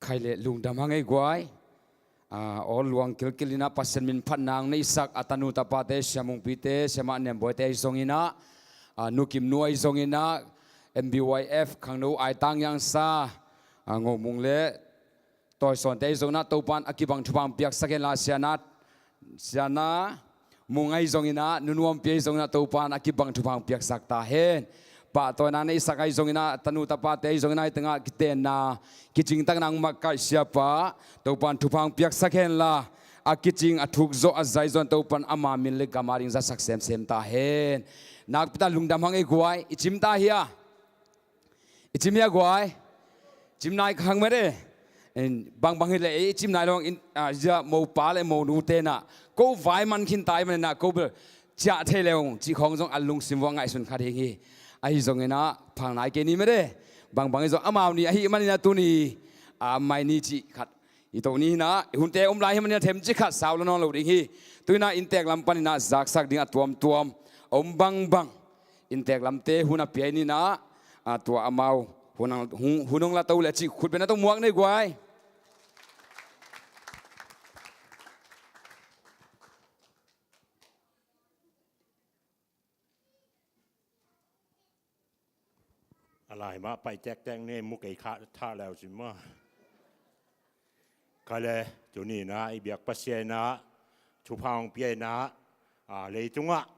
Khai le lungdam hang ei guai. Ah, awl luang kilkil inah Pasian min phatna hong neihsak a tanu tapate, Sia Mungpite, Siamah Nemboite ahi zonginah, ah, Nu Kimnu ahi zonginah, M B Y F khangno aitang yangsa, ah, Ngo Mung le Tawisawnte ahi zonginah Topan a kibang thupha hong piaksak henla, Siana, Siana Mung ahi zonginah, Nu Nuampi ahi zonginah Topan a kibang thupha hong piaksak ta hen. Pahtawina neihsak ahi zonginah, tanu tapate ahi zonginah, hih tengah kitenna, kicingtakna hong makaih siapa Topan thupha hong piaksak henla, a kicing a thuk zawh a zai zong Topan ama min le gam ading zasak semsem ta hen. Nakpi tak lungdam hang ei guai. I cim ta hia? I cim hia guai? Cim nai khang mede. Bangbang hi le i cim nai lo in, ah, zia mopa le monute na ko vai man khin ta i manina ko bel ciah thei le ung cih khawng zong a lungsim vua ngaihsun kha ding hi. Ahi zonginah phang nai kei ni mede. Bangbang hi zong amau ni ahi manina tuni, ah, mai ni cih khat i to ni hinah, i hunte om lai hi manina themci khat sau la nawn lo ding hi. Tuinah inntek lam paninah zaksak ding a tuamtuam a om bangbang, inntek lamte hun a pia ninah, a tua amau hun hong, hun hong la to le cih khut bena tong muak nei guai. A lai mah pai tektek ni mu kei kha tha leu cin maw. Kha le tuninah i biak Pasian inah thupha hong pia inah, a, leitungah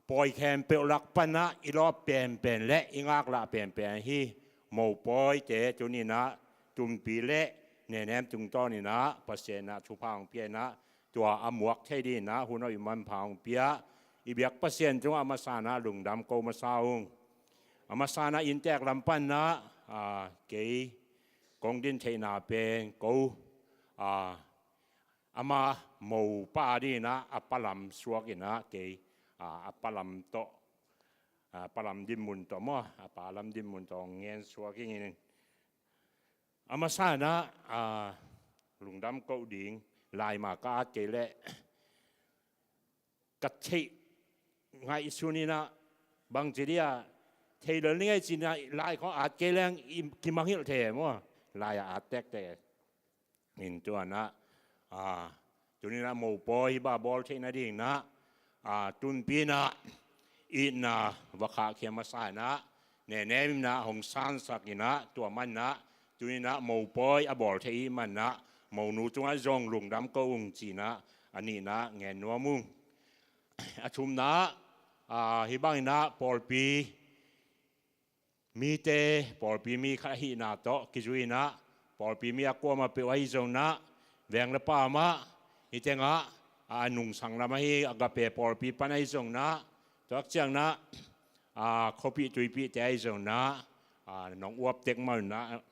pawi khempeuh lak panah i lawp penpen le i ngaklah penpen hi. Mopawite tuninah tunpi le nenem tungtawninah Pasian inah thupha hong pia inah tua a muak thei dinah hun a i manpha hong pia. I biak Pasian tungah a masanah lungdam ko masa ung. A masanah inntek lam panah, a, kei kong din theihna pen ko, a, ama mopa dinah a palam suak inah kei, a, a palam tawh, a, palam dinmun tawh maw, a palam dinmun tawh ngen suak ingin. A masanah, a, lungdam koh ding laima ka at kei leh ka theih ngaihsun inah bangci dia thei lel ni ngei cinah lai khawng at kei leng i kimangilh thei e maw? Lai-a at tektek in tuanah, a, tuninah mopawi hi ba bawl theih nadingnah, a, tunpinah itna va khahkhia masa inah nenem inah hong sansak inah tua manah tuninah mopawi a bawl thei ih manah monu tungah zong lungdam ko ung cinah a nihnah ngen nuam ung. A thumna, a, hih banginah pawlpi mite, pawlpi mi khat ahihna tawh kizui inah pawlpi mi a kuamah peuh ahi zongnah veng le pa mah hih tengah a nungsang lam ahi a gape pawlpi pan ahi zongnah tuak ciangnah, a, khuapih tuipihte ahi zongnah, a, nong uap tek mah unah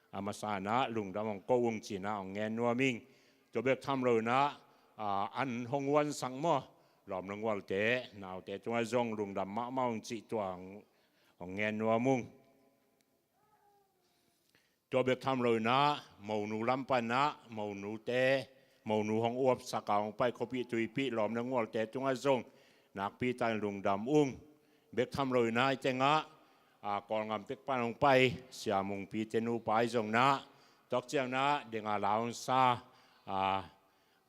a masanah lungdam hong ko ung cinah hong ngen nuam ing. Tua bek tham lo inah, a, an hong huansak maw? Lawm le ngualte naute tungah zong lungdam mahmah ung cih tua hong, hong ngen nuam ung. Tua bek tham lo inah monu lam panah monute, monu hong uapsak a hong pai khuapih tuipih lawm le ngualte tungah zong nakpi takin lungdam ung. Bek tham lo inah i tengah, a, Kawlngam pek pan hong pai Sia Mungpite nupa ahi zongnah tuak ciangnah denga launsa, a,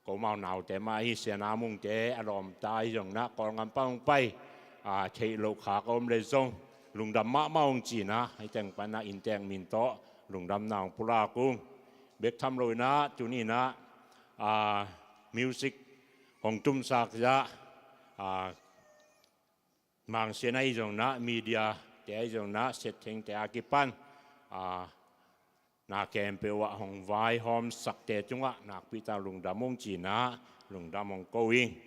komau naute mah ahi Sia Na Mungte a lawmta ahi zongnah Kawlngam pan hong pai, a, theih loh khak a om le zong lungdam mahmah ung cinah hih teng panah inntek min tawh lungdamna hong pulak ung. Bek tham lo inah tuninah, a, music hong tumsak zah, a, Mangsian ahi zongnah, mediate ahi zongnah, siatthengte a kipan, a, na khempeuh ah hong vaihawmsakte tungah nakpi tak lungdam ung cinah lungdam hong ko ing.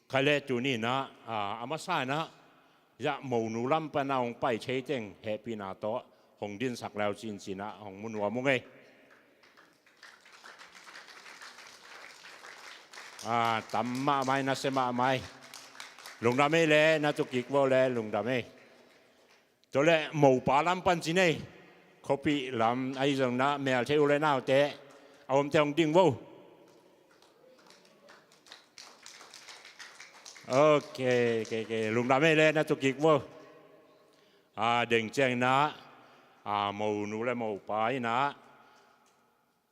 Kha le tuninah, a, a masa inah zah monu lam panah hong pai thei teng hehpihna tawh hong dinsak leu cin cinah hong mu nuam ung ei. A, tam mahmah ei, nasia mahmah ei. Lungdam ei le, na tukik vo le, lungdam ei. Tua le mopa lam pan ci nei. Khuapih lam ahi zongnah mel thei u le naute a omte hong ding vo. Ok, ok, ok. Lungdam ei le, na tukik vo. A, deng cianginah, a, monu le mopa inah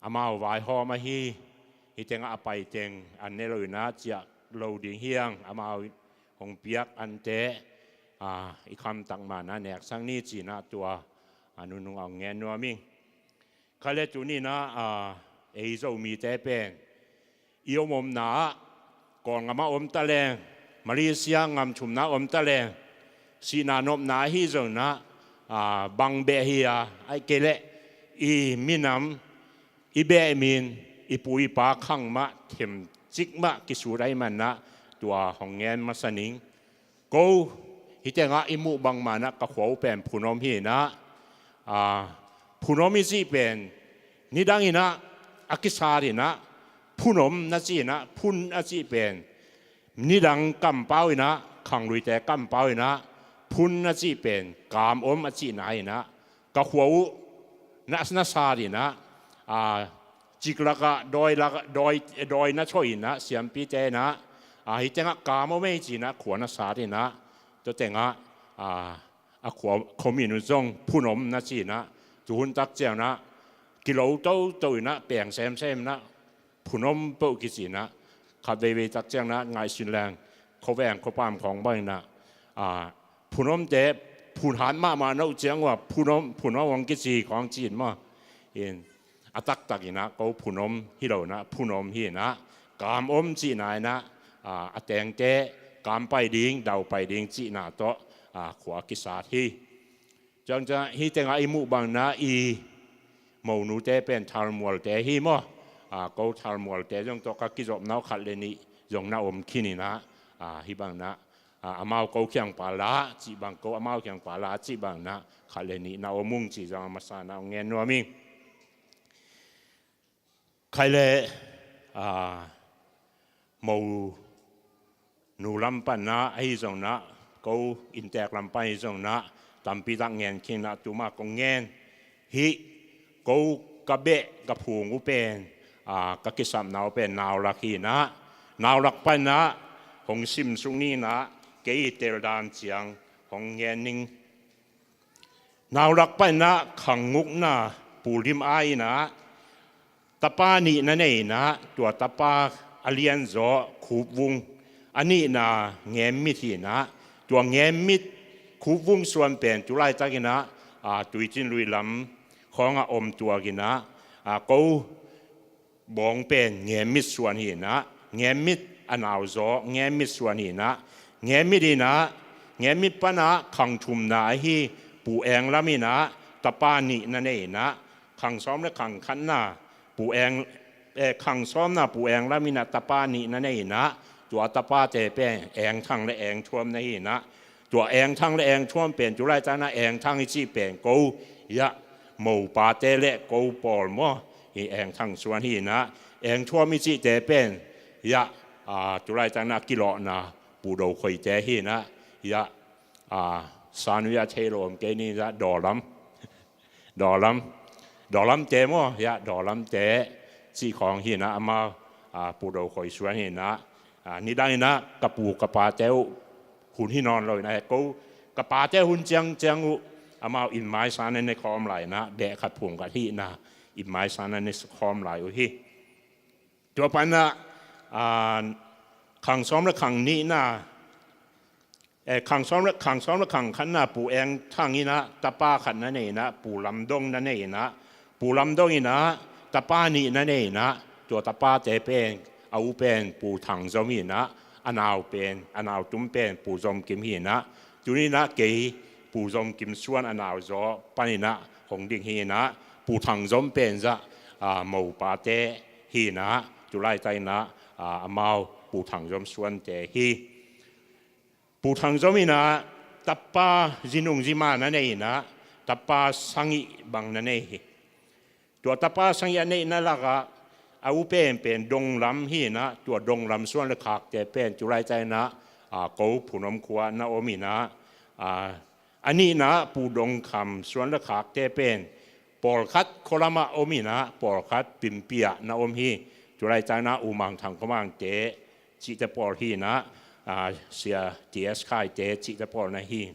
amau vaihawm ahi, hih tengah a pai teng an ne lo inah ciah lo ding hi hang, amau hong piak ante, a, i khamtak manah neksak ni cinah tua, a, nunung a hong ngen nuam ing. Kha le tuninah, a, ei Zomite pen i om omna ah, Kawlngam ah om ta leng, Malaysia ngam thumna om ta leng, sihna nopna ahi zonah, a, bang beh hi a, ahih kei leh i minam, i beh min, i pu i pa khang mah, themcik mah kisut ahih manah tua hong ngen masa ning. Ko hih tengah i muh bangmanah ka khua uh pen phunom hi inah, a, phunom i cih pen nidang inah a kisat inah, phunom na ci inah, phun a cih pen nidang kampau inah, khangluite kampau inah, phun a cih pen kam om a cihna inah, ka khua uh na, na sat inah, a, ciklakah, dawi lakah, dawi, dawi na thaw inah, siampite inah, a, hih tengah kam om ei cinah khua na sat inah, tua tengah, a, a khua, khuamin uh zong phunom na cinah, tuhun tak cianah kilo toto inah, peng semsem inah, phunom peuh kicinah, khat veivei tak cianah ngaihsun leng, khuaveng khuapam khawng bang inah, a, phunomte phunhat mahmah na uh ciang uh a phunom, phunom hong kici khawng cin maw. In, a taktak inah ko phunom hi lo inah, phunom hi inah, kam om cihna inah, a, a tengte kam pai ding, dau pai ding cihna tawh, a, khua kisat hi. Ciangciang hih tengah i muh bangna i monute pen Thalmualte hi maw. A, ko Thalmualte zong tawh ka kizopna uh khat le nih zong na om khin inah, a, hih bangna, a, amau ko kiangpa la cih bang, ko amau kiangpa la cih bangna khat le nih na om ung cih zong a masa na hong ngen nuam ing. Khai le, a, mo nu lam panna ahi zonah, ko inntek lam pan ahi zonah, tampi tak ngen khin inah, tuma kong ngen hih, ko ka beh ka phung uh pen, a, ka kisapna uh pen naulak hi inah, naulak panah hong simsuk ni inah, kei i teldan ciang hong ngen ning. Naulak panah khang ngukna Pu Lim Ai inah, tapa nih na nei inah, tua tapa a lianzaw Khup Vung, a nihna Ngem Mit hi inah, tua Ngem Mit Khup Vung suan pen tu laitak inah, a, Tuicinlui lam khawngah om tuak inah, a, ko bawng pen Ngem Mit suan hi inah, Ngem Mit a nauzaw Ngem Mit suan hi inah, Ngem Mit inah, Ngem Mit panah khang thumna ahi Pu Eng Lam inah, tapa nih na nei inah, khang sawm le khang khatna Pu Eng, eh, khang sawmna Pu Eng Lam inah tapa nih na nei inah, tua tapate pen Eng Thang le Eng Thuam na hi inah, tua Eng Thang le Eng Thuam pen tu laitak inah Eng Thang i cih pen ko, ya, mopate le ko pawl maw, hi Eng Thang suan hi inah, Eng Thuam i cihte pen, ya, a, tu laitak inah kilawhna Pu Do Khoite hi inah, ya, a, sanui a thei lo om kei ni, ya, Dawlam. Dawlam. Dawlamte maw, ya, Dawlamte cih khawng hi inah, amau, a, Pu Do Khoi suan hi inah, a, nidang inah ka pu ka pate uh hun hi nawn lo inah, ko ka pate hun ciangciang uh amau innmaisa na ne khawm lai inah, beh khat phung khat hi inah, innmaisa na ne khawm lai uh hi. Tua panah, a, khang sawm le khang nihna, eh, khang sawm le, khang sawm le khang khatna Pu Eng Thang inah tapa khat na nei inah, Pu Lam Dong na nei inah, Pu Lam Dong inah tapa nih na nei inah, tua tapate pen, a u pen Pu Thang Zom hi inah, a nau pen, a nau tum pen Pu Zom Kim hi inah, tuni inah kei Pu Zom Kim suan a nauzaw pan inah hong ding hi inah, Pu Thang Zom pen zah, a, mopate hi inah, tu laitak inah, a, amau Pu Thang Zom suante hi. Pu Thang Zom inah tapa zi nung zi ma na nei inah, tapa sagih bang na nei hi. Tua tapa sagih a neihna lakah a u pen pen Dong Lam hi inah, tua Dong Lam suan le khakte pen tu laitak inah, a, ko Phunom khua na om inah, a, a nihna Pu Dong Kham suan le khakte pen pawlkhat khualamah om inah, pawlkhat Pimpi ah na om hi. Tu laitak inah U Mang Thang Khua Mangte cihte pawl hi inah, a, Sia T S Khaite cihte pawl na hi.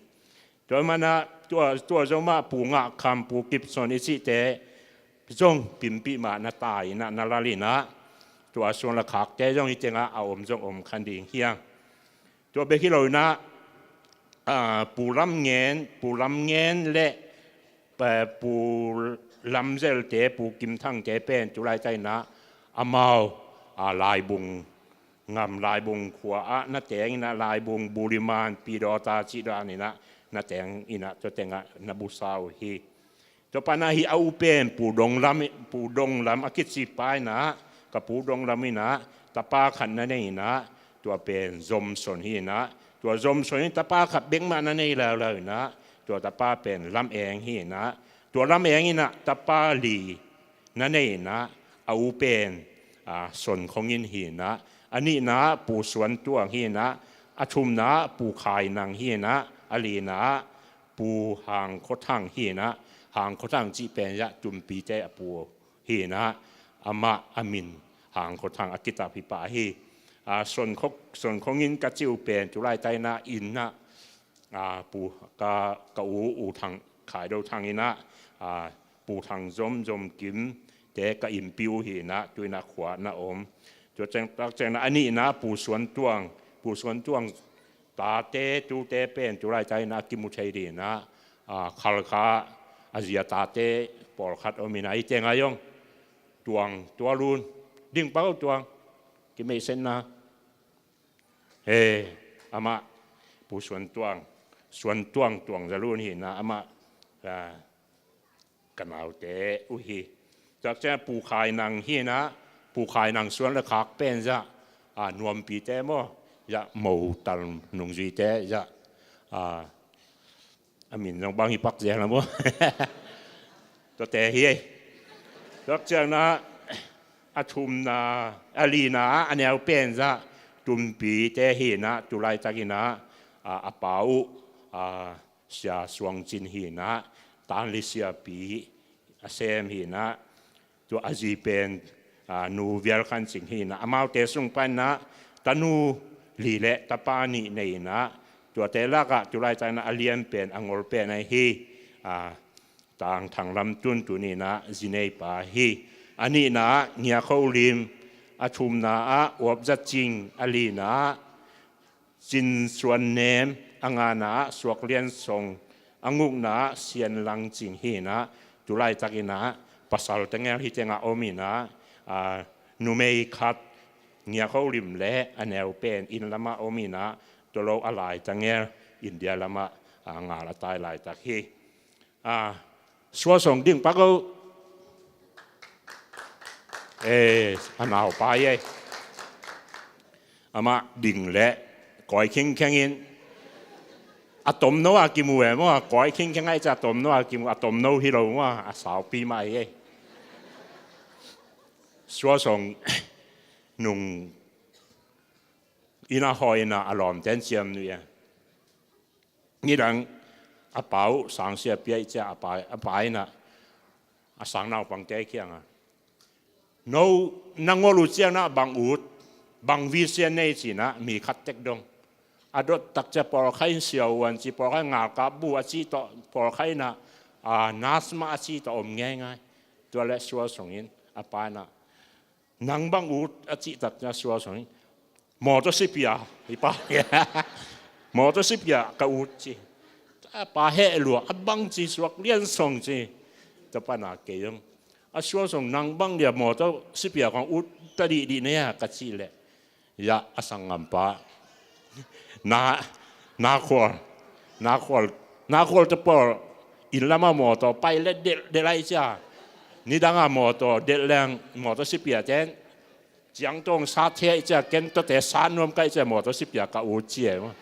Tua manah, tua, tua zomah Pu Ngah Kham, Pu Kip Son i cihte, zong pimpih mah na tai inah, na lal inah, tua suan le khakte zong hih tengah a om zong om khan ding hi hang. Tua bek hi lo inah, ah, Pu Lam Ngen, Pu Lam Ngen le, eh, Pu Lam Zelte, Pu Kim Thangte pen tu laitak inah amau, ah, Laibung ngam, Laibung khua ah na teng inah, Laibung Buliman Pidawta cih dan inah na teng inah, tua tengah na busa uh hi. Tua panah hih a u pen Pu Dong Lam, Pu Dong Lam a kici pa inah, ka Pu Dong Lam inah tapa khat na nei inah, tua pen Zom Son hi inah, tua Zom Son in tapa khat bek mah na nei leuleu inah, tua tapa pen Lam Eng hi inah, tua Lam Eng inah tapa li na nei inah, a u pen, ah, Son Khong In hi inah, a nihna Pu Suan Tuang hi inah, a thumna Pu Khai Nang hi inah, a lina Pu Hang Kho Thang hi inah, Hang Kho Thang cih pen zah Tunpite a pu hi inah, amah a min Hang Kho Thang a kitap hi pah hi. Ah, Son Kho, Son Khong In ka cih uh pen tu laitak inah inn ah, ah, Pu, ka, ka u, U Thang, Khai Do Thang inah, ah, Pu Thang Zom, Zom Kim te ka innpi uh hi inah, tu inah khua na om. Tua ciang, tak ciang inah a nihna Pu Suan Tuang, Pu Suan Tuang tate tute pen tu laitak inah a kimu thei ding inah, ah, Khalkha a zia tate pawlkhat om inah, hih tengah zong Tuang Tua Lun, ding pak o Tuang, kimeihsetna. He, amah Pu Suan Tuang, Suan Tuang, Tuang Za Lun hi inah, amah, ah, ka naute uh hi. Tua ciang Pu Khai Nang hi inah, Pu Khai Nang suan le khak pen zah, ah, Nuampite maw, zah Motal Nungzuite zah, ah, a min zong bang hi pak zel na maw. Tuate hi ei. Tua ciang inah a thumna, a lina, a neu pen zah Tunpite hi inah, tu laitak inah, ah, a pa uh, ah, Sia Suang Cin hi inah, Tanli siapi a sem hi inah, tua a zi pen, ah, Nu Vial Khan Cing hi inah, amaute sung pan inah tanu li le tapa nih nei inah, tuate lakah tu laitak inah a lian pen, a ngol pen ahi, ah, Tang Thang Lam Tun, tu ni inah zi nei pa hi. A nihna Ngia Kho Lim, a thumna ah Uap Za Cing, a lina Cin Suan Nem, a ngana ah Suak Lian Song, a ngukna ah Sian Lang Cing hi inah, tu laitak inah pasal tengel hih tengah om inah, ah, numei khat Ngia Kho Lim le a neu pen inn lamah om inah, tua lo a lai tengel India lamah, ah, ngal a tai laitak hi. Ah, Suasong ding pak o. Eh, a naupa hi ei. Amah ding le kawi khingkheng in, a tomno a kimu e maw, kawi khingkheng ahih ciang a tomno a kimu, a tomno hi lo maw, a saupi mah hi ei. Suasong nung inn ah hawi inah a lawmte in ciam nuih e. Nidang a pa uh sang siapi ahih ciang a pa, a pa inah a sang naupangte kiangah, no, na ngol uh ciang nah bang ut, bang vision nei ci inah mi khat tek dong. A dot tak ciang pawlkhat in siavuan ci, pawlkhat in ngalkap bu a cih tawh, pawlkhat inah, ah, nasma a cih tawh om ngeingai. Tua leh Suasong in a pa inah, nang bang ut a cih tak ciang Suasong in, mawtaw sipia, hi pa. Mawtaw sipia ka ut ci. A pa heh lua, a bang ci, Suak Lian Song ci. Tua panah kei zong, a Suasong, nang bang dia mawtaw sipia kong ut ta dihdih na hia ka cih leh, ya, a sanggampa, na, na khual, na khual, na khual te pawl inn lamah mawtaw pai leh delh, delh ahih ciang, nidang a mawtaw delh leng mawtaw sipiate in ciangtawng sat thei ahih ciang ken tuate sat nuam ka hih ciang mawtaw sipia ka ut ci e maw.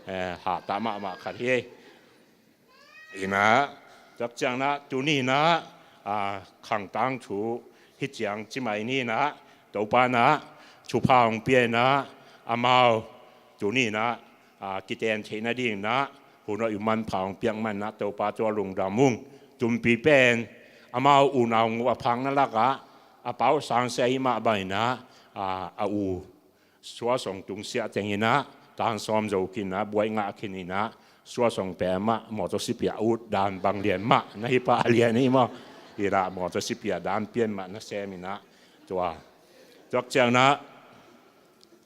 Eh, hatah mahmah khat hi. Inah, tak ciang nah, tuni inah, ah, khangtang thu hih ciang ci mai ni inah, Topa inah thupha hong pia inah, amau tuni inah, ah, kiten theih nading inah hun hoih manpha hong piak man inah Topa tungah lungdam ung. Tunpi pen amau unau nguh a phakna lakah a pa uh sangsia ahih mah bang inah, ah, a u Suasong tungsiah teng inah tan sawm zo khin inah, buai ngah khin inah, Suasong pen amah mawtaw sipia ut dan bang lian mah na hi pah, a lian hi maw. Hi lah mawtaw sipia dan pian mah na sem inah tua. Tuak cianginah,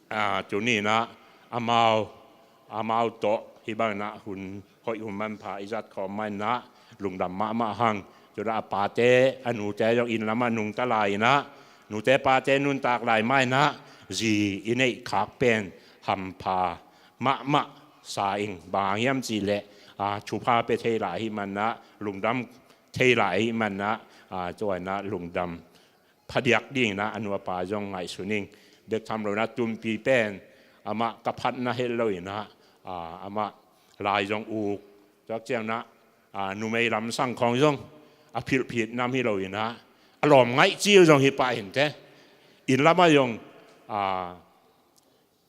a, tuni inah amau, amau tawh hih banginah hun hoih hun manpha i zat khawm mah inah lungdam mahmah hang. Tua a pate a nute zong inn lamah nungta lai inah nute pate nuntak lai mah inah zi i neih khak pen hampha mahmah sa ing. Bang hang hiam cihleh, a, thupha pia thei lai ahih manah lungdam thei lai ahih manah, a, tua inah lungdam phadiak dinginah a nu a pa zong ngaihsun ing. Bek tham lo inah tunpi pen amah ka phatna het lo inah, a, amah lai zong uk. Tuak cianginah, a, numei lamsang khawng zong a philphit nam hi lo inah a lawm ngaih cil zong hi pah hinte. Inn lamah zong, a,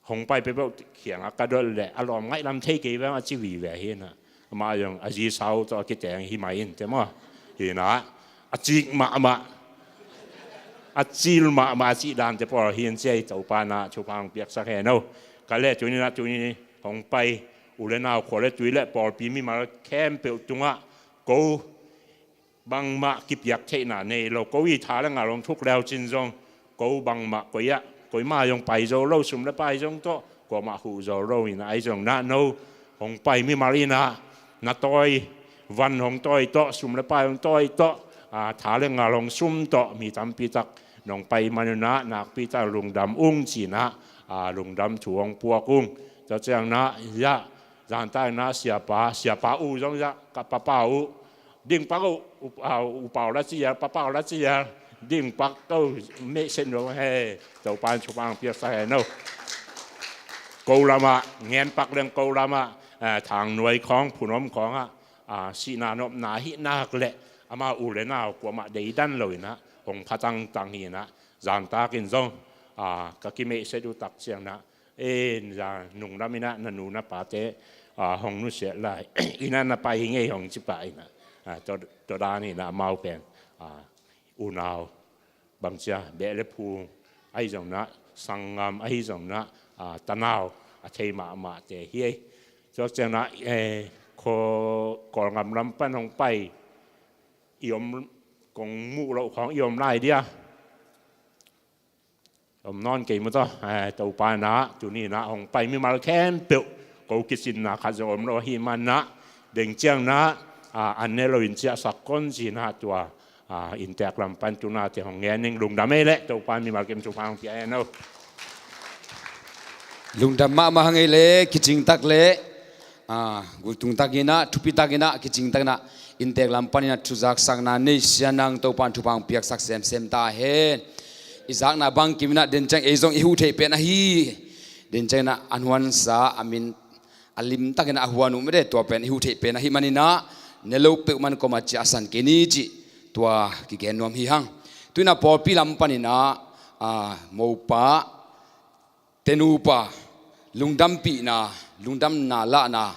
hong pai peuhpeuh kiangah ka dot leh a lawm ngaih lam thei kei ve a ci vive hi inah. Amah zong a zi sau tawh a kiteng hi mai in te maw. Hi inah a cik mahmah, a cil mahmah a cih dante pawl hi in ciai. Topa inah thupha hong piaksak hen o. Ka leh tuni inah tuni hong pai u le nau khua le tui le pawlpi mimal khempeuh tungah ko bangmah kipiak theihna nei lo, ko i tha le ngal hong thuk leu cin zong ko bangmah koi ah koima zong pai zo lo, sum le pai zong tawh kuamah huh zo lo inah ahi zong inah no hong pai mimal inah na tawi van hong tawi tawh, sum le pai hong tawi tawh, a, tha le ngal hong sum tawh mi tampi tak nong pai man inah nakpi tak lungdam ung ci inah, a, lungdam thu hong puak ung. Tua cianginah, ya, zanta inah siapa, siapa uh zong ya, ka papa uh ding pak uh, u, a, u pau la ci ya, papa uh la ci ya, ding pak uh, meh sen lo he, Topa in thupha hong piaksak hen o. Ko lamah ngen pak leng ko lamah, a, thang nuai khawng, phunom khawngah, a, sihna nopna hi nak leh amau u le nau kuamah deidan lo inah hong pha tangtang hi inah zantakin zong, a, ka kimeh set uh tak cianginah, en za nunglam inah na nu na pate, a, hong nusiat lai inah na pai hi ngei hong ci pah inah, a, tua, tua dan inah amau pen, a, unau bangcia beh le phung ahi zong inah, sanggam ahi zong inah, a, tanau a thei mahmahte hi ei. Tuak cianginah, e, Kawl, Kawlgam lam pan hong pai i om, kong muh loh khawng i om lai dia. Om nawn kei maw taw, e, Topa inah tuni inah hong pai mimal khempeuh ko kicinna khat zong om lo ahih manah deng cianginah, a, an ne lo in ciahsak kon ci inah tua, a, inntek lam pan tunate hong ngen ing. Lungdam ei leh Topa in mimal kim thupha hong pia hen o. Lungdam mahmah hang ei leh kicing tak leh, a, gultung tak inah, thupi tak inah, kicing tak inah, inntek lam pan inah thuzaksakna nei sia nang Topa in thupha hong piaksak semsem ta hen. I zakna bang kim inah den ciang ei zong i huh theih pen ahi. Den ciang inah a nuansa a min a lim tak inah a huan uh mede tua pen i huh theih pen ahih man inah ne lo peuhmah in koma ciahsan kei ni cih tua kigen nuam hi hang. Tu inah pawlpi lam pan inah, a, mopa tenupa lungdampihna, lungdamna lahna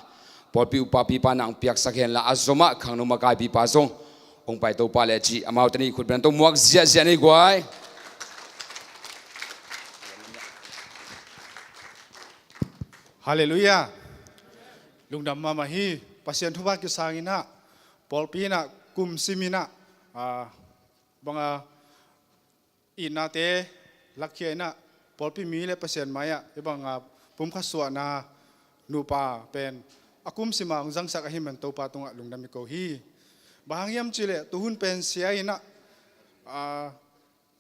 pawlpi upa pipa nang piaksak henla a zomah khangno makaipipa zong hong pai Topa leh cih amaute nih khut beng tawh muak ziahziah nei guai. Halleluiah. Lungdam mahmah hi. Pasian thupha kisang inah pawlpi inah kum sim inah, a, banga itnate lakkhia inah pawlpi mi le Pasian mai-ah hih banga pumkhat suahna nupa pen a kum sima hong zangsak ahih man Topa tungah lungdam i ko hi. Bang hang hiam cihleh tuhun pen sia inah, a,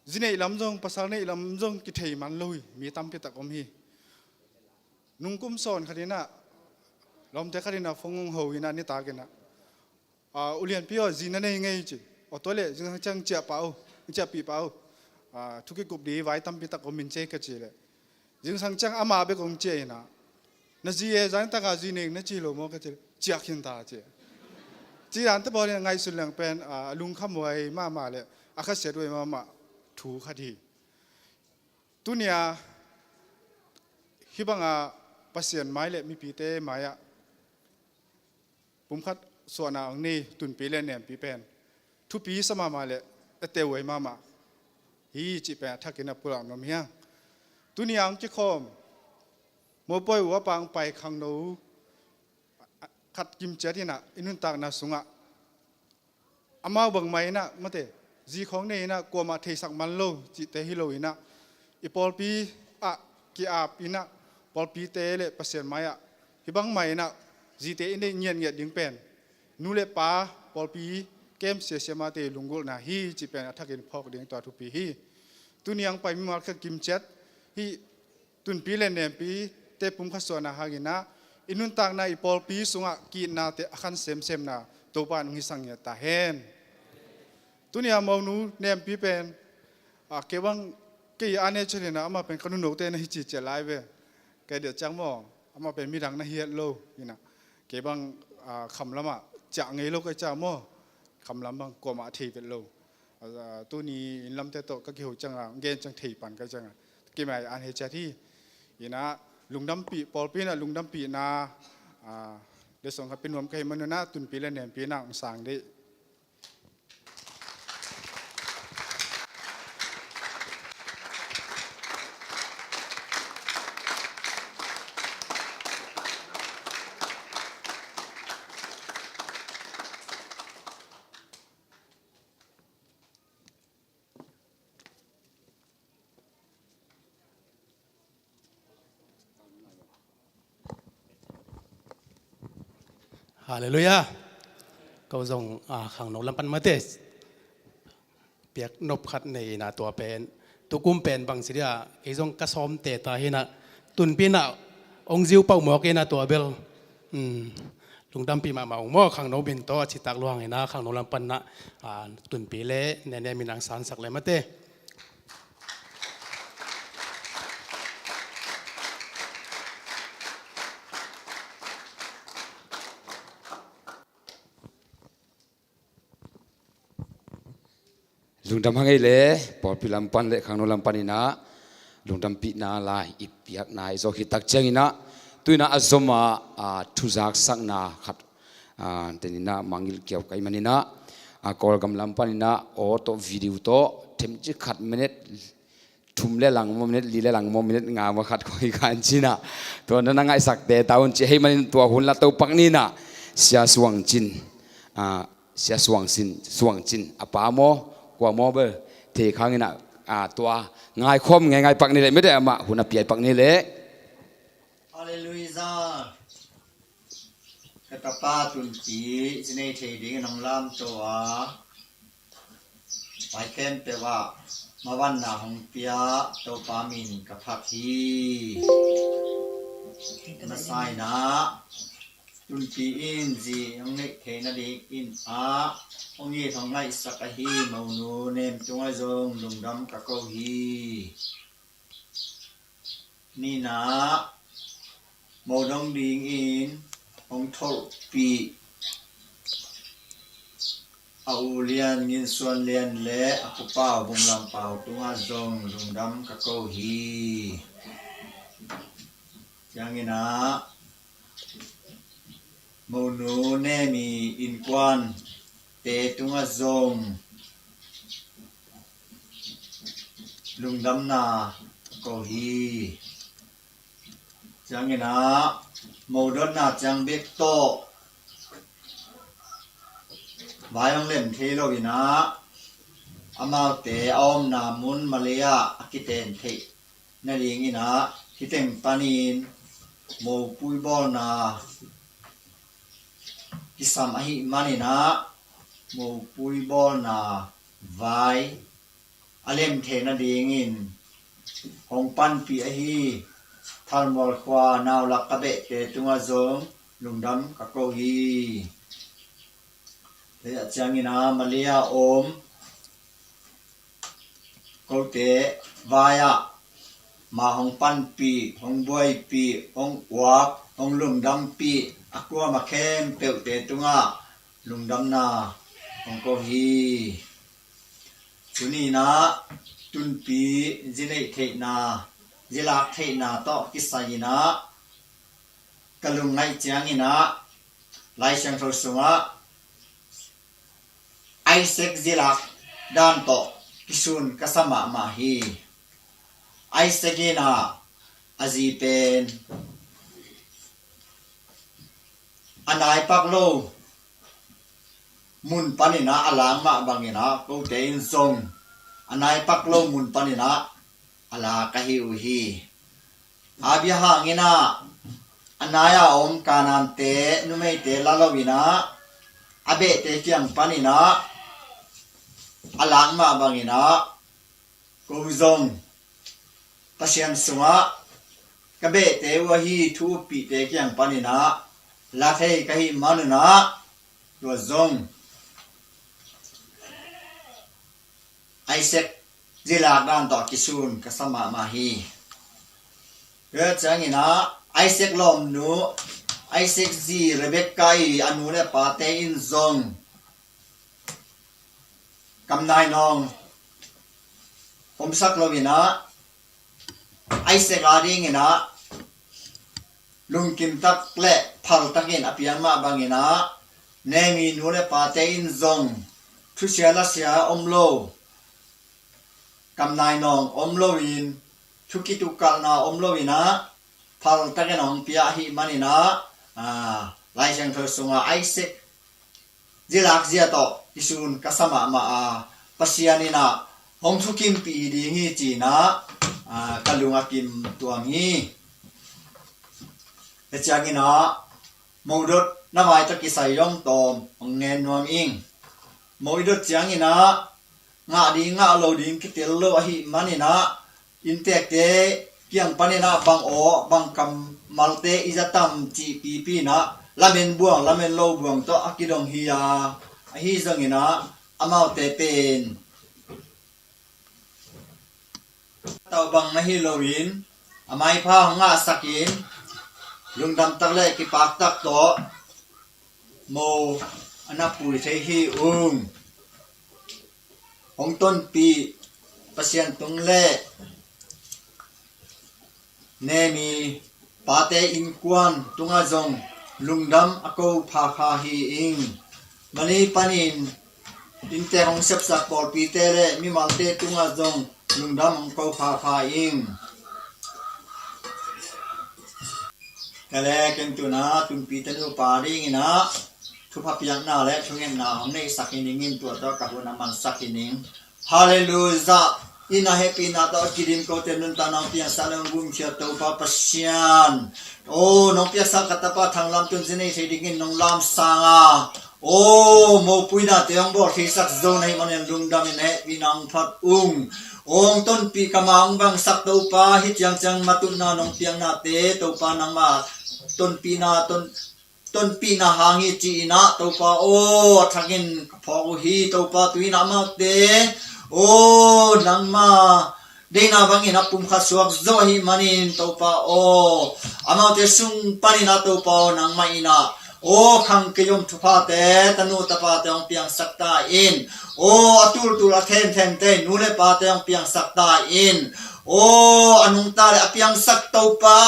zi neih lam zong pasal neih lam zong kithei man lo hi. Mi tampi tak om hi. Nungkum sawn khat inah lawmte khat inah phone hong ho inah nitak inah, a, ulianpi aw, zi na nei ngei ci. Aw tua leh zingsang ciang ciah pah uh, ciahpih pah uh. A, thu kikup ding vai tampi tak om in ci ei ka cih leh zingsang ciang amah bek hong ciah inah, na zi e, zan taka zi nei na ci lo maw ka cih leh ciah khin ta ci. Ci dan te pawl inah ngaihsun leng pen, a, a lungkhamhuai mahmah leh a khasiathuai mahmah thu khat hi. Tunia hih banga Pasian mai le mipite mai-ah pumkhat suahna hong nei tunpi le nempi pen thupi sa mahmah le eteuhuai mahmah hi cih pen a thakin a pulak nuam hi hang. Tunia hong kikhawm mopawi uh a pang pai khangno uh khat kimciat inah i nuntakna sungah amau bangmah in ah mate, zi khawng nei in ah kuamah theisak man lo cihte hi lo in ah, i pawlpi ah ki-ap in ah, pawlpite le Pasian mai-ah hih bangmah in ah zite i neih ngiatngiat ding pen nu le pa, pawlpi, kem, sia, siamahte lunggulhna hi cih pen a thakin phawk ding tua thupi hi. Tuni a hong pai mimal khat kim ciat hih tunpi le nempite pumkhat suahna hangin ah i nuntakna, i pawlpi sungah ki-itnate a khan semsemna Topa in hong hisak ngiat ta hen. Tuni a monu nempi pen, a, kei bang, kei a ne chalin ah amah pen ka nunote na hi cihcia lai ve. Kei dia ciang maw, amah pen midang na hi het lo in ah, kei bang, a, khamlam ah ciah ngei lo ka hih ciang maw, khamlam bang kuamah a thei vet lo. A, tuni inn lamte tawh ka kiho ciangin gen ciang thei pan ka hih ciangin kei mai an he ciat hi. In ah lungdampih, pawlpi in ah lungdampihna, a, le song kha pia nuam ka hih manun ah tunpi le nempi in ah hong sang dih. Halleluiah. Ko zong, a, khangno lam pan mate piak nop khat nei in ah tua pen, tukum pen bang ci dia, kei zong ka sawmte ta hi in ah, tunpi in ah hong ziu pau mawk in ah tua bel, um, lungdampih mahmah ung maw, khangno min tawh a citak luang in ah khangno lam pan in ah, a, tunpi le nene min ang sansak le mate. Lungdam hang ei le, pawlpi lam pan le khangno lam pan in ah lungdampihna la i piakna i zawh khit tak ciangin ah, tu in ah a zom a, a, thuzaksakna khat, a, ten in ah mangngilh kiau ka hih manin ah, a, Kawlgam lam pan in ah aw tawh video tawh themcik khat minute thum le lang maw, minute li le lang maw, minute nga maw khat koi kan ci in ah, tua na na ngaihsakte ta un ci. Hih manin tua hun la to pak ni in ah, Sia Suang Cin, a, Sia Suang Cin, Suang Cin a pa maw, kua maw bel thei khang in ah, a, tua ngaikhawm ngeingai pak ni leh, mite amah hun a piai pak ni leh. Halleluiah. Ka tapa tunpi zi nei thei dingin hong lamto a, pai khempeuh ah mavanna hong pia Topa min ka phat hi. Masa in ah tunpi in zi hong neih theih nadingin ah hong it hong ngaihsak ahi monu nem tungah zong lungdam ka ko hi. Ni in ah mo dong dingin hong tholhpih a u Lian Ngin Suan Lian le a kupa Bung Lam Pau tungah zong lungdam ka ko hi. Ciangin ah monu nemi innkuante tungah zong lungdamna ko hi. Ciangin ah mo donna ciang bek tawh vai hong lem thei lo in ah, amaute a omna mun Malay ah a kiten theih nadingin ah, hih teng panin mopui bawlna kisam ahih manin ah, mopui bawlna vai a lem theih nadingin hong panpih ahi Thalmual khua naulak ka behte tungah zong lungdam ka ko hi. Tua ciangin ah Malay a om kote vai-ah ma hong panpih, hong buaipih, hong uap, hong lungdampih a kuamah khempeuhte tungah lungdamna hong ko hi. Tuni in ah tunpi zi neih theihna, zi lak theihna tawh kisai in ah ka lungngaih ciangin ah Lai Siangtho sungah Isaac zi lak dan tawh kisun ka sa mahmah hi. Isaac in ah a zi pen a nai pak lo mun panin ah a lak mah bangin ah kote in zong a naipak lo mun panin ah a lak ka hi uh hi. Abraham in ah a nai-a om Kanaan-te numeite la loin ah a behte kiang panin ah a lak mah bangin ah ko zong Pasian sungah ka behte uh ahi thu uppihte kiang panin ah la thei ka hih manun ah tua zong Isaac zilak dan tawh kisun ka sa mahmah hi. Tua ciangin ah Isaac lawmnu, Isaac zi Rebekah i a nu le pate in zong kam nai nawng omsak loin ah Isaac a dingin ah lungkim tak le phal takin a piang mah bangin ah Naomi nu le pate in zong thusia lasia om lo, kam nai nawng om loin, thu kitukalna om loin ah phal takin a hong pia ahih manin ah, aa, Lai Siangtho sungah Isaac zilak zia tawh kisun ka sa mahmah a, Pasian in ah hong thukimpih ding hi ci-in ah, aa, ka lung a kim tuam hi. Tua ciangin ah modot na vai tawh kisai zong tawm hong ngen nuam ing. Modot ciangin ah ngah ding ngah lo ding kitel lo ahih manin ah inntekte kiang panin ah bang aw bang kammalte i za tam cih pipi in ah lamen buang lamen lo buang tawh a kidong hi a, ahi zongin ah amaute pen tau bang na hi loin a maipha hong ngahsakin lungdam tak le kipak tak tawh mo a na pui thei hi ung. Hong tonpih Pasian tung le Naomi pate innkuan tungah zong lungdam a ko phapha hi ing. Mani panin inntek hong sepsak pawlpite le mimalte tungah zong lungdam hong ko phapha ing. Ka le ken tuna tunpite nupa dingin ah thupha piakna le thungetna hong neihsak hi ning in tua tawh ka hun a mansak hi ning. Halleluiah. Inn a hehpihna tawh a kidim kote nuntakna hong piangsak le hong gumkhia Topa Pasian. O, nong piaksak ka tapa Thang Lam Tun zi nei thei dingin nong lamsang a, o, mopuinate hong bawl theisak zo na hih manin lungdamin hehpihna hong phat ung. O, hong tonpih ka ma hong bangsak Topa, hih ciangciang matutna nong piaknate Topa nangma tonpihna ton tonpihna hang hi ci-in ah Topa aw, a thakin ka phawk uh hi. Topa tu-in ah amaute aw, nangma deihna bangin a pumkhat suak zo ahih manin Topa aw, amaute sung panin ah Topa aw, nangmah in ah aw, khang kei om thuphate tanu tapate hong piangsak ta in. Aw, a tultul a thenthente nu le pate hong piangsak ta in. Aw, a nungta le a piangsak Topa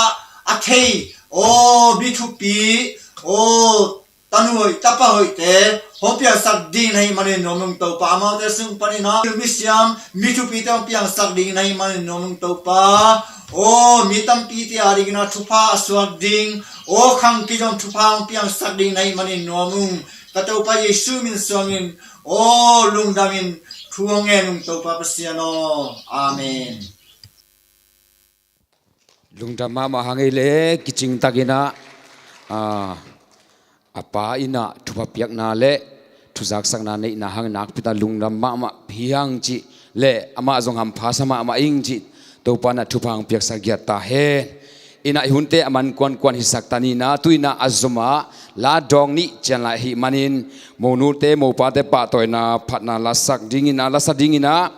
a thei aw, mi thupi aw, tanu hoih tapa hoihte hong piangsak ding na hih manin nuam ung Topa. Amaute sung panin ah misiam mi thupite hong piangsak ding na hih manin nuam ung Topa. Aw, mi tampite a dingin ah thupha a suak ding, aw, khang kizom thupha hong piangsak ding na hih manin nuam ung. Ka Topa Jesu min suangin aw, lungdamin thu hong ngen ung Topa Pasian aw. Amen. Lungdam mahmah hang ei le kicing takin ah, a, a pa in ah thupha piakna le thuzaksakna neihna hang nakpi ta lungdam mahmah hi hang cih le amah zong hampha sa mahmah ing cih Topa in ah thupha hong piaksak giat ta hen. In ah i hunte a man kuankuan hisak ta ni in ah tu in ah a zom ah la dawng nih cian lai ahih manin monulte mopate pahtawina phatna lasak dingin ah lasa dingin ah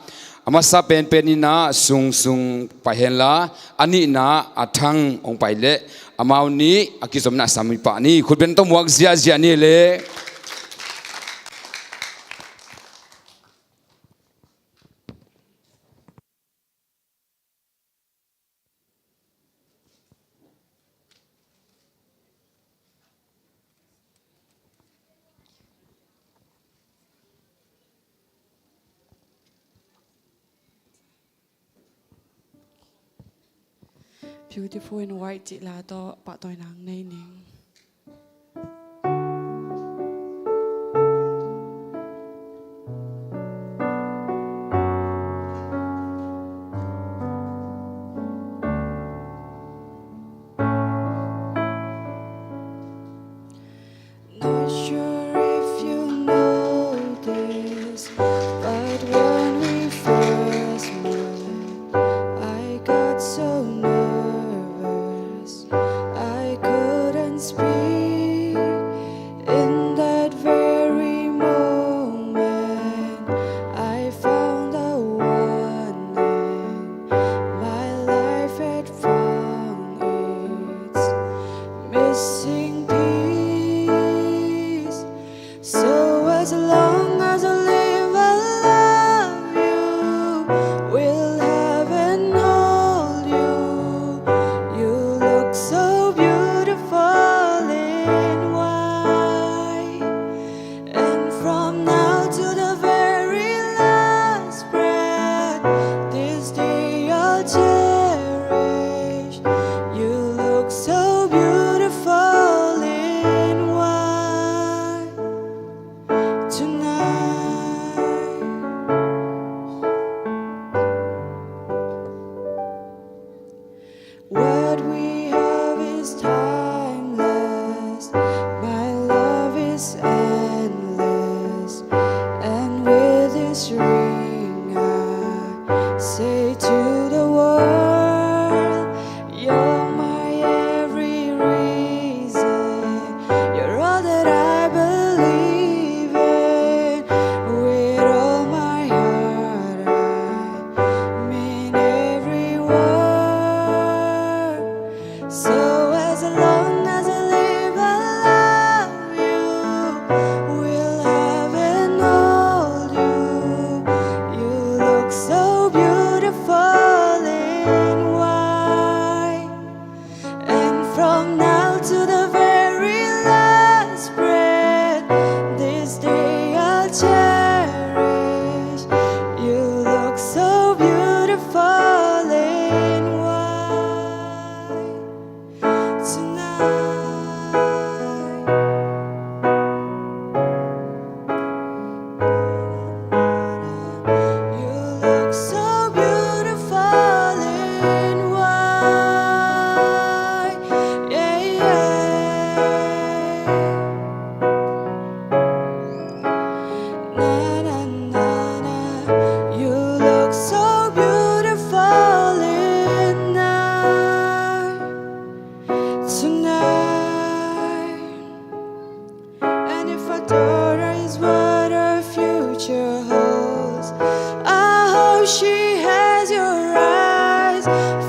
a masa penpen in ah sungsung pai henla a nihna a thang hong pai leh amau nih a kizomna a sam i pah ni. Khutbeng tawh muak ziahziah ni le. Beautiful in White cih la tawh pahtawina nei ning.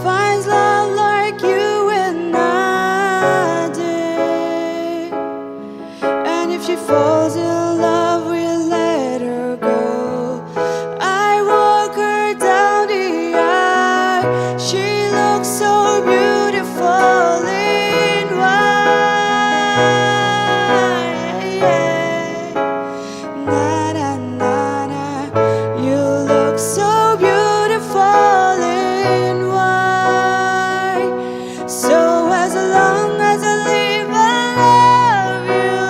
finds love like you and I did. And if she falls in love, we'll let her go. I walk her down the aisle. She looks so beautiful in white. Na, na, na, na. You look so beautiful in white. So as long as I live, I love you.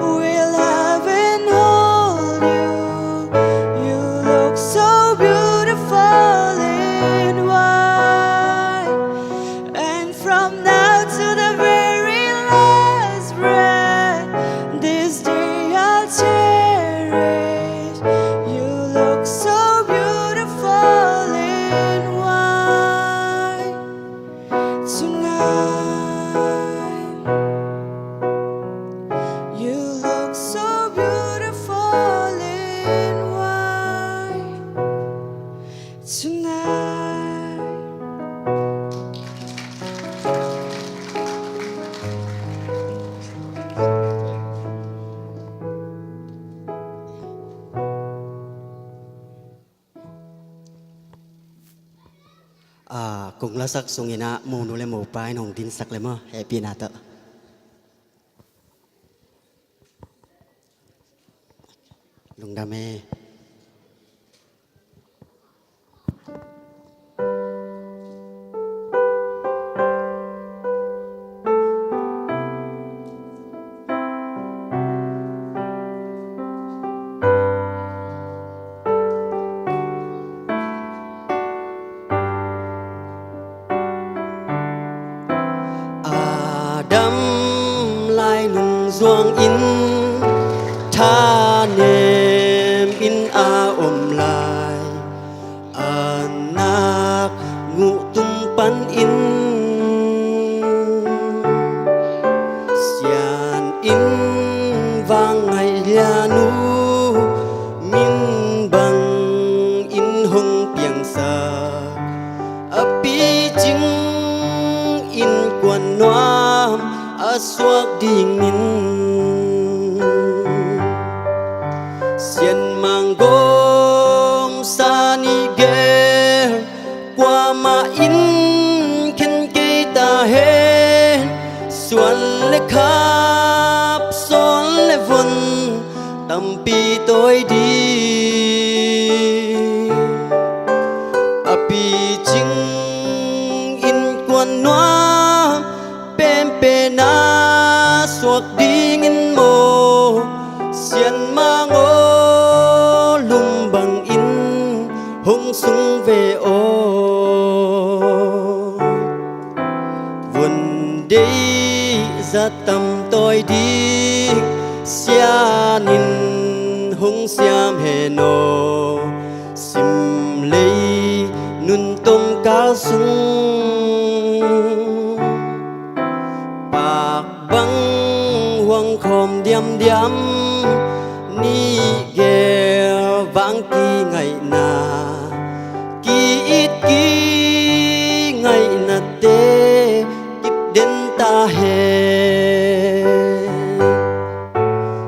We'll love and hold you. You look so beautiful in white. And from now to the very last breath, this day I'll cherish. You look so beautiful in white tonight. You look so beautiful in white tonight. Ah, kong lasak sungin ah, monu le mopa in hong dinsak le maw, hehpihna tawh. Lungdam e. A dam lai nung zuangin, thanem in a om lai, a nak nguh tung panin, sian in vang ngaih lian uh, min bangin hong piangsak. A picing innkuan nuam a suak dingin, sianmang gawmsa nih gel, kuamah in khen kei ta hen. Suan le khap, sawn le von tampi tawi ding. A picing innkuan nuam penpen a suak dingin maw, sianmang aw, lum bangin hong sung ve aw. Vun deih zat tam tawi ding, sian in hong siam hen aw. Simlei nun tomkal sung, pak bang huang khawm diamdiam, nih gel vang kingaihna, ki-it kingaihnate kip den ta hen.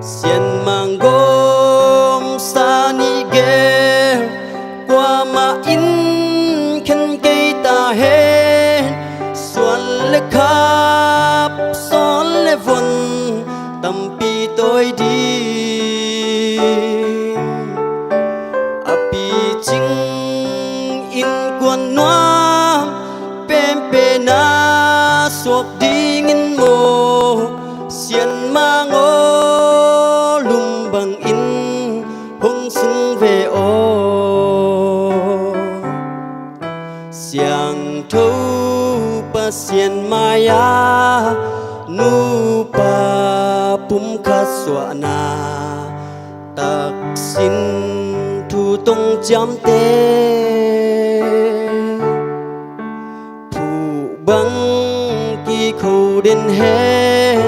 Sianmang gawmsa nih gel, kuamah in khen kei ta hen. Suan le khap, sawn le von tampi tawi ding. A picing innkuan nuam penpen a suak dingin maw, sianmang aw, lum bangin hong sung ve aw. Siangtho Pasian mai-ah nupa pumkhat suahna, taksin thu tong ciamteh, phuh bang kikho den hen.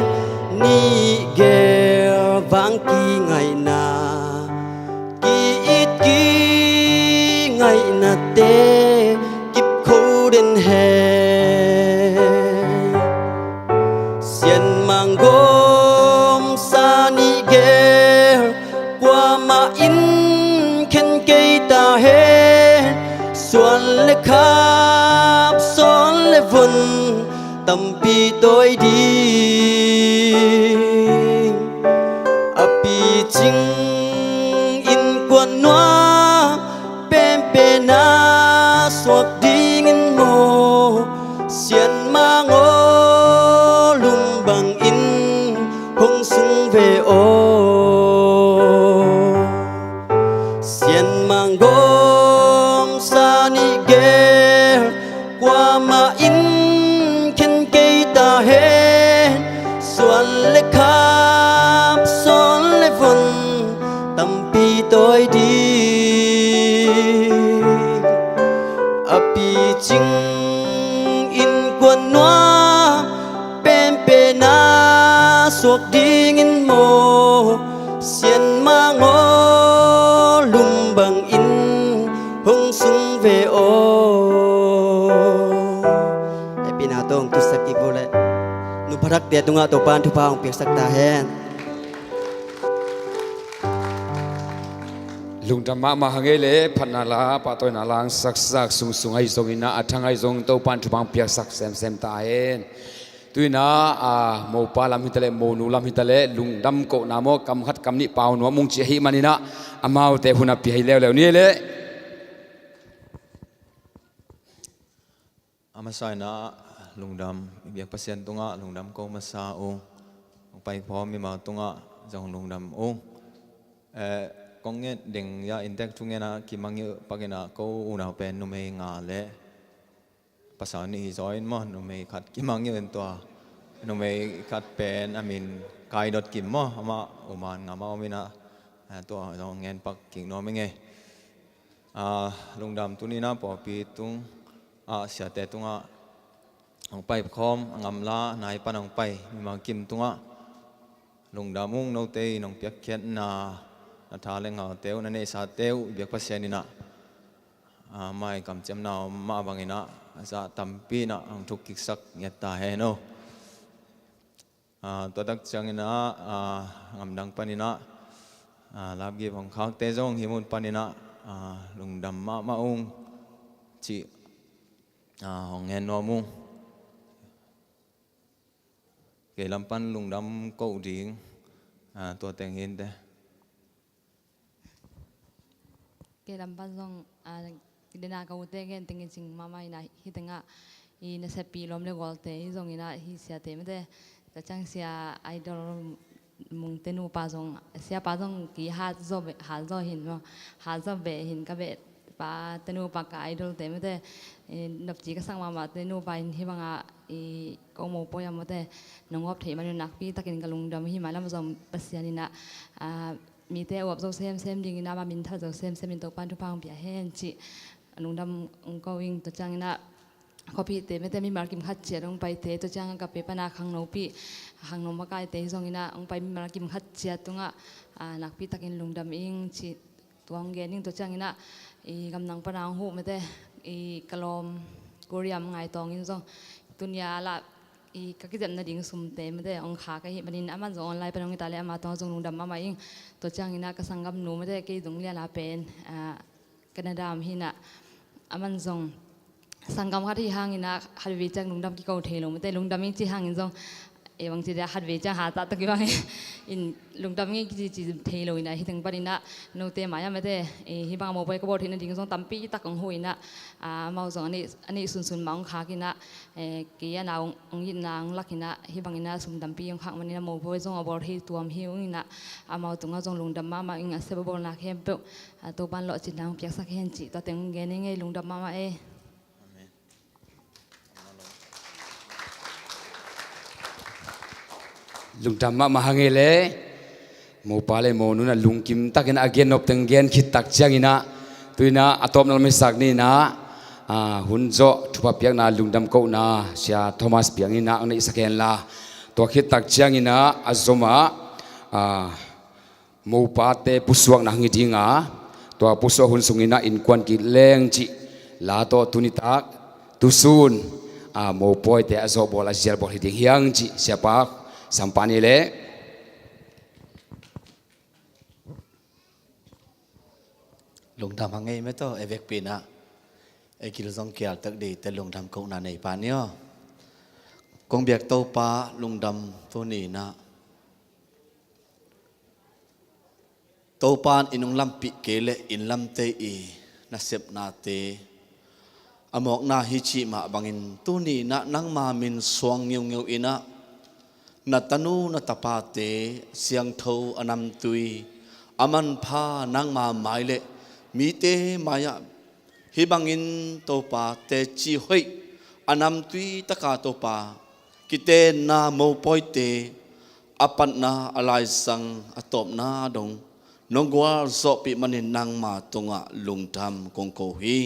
Nih gel vang kingaihna, ki-it kingaihnate kip kho den hen. Sianmang gawmsa nih gel kuamah in khen kei ta hen. Suan le khap, sawl le von tampi tawi ding. A picing innkuan nuam penpen a suak dingin maw, Sianmang aw, lung bangin hong sung ve aw. Sianmang gawmsa nih gel kuamah in khen kei ta hen. Suan le khap, sawl le von tampi tawi ding. A picing innkuan nuam penpen a suak dingin maw, Sianmang aw, lung bangin hong sung ve aw. Hehpihna tawh hong tutsak kik vo leh, nu pha thakte tungah Topa'n thupha hong piaksak ta hen. Lungdam mahmah hang ei le, phatna la, pahtawina la hong saksak sungsung ahi zongin ah, a thang ahi zong Topa'n thupha hong piaksak semsem ta hen. Tu-in ah, a, mopa lam hi ta leh, monu lam hi ta leh, lungdam kohna maw, kam khat kam nih pau nuam ung cih ahih manin ah, amaute hun a pia hi leuleu ni ei le. A masa in ah lungdam, i biak Pasian tungah lungdam ko masa ung. Hong paikhawm mimal tungah zong lungdam ung. Eh, kong ngen ding a, inntek thungen a kimangngilh pakin ah ko unau pen numei nga le pasal nih hi zaw in maw, numei khat kimangngilh in tua numei khat pen a min Kai Dot Kim maw, amah U Man Ngam a om in ah, eh, tua zong ngen pak kik nuam ing ei. Ah, lungdam tuni-in ah pawlpi tung, ah, siate tungah hong paikhawm, a ngamla nai pan hong pai mimal kim tungah lungdam ung. Note in hong piakkhiatna, na tha le ngalte uh, na neihsate uh i biak Pasian in ah, ah, mai kamciamna om mah bangin ah, a zah tampi in ah hong thuk kiksak ngiat ta hen aw. Ah, tua tak ciangin ah, ah, ngamdang panin ah, ah, lapgip hong khakte zong hih mun panin ah, ah, lungdam mahmah ung cih, ah, hong ngen nuam ung. Kei lam pan lungdam ko ding, ah, tua teng hi inteh. Kei lam pan zong, ah, dena ka ute gen teng i cing mahmah in ah, hih tengah i nasepih lawm le gualte hi zongin ah, hih siate mate, tua ciang sia Idol Mungte nupa zong, siapa zong kihal zaw beh, hal zaw hi in maw, hal zaw beh hi in, ka beh pate nupa, ka Idol-te mate, i nopci ka sak mahmahte nupa in hih bangah i ko mopawi a mate nong gawp theih manin nakpi takin ka lungdam hi. Mailam zong Pasian in ah, ah, mite a uap zo semsem dingin, ama minthan zo semsem in Topa'n thupha hong pia hen cih lungdam hong ko ing. Tua ciangin ah khuapihte mate mimal kim khat ciat hong paite, tua ciangin ka pei pana khangnopi, khangno makaite hi zongin ah hong pai mimal kim khat ciat tungah, ah, nakpi takin lungdam ing cih tua hong gen ing. Tua ciangin ah i gamdang pana hong huh mate, i ka lawm Korea-ah Ngaitawng in zong tuni-a lah i ka kizep nading sumte mate hong khak ahih manin, aman zong online pan hong hi ta leh ama tungah zong lungdam mahmah ing. Tua ciangin ah ka sanggamnu mate, kei dung liana pen, ah, Canada om hi in ah, aman zong sanggam khat hi hangin ah khatvei ciang lungdam kiko thei lo mate, lungdam ing ci hangin zong, e, bangci dia khatvei ciang haltah tawh kibang in lungdam ing kici ci thei lo in ah, hih teng panin ah note mai-ah mate, e, hih bang a mopawi ka bawl theih nading zong tampi tak hong huh in ah, ah, amau zong a neih, a neih sunsun mah hong khak in ah, eh, kei a na hong, hong itna hong lak in ah, hih bangin ah sum tampi hong khak manin ah mopawi zong a bawl thei tuam hi ung in ah, amau tungah zong lungdam mahmah ing. A sep a bawlna khempeuh, ah, Topa'n lawhcinna hong piaksak hen cih tua teng hong gen ing ei. Lungdam mahmah ei. Amen. Lungdam mahmah hang ei le. Mopa le monu in ah lungkim takin a gen nop teng gen khit tak ciangin ah, tu-in ah a tawpna lam i sak ni in ah, ah, hun zawh thupha piakna lungdam kohna Sia Thomas Piang in ah hong neihsak hen la, tua khit tak ciangin ah a zom ah, ah, mopate pusuakna hong hi ding a, tua pusuak hun sungin ah innkuan kik leng cih la tawh tuni tak Tusun a mopawite a zawhbawl a zialbawl hi ding hiang cih siapa Sampani le lungdam hang ei metaw, e vekpi inah e gil zong kial tak dite lungdam kohna nei pa ni aw. Kong biak Topa lungdam tuni inah Topa in ong lampih kei leh inn lamte i nasepnate a mawkna hi cih mah bangin tuni inah nangma min suang ngeungeu inah na tanu na tapate siangtho a namtui a manpha nangma mai le mite mai-ah hih bangin Topa teci hoih a namtui taka Topa kitenna mopawite a patna a laizang a tawpna dong nong gualzawhpih manin nangma tungah lungdam kong ko hi.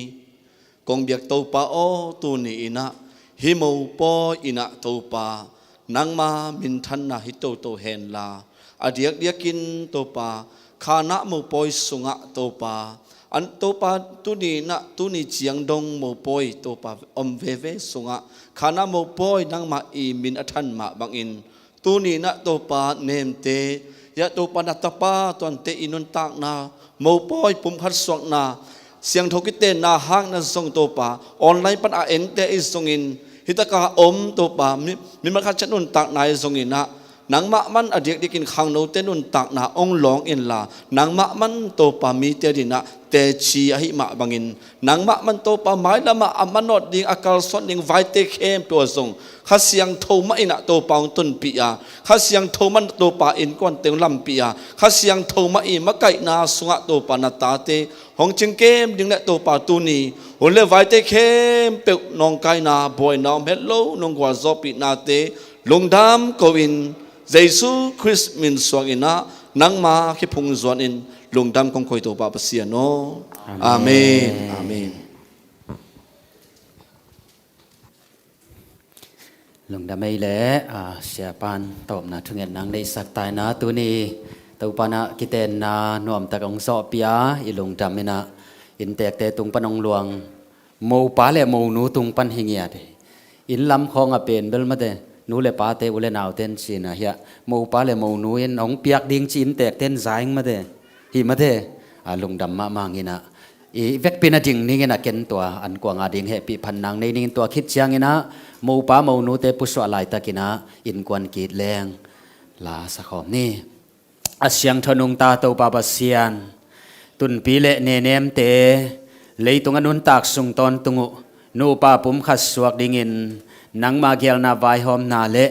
Kong biak Topa aw, tuni inah hih mopawi inah Topa nangma minthanna hi toto henla a diakdiakin Topa khanah mopawi sungah Topa an Topa tuni inah tuni ciang dong mopawi Topa om veve sungah khanah mopawi nangmah i min a than mah bangin tuni inah Topa nemte hiah Topa na tapa tuante i nuntakna mopawi pumkhat suakna siangtho kitenna hakna zong Topa online pan a ente i zongin hitaka om Topa mi, mi makhat ciat nuntakna i zong inah nangmah man a diakdiakin khangnote nuntakna ong lawng inla nangmah man Topa mite dinah teci ahih mah bangin nangmah man Topa mailamah a manawt ding a kalsuan ding vaite khempeuh ah zong Kha Siangtho mah inah Topa ong tunpih a Kha Siangtho man Topa innkuante ong lampih a Kha Siangtho mah i makaihna sungah Topa na tate hong cingkem ding le Topa tuni hun le vaite khempeuh nawngkaina buaina om het lo nong gualzawhpihnate lungdam ko-in Jesu Khrist min suang inah nangma kiphung zuanin lungdam kong ko hi Topa Pasian aw. Amen. Amen. Amen. Lungdam ei le a siapan tawpna thungetna ang neihsak taina tuni Topa inah kitenna nuamtak ong zawhpih a i lungdam inah inntekte tung pan ong luang mopa le monu tung pan hi ngiat hi. Inn lam khawng a pen bel mate nu le pate u le nauten cina hiah mopa le monu in ong piak ding ci inntekten zaing mate hi mate a lungdam mahmah ang inah i vekpi na ding ningin a ken tua an kuanga ding hehpih phan nang nei ningin tua khit cianginah mopa monute pusuah laitakinah innkuan kit leng la sakhawm ni. A siangtho nungta Topa Pasian tunpi le nenemte leitung a nuntak sung tawntung uh nupa pumkhat suak dingin nangma gelna vaihawmna le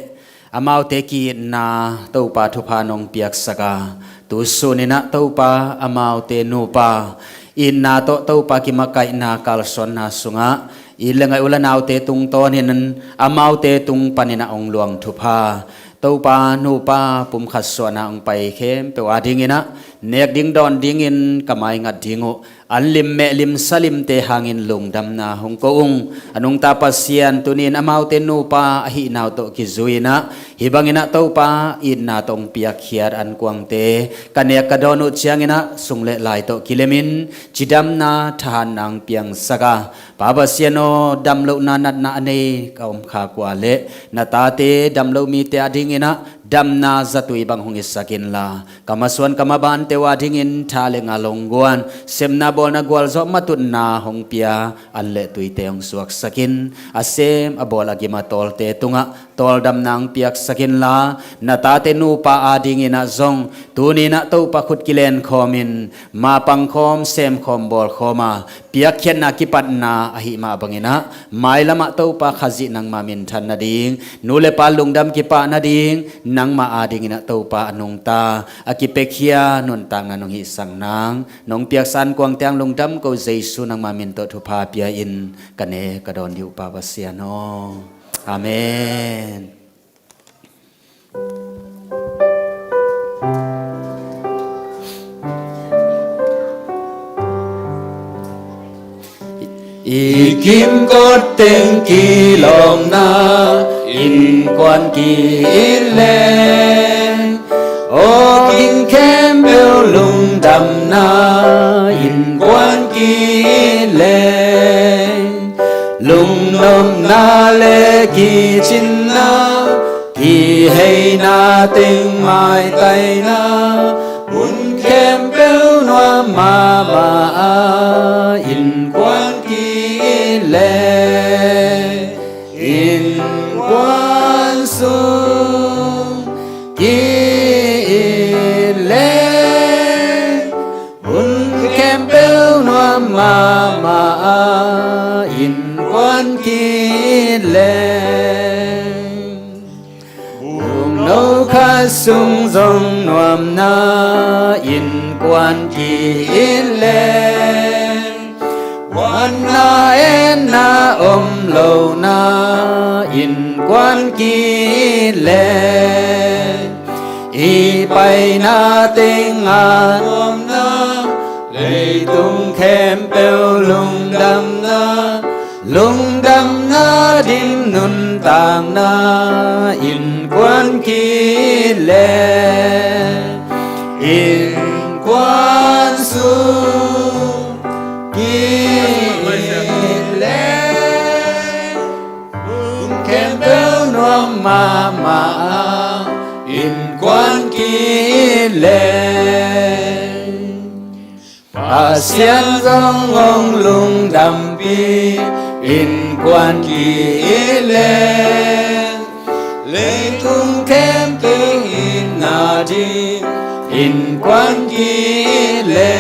amaute ki-itna Topa thupha nong piaksak a tusun inah Topa amaute nupa itna tawh Topa kimakaihna kalsuanna sungah it le ngaih u le naute tungtawnin amaute tung paninah ong luang thupha Topa nupa pumkhat suahna ong pai khempeuh a dinginah nek ding dawn dingin ka maingat ding uh an lim meh lim sa limte hangin lungdamna hong ko ung. A nungta Pasian tunin amaute nupa ahihna uh tawh kizui inah hih banginah Topa itna tawh ong piakkhiat an kuangte ka nek ka dawn uh cianginah sung le lai tawh kilemin cidamna thahatna ong piangsak a Pa Pasian aw, damlohna natna a nei ka om khak uh a le na tate damloh mite a dinginah damna zatui bang hong hisak inla ka masuan ka mabante uh a dingin tha le ngal hong guan sepna bawlna gualzawh matutna hong pia an le tuite hong suaksak in a sem a bawl a gim a tawlte tungah tawldamna hong piaksak inla na tate nupa a dinginah zong tuninah Topa khut kilenkhawmin mapangkhawm semkhawm bawlkhawm a piakkhiatna kipatna ahih mah banginah mailamah Topa Khazih nangma minthan nading nu le pa lungdam kipah nading nangma a dinginah Topa a nungta a kipekhia nuntakna nong hihsak nang nong piaksa an kuangte ang lungdam ko Jesu nangma min tawh thupha pia-in ka ne ka dawn dih uh Pa Pasian aw. Amen. I kimkot teng kilawmna innkuan ki-it leng aw ging khempeuh lungdamna innkuan ki-it leng lungnom na le kicinna, kiheina teng maitaina, hun khempeuh nuam mahmah a, innkuan ki-it le, innkuan sung ki-it le, hun khempeuh nuam mahmah a, innkuan ki-it le, bukno khat sung zong nuamna, innkuan ki-it le, huatna etna om lohna, innkuan ki-it le, i paina teng a nuamna, leitung khempeuh lungdamna, lungdamna dim nuntakna, innkuan ki-it le, innkuan sung ki-it le, hun khempeuh nuam mahmah a, innkuan ki-it le, Pasian zong hong lungdampih, innkuan ki-it le, leitung khempeuh itna ding, innkuan ki-it le,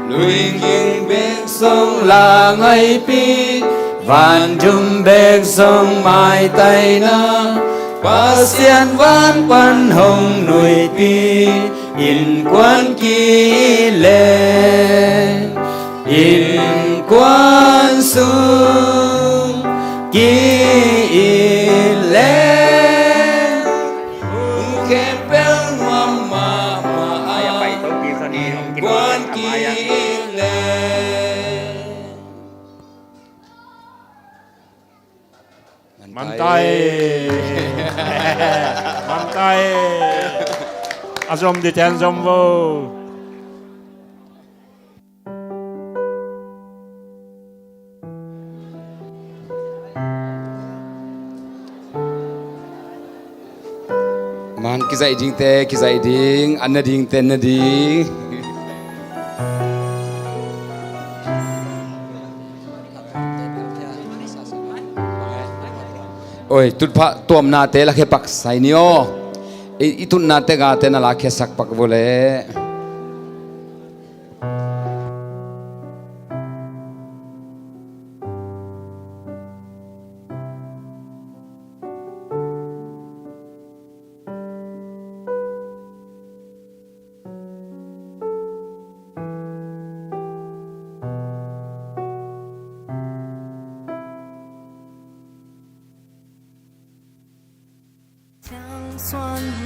luiging bek zong la ngaihpih, vantung bek zong maitaina, Pasian van pan hong nuihpih, innkuan ki-it le, innkuan sung ki-it le, hun khempeuh nuam mahmah a, innkuan ki-it le. Mantai. Mantai. A zom ding ten zom vo. Man kizaih dingte kizaih ding, an na dingte na ding. Oi, tutphah tuamnate lakhia pak sai ni aw. I, i tutnate gate na lakhiasak pak vua leh.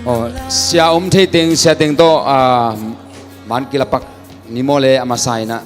Aw, sia om thei teng, sia teng tawh, ah, man kilapak ni maw le a masa in ah.